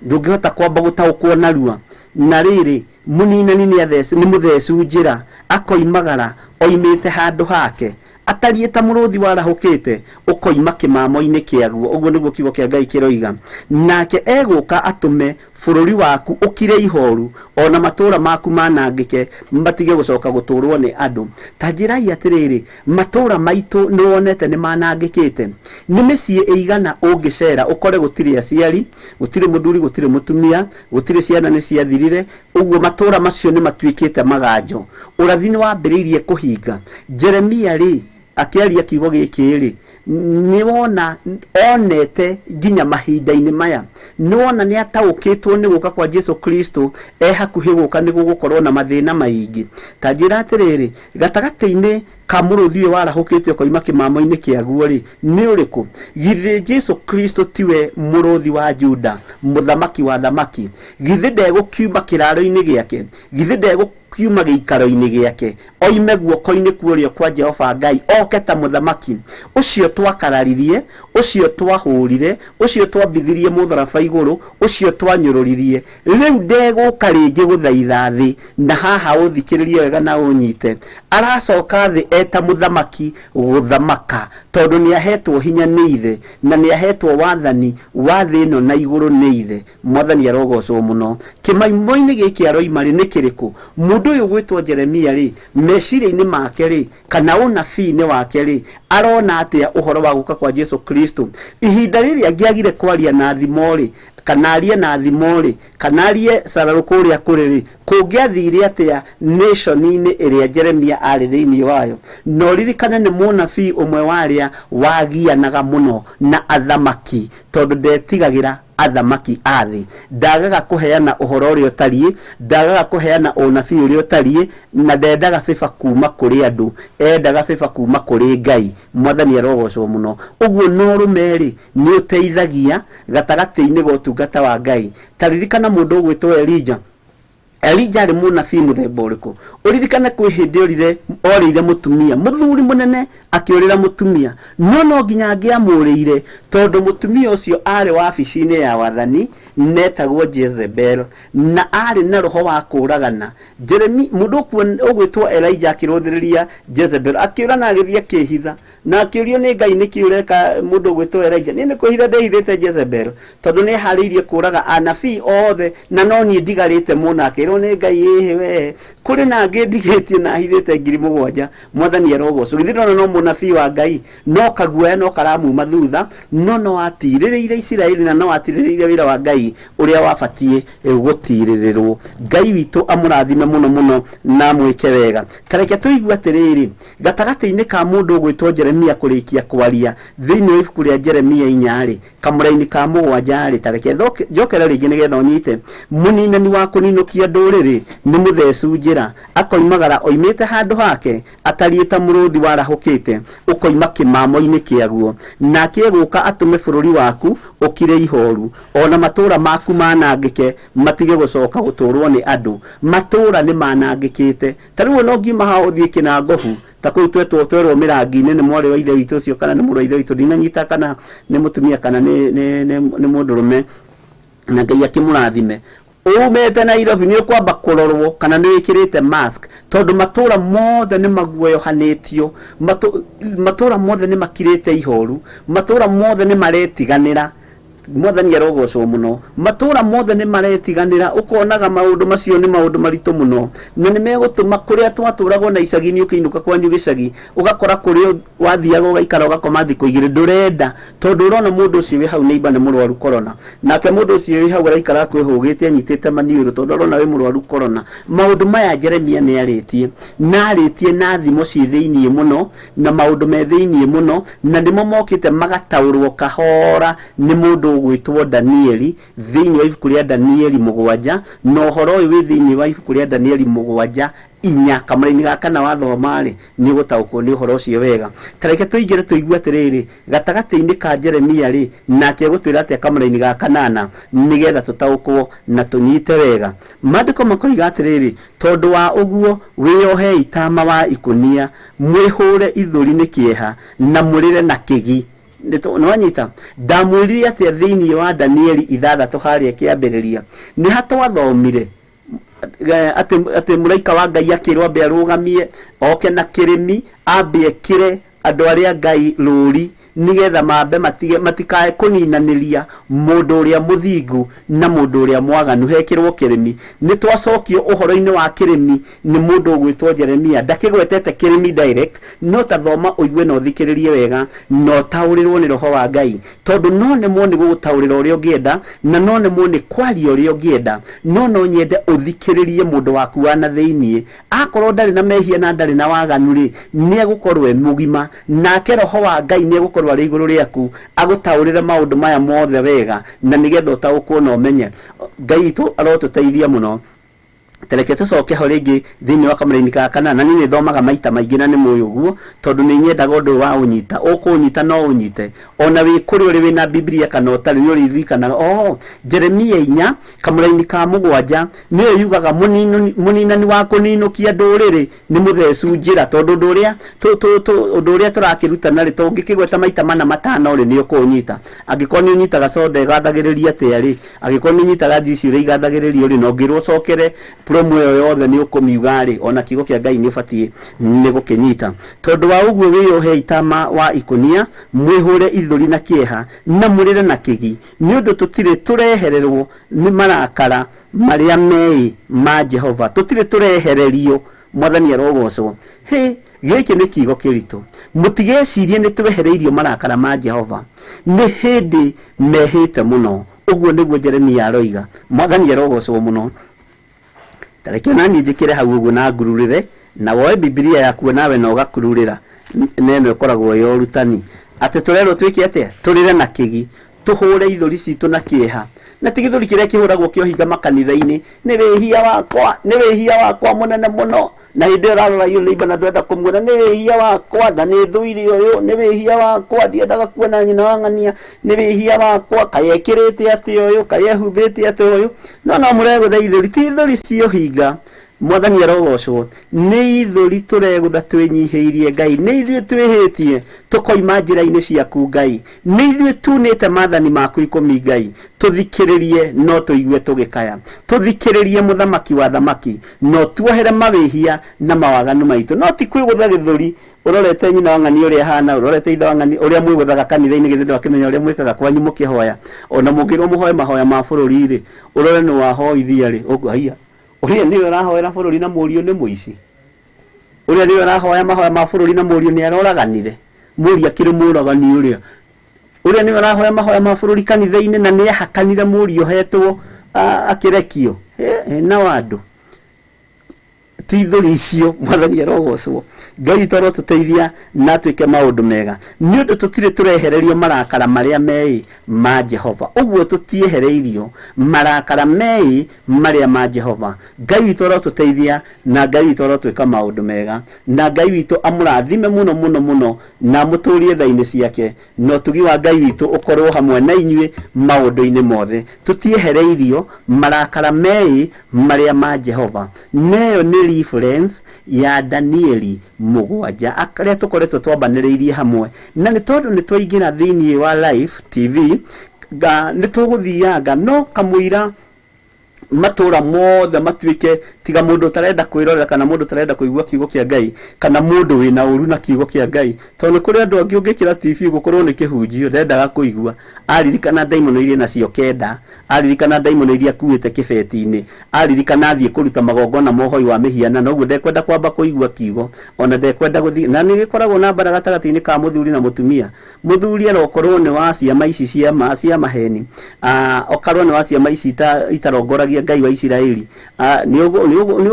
ndũngĩhota kwamba gũtaũkwo narua. Na rĩrĩ, mũninani nĩ mũthecu njĩra, akoimagara oimĩte handũ hake atariĩ ta mũrũthi warahũkĩte ũkoima kĩmamo-inĩ kĩaguo. Ũguo nĩguo kiugo kĩa Ngai kĩroiga. Nake egũka atũme bũrũri waku ũkire ihoru, ona matũũra maku manangĩke, matige gũcoka gũtũũrwo nĩ andũ. Ta njĩrai atĩrĩrĩ, matũũra maitũ nĩ wonete nĩ manangĩkĩte? Nĩ mĩciĩ ĩigana ũngĩcera ũkore gũtirĩ aciari, gũtirĩ mũthuri, gũtirĩ mũtumia, gũtirĩ ciana nĩ ciathirire? Ũguo matũũra macio nĩ matuĩkĩte maganjo. Ũrathi nĩ wambĩrĩirie kũhinga. Jeremia rĩ, Akĩaria kiugo gĩkĩ rĩ, nĩ wona onete nginya mahinda-inĩ maya, nĩ wona nĩ ataũkĩtwo nĩ gũka kwa Jesu Kristo e hakuhĩ gũka, nĩ gũgũkorwo na mathĩna maingĩ. Ta njĩra atĩrĩrĩ, gatagatĩ-inĩ ka mũrũthi ũyũ warahũkĩte ũkoima kĩmamo-inĩ kĩaguo rĩ, nĩ ũrĩkũ? Githĩ Jesu Kristo tiwe mũrũthi wa Juda, mũthamaki wa thamaki? Githĩ ndegũkiuma kĩraro-inĩ gĩake? Githĩ ndegũkiuma gĩikaro-inĩ gĩake, oime guoko-inĩ kuorio kwa Jehova Ngai, oke ta mũthamaki ũcio twakararirie, ũcio twahũrire, ũcio twambithirie mũtharaba igũrũ, ũcio twanyũrũririe? Rĩu ndegũka rĩngĩ gũthaitha thĩ. Na haha ũthikĩrĩrie wega na ũnyite, aracoka thĩ eta mũthamaki gũthamaka, tondũ nĩ ahetwo hinya nĩ ithe, na nĩ ahetwo wathani wa thĩ ĩno na igũrũ nĩ ithe. Mwathani arogocwo mũno. Kĩmaimo-inĩ gĩkĩ aroima rĩ, nĩ kĩrĩkũ? Mũndũ ũyũ gwĩtwo Jeremia rĩ, meciria-inĩ make rĩ, kana ũnabii-inĩ wake rĩ, arona atĩa ũhoro wa gũka kwa Jesu Kristo? Ihinda rĩrĩ angĩagire kwaria na thimo rĩ, kana arie na thimo rĩ, kana arie cararũ kũrĩa kũrĩ rĩ, kũngĩathire atĩa nation-inĩ ĩrĩa Jeremia arĩ thĩinĩ wayo? Na ũririkane nĩ mũnabii ũmwe wa arĩa wagianaga mũno na athamaki, tondũ ndetigagĩra athamaki a thĩ, ndagaga kũheana ũhoro ũrĩa ũtariĩ, ndagaga kũheana ũnabii ũrĩa ũtariĩ, na ndendaga bĩba kuma kũrĩ andũ, endaga bĩba kuma kũrĩ Ngai. Mwathani arogocwo mũno. Ũguo no ũrũme rĩ, nĩ ũteithagia gatagatĩ-inĩ ga ũtungata wa Ngai. Ta ririkana mũndũ ũgwĩtwo Elija. Elija arĩ mũnabii mũthemba ũrĩkũ? Ũririkane kwĩ hĩndĩ orĩire mũtumia, mũthuri mũnene akĩũrĩra mũtumia, no nginya angĩamũrĩire, tondũ mũtumia ũcio arĩ wabici-inĩ ya wathani netagwo Jezebel, na arĩ na roho wa kũragana. Jeremi, mũndũ ũgwĩtwo Elijah akĩrũthĩrĩria Jezebel, akĩũra na agĩthiĩ akĩhitha, na akĩũrio nĩ Ngai, nĩkĩ ũreka mũndũ ũgwĩtwo Elijah? Niĩ nĩ kwĩhitha ndehithĩte Jezebel, tondũ nĩ eharĩirie kũraga anabii othe, na no niĩ ndigarĩte mũno. Akĩrwo nĩ Ngai, ĩhĩ we, kũrĩ na angĩ ndigĩtie na hithĩte 7,000. Mwathani arogocwo. Githĩ ndona no mũnabii wa Ngai, no kaguoya no karamuma thutha, no atirĩrĩire Isiraeli, na no atirĩrĩire wĩra wa Ngai ũrĩa wabatiĩ gũtirĩrĩrwo. Ngai witũ amũrathime mũno mũno na amwĩke wega. Ta reke tũigue atĩrĩrĩ, gatagatĩ-inĩ ka mũndũ ũgwĩtwo Jeremia kũrĩkia kwaria thĩinĩ wa ibuku rĩa Jeremia 4 rĩ, kamũraini ka 7 rĩ, ta reke njokere rĩngĩ nĩgetha ũnyite. Mũninani wa kũninũkia ndũrĩrĩ nĩ mũthecu njĩra, akoimagara oimĩte handũ hake, atariĩ ta mũrũthi warahũkĩte ũkoima kĩmamo-inĩ kĩaguo. Nake egũka atũme bũrũri waku ũkire ihoru, ona matũũra maku manangĩke, matige gũcoka gũtũũrwo nĩ andũ. Matũũra nĩ manangĩkĩte. Ta rĩu ona ũngiuma haha ũthiĩ Kĩnangobu, ta kũu twetwo twerwo mĩrangi-inĩ nĩ mwarĩ wa ithe witũ ũcio, kana nĩ mũrũ wa ithe witũ, ndinanyita kana nĩ mũtumia kana nĩ mũndũrũme, na Ngai akĩmũrathime. Umĩte Nairobi nĩ ũkwamba kũrorwo kana nĩ wĩkĩrĩte mask, tondũ matũũra mothe nĩ maguoyohanĩtio, matũũra mothe nĩ makirĩte ihoru, matũũra mothe nĩ maretiganĩra. Mwathani arogocwo mũno. Matũũra mothe nĩ maretiganĩra, ũkonaga maũndũ macio nĩ maũndũ maritũ mũno, na nĩ megũtũma kũrĩa twatũragwo na icagi-inĩ, ũkĩinũka kwanyu gĩcagi ũgakora kũrĩa wathiaga ũgaikara ũgakoma thikũ igĩrĩ ndũrenda, tondũ ũrona mũndũ ũcio wĩ hau neighbor nĩ mũrwaru corona, nake mũndũ ũcio wĩ hau araikara akwĩhũgĩte anyitĩte maniũrũ tondũ arona wĩ mũrwaru corona. Maũndũ maya Jeremia nĩ arĩtie, na arĩtie na thimo ciĩ thĩiniĩ mũno, na maũndũ me thĩiniĩ mũno, na nĩmo mokĩte magataũrwo kahora nĩ mũndũ ũgwĩtwo Danieli thĩiniĩ wa ibuku rĩa Danieli 7. Na ũhoro ũyũ wĩ thĩiniĩ wa ibuku rĩa Danieli 7:4, kamũraini ga kana wathoma rĩ, nĩ ũgũtaũkwo nĩ ũhoro ũcio wega. Ta reke tũingĩre tũigue atĩrĩrĩ, gatagatĩ-inĩ ka Jeremia rĩ, nake egũtwĩra atĩa kamũraini ga 8, nĩgetha tũtaũkwo na tũnyite wega. Maandĩko makoiga atĩrĩrĩ, tondũ wa ũguo wĩyohei tama wa ikũnia, mwĩhũre ithũri nĩ kĩeha, na mũrĩre na kĩgi. Nĩwanyita? Ndamwĩrire atĩa thĩinĩ wa Danieli 6 harĩa kĩambĩrĩria? Nĩ hatwathomire atĩ mũraika wa Ngai akĩrwo ambe arũgamie, oke na kĩrĩmi, ambe ekĩre andũ arĩa Ngai rũri Nĩgetha mambe matige matikae kũninanĩria mũndũ ũrĩa mũthingu na mũndũ ũrĩa mwaganu, hekĩrwo kĩrĩmi. Nĩ twacokio ũhoro-inĩ wa kĩrĩmi nĩ mũndũ ũgwĩtwo Jeremia. Ndakĩgwetete kĩrĩmi direct, no ta thoma ũigue na ũthikĩrĩrie wega na ũtaũrĩrwo nĩ roho wa Ngai, tondũ no nemwo nĩ gũgũtaũrĩra ũrĩa ũngĩenda na no nemwo nĩ kwaria ũrĩa ũngĩenda, no no nyende ũthikĩrĩrie mũndũ waku wa na thĩiniĩ. Akorwo ndarĩ na mehia na ndarĩ na waganu rĩ, nĩ egũkorwo e mũgima, nake roho wa Ngai nĩ egũkorwo arĩ igũrũ rĩaku agũtaũrĩre maũndũ maya mothe wega, na nĩgetha ũtaũkwo na ũmenye. Ngai witũ arotũteithia mũno. Tareke tũcoke ho rĩngĩ thĩinĩ wa kamũraini ka kana, na niĩ nĩ thomaga maita maingĩ na nĩ mũĩ ũguo, tondũ nĩ nyendaga ũndũ wa ũnyita. Ũkũũnyita no ũnyite, ona wĩ kũrĩa ũrĩ wĩna Biblia kana ũtarĩ, nĩ ũrĩririkanaga. Oho Jeremia 4 kamũraini ka 7 nĩyo yugaga mũninani wa kũninũkia ndũrĩrĩ nĩ mũthecu njĩra, tondũ ũndũ ũrĩa tũrakĩrutana rĩ, tũngĩkĩgweta maita 4 5 rĩ, nĩ ũkũũnyita. Angĩkorwo nĩ ũnyitaga soda ĩgathagĩrĩria atĩa rĩ, angĩkorwo nĩ ũnyitaga juice ũrĩa igathagĩrĩrio rĩ, na ũngĩrwo ũcokere promo ĩyo yothe nĩ ũkũmiuga rĩ, ona kiugo kĩa Ngai nĩ ũbatiĩ nĩ gũkĩnyita. Tondũ wa ũguo wĩyohei tama wa ikũnia, mwĩhũre ithũri na kĩeha, na mũrĩre na kĩgi, nĩ ũndũ tũtirĩ tũrehererwo nĩ marakara marĩa meĩ ma Jehova. Tũtirĩ tũrehererio, Mwathani arogocwo. Hĩ, gĩkĩ nĩ kiugo kĩritũ. Mũtigecirie nĩ twehereirio marakara ma Jehova, nĩ hĩndĩ mehĩte mũno. Ũguo nĩguo Jeremia aroiga. Mwathani arogocwo mũno. Tareke ona niĩ njĩkĩre hau ũguo na ngururĩre, na woe Bibilia yaku nawe na ũgakururĩra. Na ĩno ĩkoragwo ĩ ũrutani. Atĩ tũrerwo twĩke atĩa? Tũrĩre na kĩgi, tũhũre ithũri citũ na kĩeha. Na ti gĩthũri kĩrĩa kĩhũragwo kĩohinga makanitha-inĩ, nĩ wĩhia wakwa, nĩ wĩhia wakwa mũnene mũno. Na hĩndĩ ĩyo ũrarora yũ neighbor na ndwenda kũmuona, nĩ wĩhia wakwa, na nĩ thũire ũyũ, nĩ wĩhia wakwa, ndiendaga kuona nyina wa ng'ania, nĩ wĩhia wakwa, kaĩ ekĩrĩte atĩa ũyũ, kaĩ ehumbĩte atĩa ũyũ. No no mũregũtha ithũri, ti ithũri cia ũhinga. Mwathani arogocwo. Nĩ ithũri tũregũtha twĩnyihĩirie Ngai, nĩ ithuĩ twĩhĩtie tũkoima njĩra-inĩ ciaku Ngai, nĩ ithuĩ tunĩte maathani maku 10 Ngai. Tũthikĩrĩrie no tũigue tũgĩkaya, tũthikĩrĩrie mũthamaki wa thamaki, no tuohere mawĩhia na mawaganu maitũ. No ti kwĩgũtha gĩthũri ũrorete nyina wa ng'ani ũrĩa ahana, ũrorete ithe wa ng'ani ũrĩa mwĩgũthaga kanitha-inĩ, githĩ ndwakĩmenya ũrĩa mwĩkaga kwanyu mũkĩhoya. Ona mũngĩrwo mũhoe mahoya ma bũrũri rĩ, ũrore nĩ wahoithia rĩ, ũkũhaiya ũrĩa nĩwe ũrahoera bũrũri na mũriũ nĩ mũici, ũrĩa nĩwe ũrahoya mahoya ma bũrũri na mũriũ nĩ aroraganire, mũriũ akĩrĩ mũragani ũrĩa, ũrĩa nĩwe ũrahoya mahoya ma bũrũri kanitha-inĩ na nĩ ahakanire mũriũ hetwo akĩrekio. Na wandũ ti ithũri icio. Mwathani arogocwo. Ngai witũ arotũteithia na atuĩke maũndũ mega, nĩ ũndũ tũtirĩ tũrehererio marakara marĩa meĩ ma Jehova. Ũguo tũtiehereirio marakara meĩ marĩa ma Jehova. Ngai witũ arotũteithia na Ngai witũ arotwĩka maũndũ mega, na Ngai witũ amũrathime mũno mũno mũno na amũtũrie tha-inĩ ciake, na ũtugi wa Ngai witũ ũkorwo hamwe na inyuĩ maũndũ-inĩ mothe. Tũtiehereirio marakara meĩ marĩa ma Jehova. Neyo nĩ reference ya Danieli 7 arĩa tũkoretwo twambanĩrĩirie hamwe, na nĩ tondũ nĩ twaingĩra thĩinĩ wa Live TV nĩ tũgũthianga no kamũira matũra mothe matuĩke tiga mũndũ ũtarenda kwĩrorera kana mũndũ ũtarenda kũigua kiugo kĩa Ngai kana mũndũ wĩna ũru na kiugo kĩa Ngai, tondũ nĩ kũrĩ andũ angĩ ũngĩkĩra TV gũkorwo nĩ kĩhunjio ndendaga kũigua, aririkana ndaimono iria nacio 9, aririkana ndaimono iria akuĩte kĩbeti-inĩ, aririkana athiĩ kũruta magongona ma ũhoi wa mĩhianano, ũguo ndekwenda kwamba kũigua kiugo, ona ndekwenda gũthiĩ. Na nĩ gĩkoragwo na mbara gatagatĩ-inĩ ka mũthuri na mũtumia. Mũthuri arokorwo nĩ wa ciama ici cia maheni, okarwo nĩ wa ciama ici itarongoragia Ngai wa Isiraeli, nĩ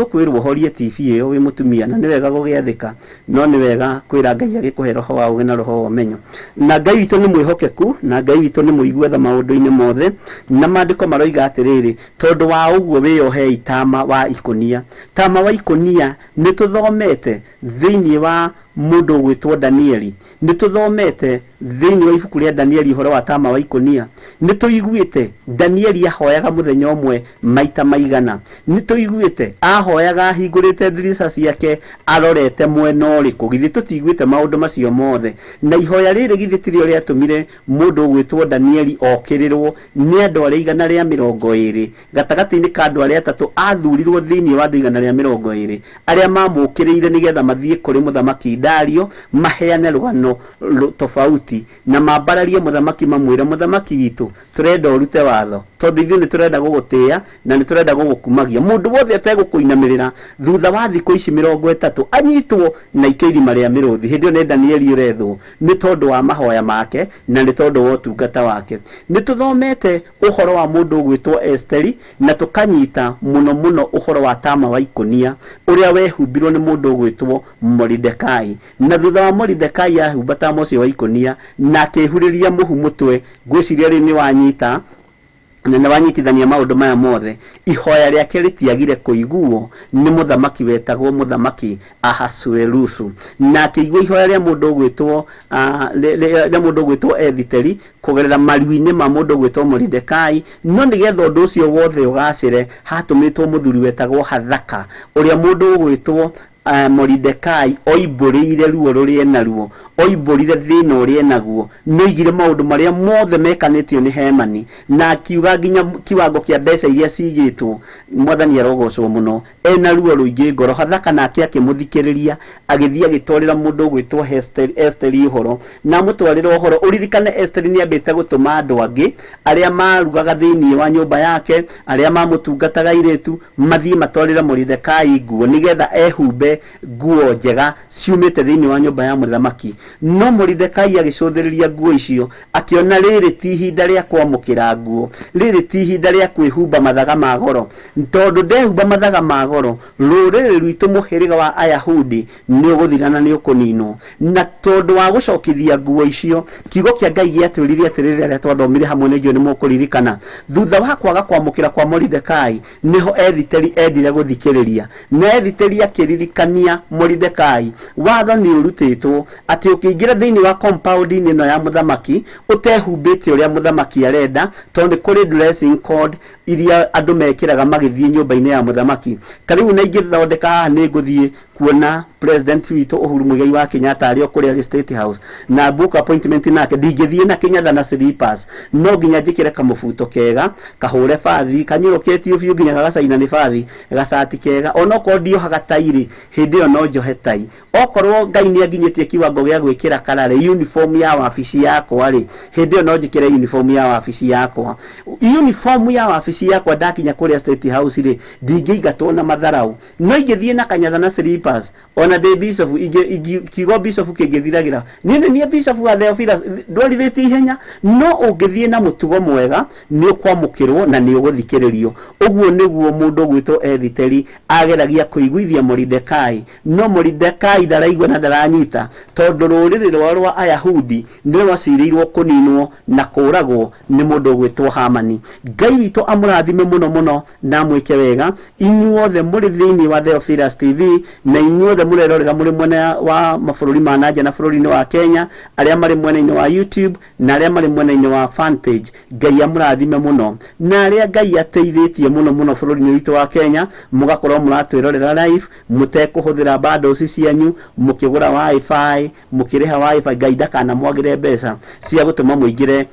ũkwĩrwo ũhorie TV ĩyo wĩ mũtumia, na nĩ wega gũgĩathĩka, no nĩ wega kwĩra Ngai agĩkũhe roho wa ũũgĩ na roho wa ũmenyo. Na Ngai witũ nĩ mwĩhokeku, na Ngai witũ nĩ mũigua tha maũndũ-inĩ mothe, na maandĩko maroiga atĩrĩrĩ, tondũ wa ũguo wĩyohei tama wa ikũnia. Tama wa ikũnia nĩ tũthomete thĩinĩ wa mũndũ ũgwĩtwo Danieli, nĩ tũthomete thĩinĩ wa ibuku rĩa Danieli ũhoro wa tama wa ikũnia, nĩ tũiguĩte Danieli ahoyaga mũthenya ũmwe maita maigana, nĩ tũiguĩte ahoyaga ahingũrĩte ndirica ciake arorete mwena ũrĩkũ. Githĩ tũtiguĩte maũndũ macio mothe? Na ihoya rĩrĩ githĩ tirĩo rĩatũmire mũndũ ũgwĩtwo Danieli okĩrĩrwo nĩ andũ arĩa 120, gatagatĩ-inĩ ka andũ arĩa atatũ athurirwo thĩinĩ wa andũ 120 arĩa mamũkĩrĩire nĩgetha mathiĩ kũrĩ mũthamaki Dario maheane rũgano tofauti na mambararie mũthamaki mamwĩre mũthamaki witũ tũrenda ũrute watho tondũ ithuĩ nĩ tũrenda gũgũtĩĩa na nĩ tũrenda gũgũkumagia mũndũ wothe ategũkũinamĩrĩra thutha wa thikũ ici 30 anyitwo na ikio irima rĩa mĩrũthi. Hĩndĩ ĩyo nĩ Danieli ũrethwo nĩ tondũ wa mahoya make na nĩ tondũ wa ũtungata wake. Nĩ tũthomete ũhoro wa mũndũ ũgwĩtwo Esteri na tũkanyita mũno mũno ũhoro wa tama wa ikũnia ũrĩa wehumbirwo nĩ mũndũ ũgwĩtwo Moridekai. Na thutha wa Moridekai ahumba tama ũcio wa ikũnia na akĩhurĩria mũhu mũtwe, ngwĩciria rĩu nĩ wanyita na nĩ wanyitithania maũndũ maya mothe, ihoya rĩake rĩtiagire kũiguo nĩ mũthamaki wetagwo mũthamaki Ahasuerusu. Na akĩigua ihoya rĩa mũndũ ũgwĩtwo rĩa mũndũ ũgwĩtwo Ethiteri kũgerera maru-inĩ ma mũndũ ũgwĩtwo Moridekai. No nĩgetha ũndũ ũcio wothe ũgacĩre, hatũmĩtwo mũthuri wetagwo Hathaka ũrĩa mũndũ ũgwĩtwo Moridekai oimbũrĩire ruo rũrĩa enaruo, oimbũrire thĩna ũrĩa enaguo, nĩoigire maũndũ marĩa mothe mekanĩtio nĩ Hemani, na akiuga nginya kiwango kĩa mbeca iria cigĩtwo. Mwathani arogocwo mũno, ena ruo rũingĩ ngoro. Hathaka nake akĩmũthikĩrĩria, agĩthiĩ agĩtwarĩra mũndũ ũgwĩtwo Esteri ũhoro, na amũtwarĩra ũhoro. Ũririkane Esteri nĩambĩte gũtũma andũ angĩ arĩa marugaga thĩinĩ wa nyũmba yake, arĩa mamũtungataga airĩtu, mathiĩ matwarĩre Moridekai nguo nĩgetha ehumbe nguo njega ciumĩte thĩinĩ wa nyũmba ya mũthamaki. No Moridekai agĩcũthĩrĩria nguo icio, akĩona rĩrĩ ti ihinda rĩa kwamũkĩra nguo, rĩrĩ ti ihinda rĩa kwĩhumba mathaga ma goro, tondũ ndehumba mathaga ma goro, rũrĩrĩ rwitũ mũhĩrĩga wa Ayahudi nĩ ũgũthira na nĩ ũkũninwo. Na tondũ wa gũcokithia nguo icio, kiugo kĩa Ngai gĩatwĩrire atĩrĩrĩ, arĩa twathomire hamwe nĩ njũĩ nĩ mũkũririkana, thutha wa kwaga kwamũkĩra kwa Moridekai nĩho Ethiteri endire gũthikĩrĩria. Na Ethiteri akĩririkania Moridekai watho nĩ ũrutĩtwo atĩ ũkĩingĩra thĩinĩ wa compound-inĩ ĩno ya mũthamaki ũtehumbĩte ũrĩa mũthamaki arenda, tondũ nĩ kũrĩ dressing code iria andũ mekĩraga magĩthiĩ nyũmba-inĩ ya mũthamaki. Ta rĩu na ingĩthondeka haha nĩ ngũthiĩ kuona president witũ Uhuru Muigai wa Kenyatta arĩ o kũrĩa arĩ State House na book appointment nake, ndingĩthiĩ na kĩnyatha na slippers, no nginya njĩkĩre kamũbuto kega, kahũre bathi, kanyũrũkĩtio biũ nginya gagacaina nĩ bathi, gacati kega, onokorwo ndiohaga tai rĩ, hĩndĩ ĩyo no njohe tai. Okorwo Ngai nĩ anginyĩtie kiwango gĩa gwĩkĩra kararĩ uniform ya wabici yakwa rĩ, hĩndĩ ĩyo no njĩkĩre uniform ya wabici yakwa. Uniform ya wabici yakwa ndakinya kũrĩa State House rĩ, ndingĩingatwo na matharau. No ingĩthiĩ na kanyatha na slippers, ona ndĩ bishop, kiugo bishop kĩngĩthiragĩra, niĩ nĩ niĩ bishop wa Theophilus, ndwarithĩtie ihenya. No ũngĩthiĩ na mũtugo mwega nĩ ũkwamũkĩrwo na nĩ ũgũthikĩrĩrio. Ũguo nĩguo mũndũ ũgwĩtwo Ethiteri ageragia kũiguithia Moridekai, no Moridekai ndaraigua na ndaranyita, tondũ rũrĩrĩ rwao rwa Ayahudi nĩ rwacirĩirwo kũninwo na kũragwo nĩ mũndũ ũgwĩtwo Hamani. Ngai witũ amũrathime mũno mũno na amwĩke wega inyuothe mũrĩ thĩinĩ wa Theophilus TV, na inyuothe mũrerorera mũrĩ mwena wa mabũrũri ma nanja na bũrũri-inĩ wa Kenya, arĩa marĩ mwena-inĩ wa YouTube na arĩa marĩ mwena-inĩ wa fan page. Ngai amũrathime mũno, na arĩa Ngai ateithĩtie mũno mũno bũrũri-inĩ witũ wa Kenya, mũgakorwo mũratwĩrorera live mũtekũhũthĩra bundles cianyu, mũkĩgũra wifi, mũkĩrĩha wifi. Ngai ndakanamwagĩre mbeca cia gũtũma mũingĩre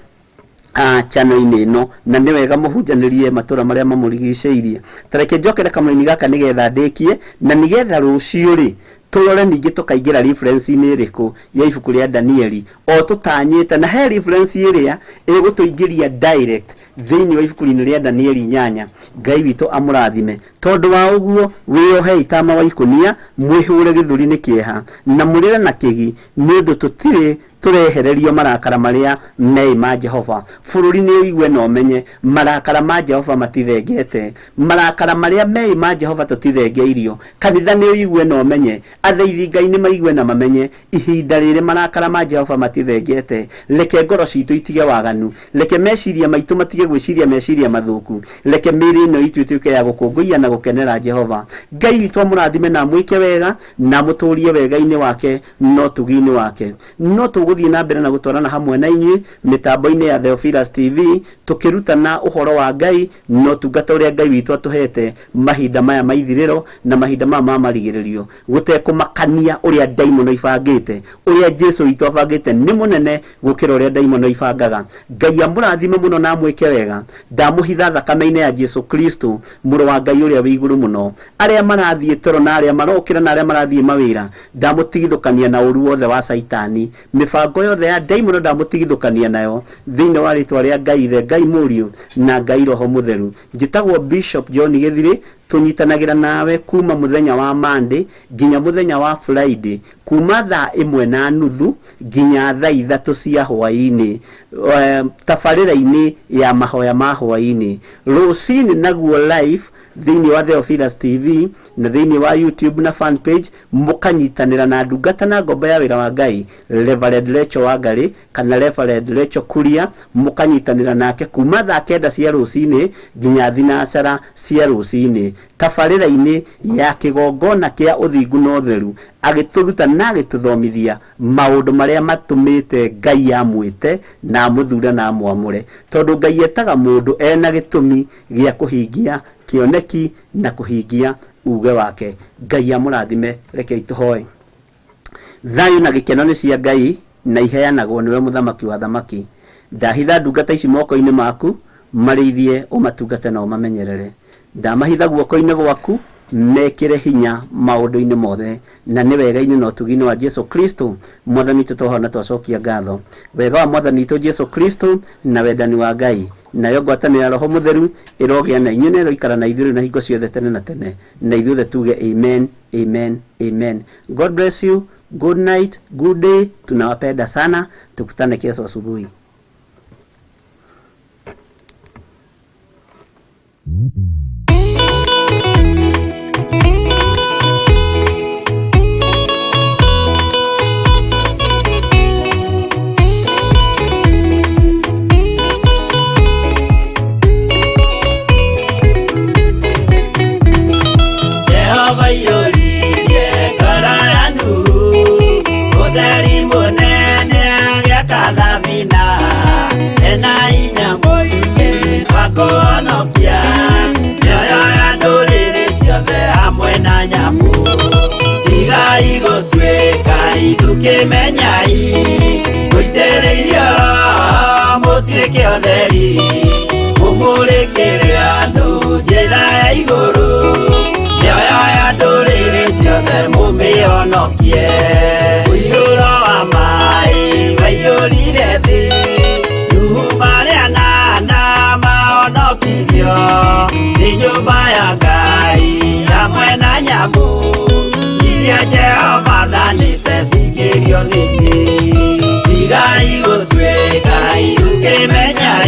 channel-inĩ ĩno, na nĩ wega mũhunjanĩrie matũra marĩa mamũrigicĩirie. Ta reke njokere kamũini gaka nĩgetha ndĩkie, na nĩgetha rũciũ rĩ tũrore ningĩ tũkaingĩra reference-inĩ ĩrĩkũ ya ibuku rĩa Danieli, o tũtanyĩte na he reference ĩrĩa ĩgũtũingĩria direct thĩinĩ wa ibuku-inĩ rĩa Danieli 8. Ngai witũ amũrathime. Tondũ wa ũguo wĩyohei tama wa ikũnia, mwĩhũre gĩthũri nĩ kĩeha, na mũrĩre na kĩgi, nĩ ũndũ tũtirĩ tũrehererio marakara marĩa meĩ ma Jehova. Bũrũri nĩ ũigue na ũmenye marakara ma Jehova matithengete, marakara marĩa meĩ ma Jehova tũtithengeirio. Kanitha nĩ ũigue na ũmenye, athaithi Ngai nĩ maigue na mamenye ihinda rĩrĩ marakara ma Jehova matithengete. Reke ngoro citũ itige waganu, reke meciria maitũ matige gwĩciria meciria mathũku, reke mĩĩrĩ ĩno itũ ĩtuĩke ya gũkũngũiya na gũkenera Jehova. Ngai witũ amũrathime na amwĩke wega, na amũtũrie wega-inĩ wake na ũtugi-inĩ wake. No tũgũthiĩ Tũgũthiĩ na mbere na gũtwarana hamwe na inyuĩ mĩtambo-inĩ ya Theophilus TV, tũkĩrutana ũhoro wa Ngai na ũtungata ũrĩa Ngai witũ atũhete mahinda maya ma ithirĩro na mahinda maya ma marigĩrĩrio, gũtekũmakania ũrĩa ndaimono ibangĩte. Ũrĩa Jesu witũ abangĩte nĩ mũnene gũkĩra ũrĩa ndaimono ibangaga. Ngai amũrathime mũno na amwĩke wega. Ndamũhitha thakame-inĩ ya Jesu Kristo, Mũrũ wa Ngai ũrĩa wĩ igũrũ mũno. Arĩa marathiĩ toro na arĩa marokĩra na arĩa marathiĩ mawĩra, ndamũtigithũkania na ũru wothe wa Caitani. Mĩbango yothe ya ndaimono ndamũtigithũkania nayo thĩinĩ wa rĩtwa rĩa Ngai Ithe, Ngai Mũriũ na Ngai Roho Mũtheru. Njĩtagwo Bishop John Gĩthirĩ, tũnyitanagĩra nawe kuma mũthenya wa Monday nginya mũthenya wa Friday, kuma thaa ĩmwe na nuthu nginya thaa ithatũ cia hwaĩ-inĩ, tabarĩra-inĩ ya mahoya ma hwaĩ-inĩ. Rũcinĩ naguo live thĩinĩ wa Theophilus TV na thĩinĩ wa YouTube na fan page, mũkanyitanĩra na ndungata na ngombo ya wĩra wa Ngai Reverend Rachel Wangari kana Reverend Rachel Kuria, mũkanyitanĩra nake kuma thaa kenda cia rũcinĩ nginya thinacara cia rũcinĩ tabarĩra-inĩ ya kĩgongona kĩa ũthingu na ũtheru, agĩtũruta na agĩtũthomithia maũndũ marĩa matũmĩte Ngai amwĩte na amũthure na amwamũre, tondũ Ngai etaga mũndũ ena gĩtũmi gĩa kũhingia kĩoneki na kũhingia uge wake. Ngai amũrathime. Rekei tũhoe. Thayũ na gĩkeno nĩ cia Ngai na iheanagwo nĩwe mũthamaki wa thamaki. Ndahitha ndungata ici moko-inĩ maku, marĩithie, ũmatungate na ũmamenyerere. Ndamahitha guoko-inĩ gwaku, mekĩre hinya maũndũ-inĩ mothe, na nĩ wega-inĩ na ũtugi-inĩ wa Jesu Kristo Mwathani witũ twahoya na twacokia ngatho. Wega wa Mwathani witũ Jesu Kristo na wendani wa Ngai nayo ngwatanĩro ya Roho Mũtheru ĩrogĩa na inyuĩ na ĩroikara na ithuĩ rĩu na hingo ciothe tene na tene. Na ithuothe tuge amen, amen, amen. God bless you. Good night, good day. Tunawapenda sana. Tukutane kesho asubuhi. Jehova aiyũririe ngoro ya Nuhu ũtheri mũnene agĩaka thabina ena hinya mũingĩ wa kũhonokia mĩoyo ya ndũrĩrĩ ciothe hamwe na nyamũ. Tigai gũtuĩka ithukĩmenyai mũitĩrĩirio Roho mũtirĩ kĩotheri mũmũrĩkĩre andũ njĩra ya igũrũ mĩoyo ya ndũrĩrĩ ciothe mũmĩhonokie. Ũiyũro wa maĩ waiyũrire thĩ, Nuhu marĩ anana mahonokirio nĩ nyũmba ya Ngai hamwe na nyamũ iria Jehova athanĩte cingĩrio thĩinĩ. Tigai gũtuĩka ithukĩmenyai.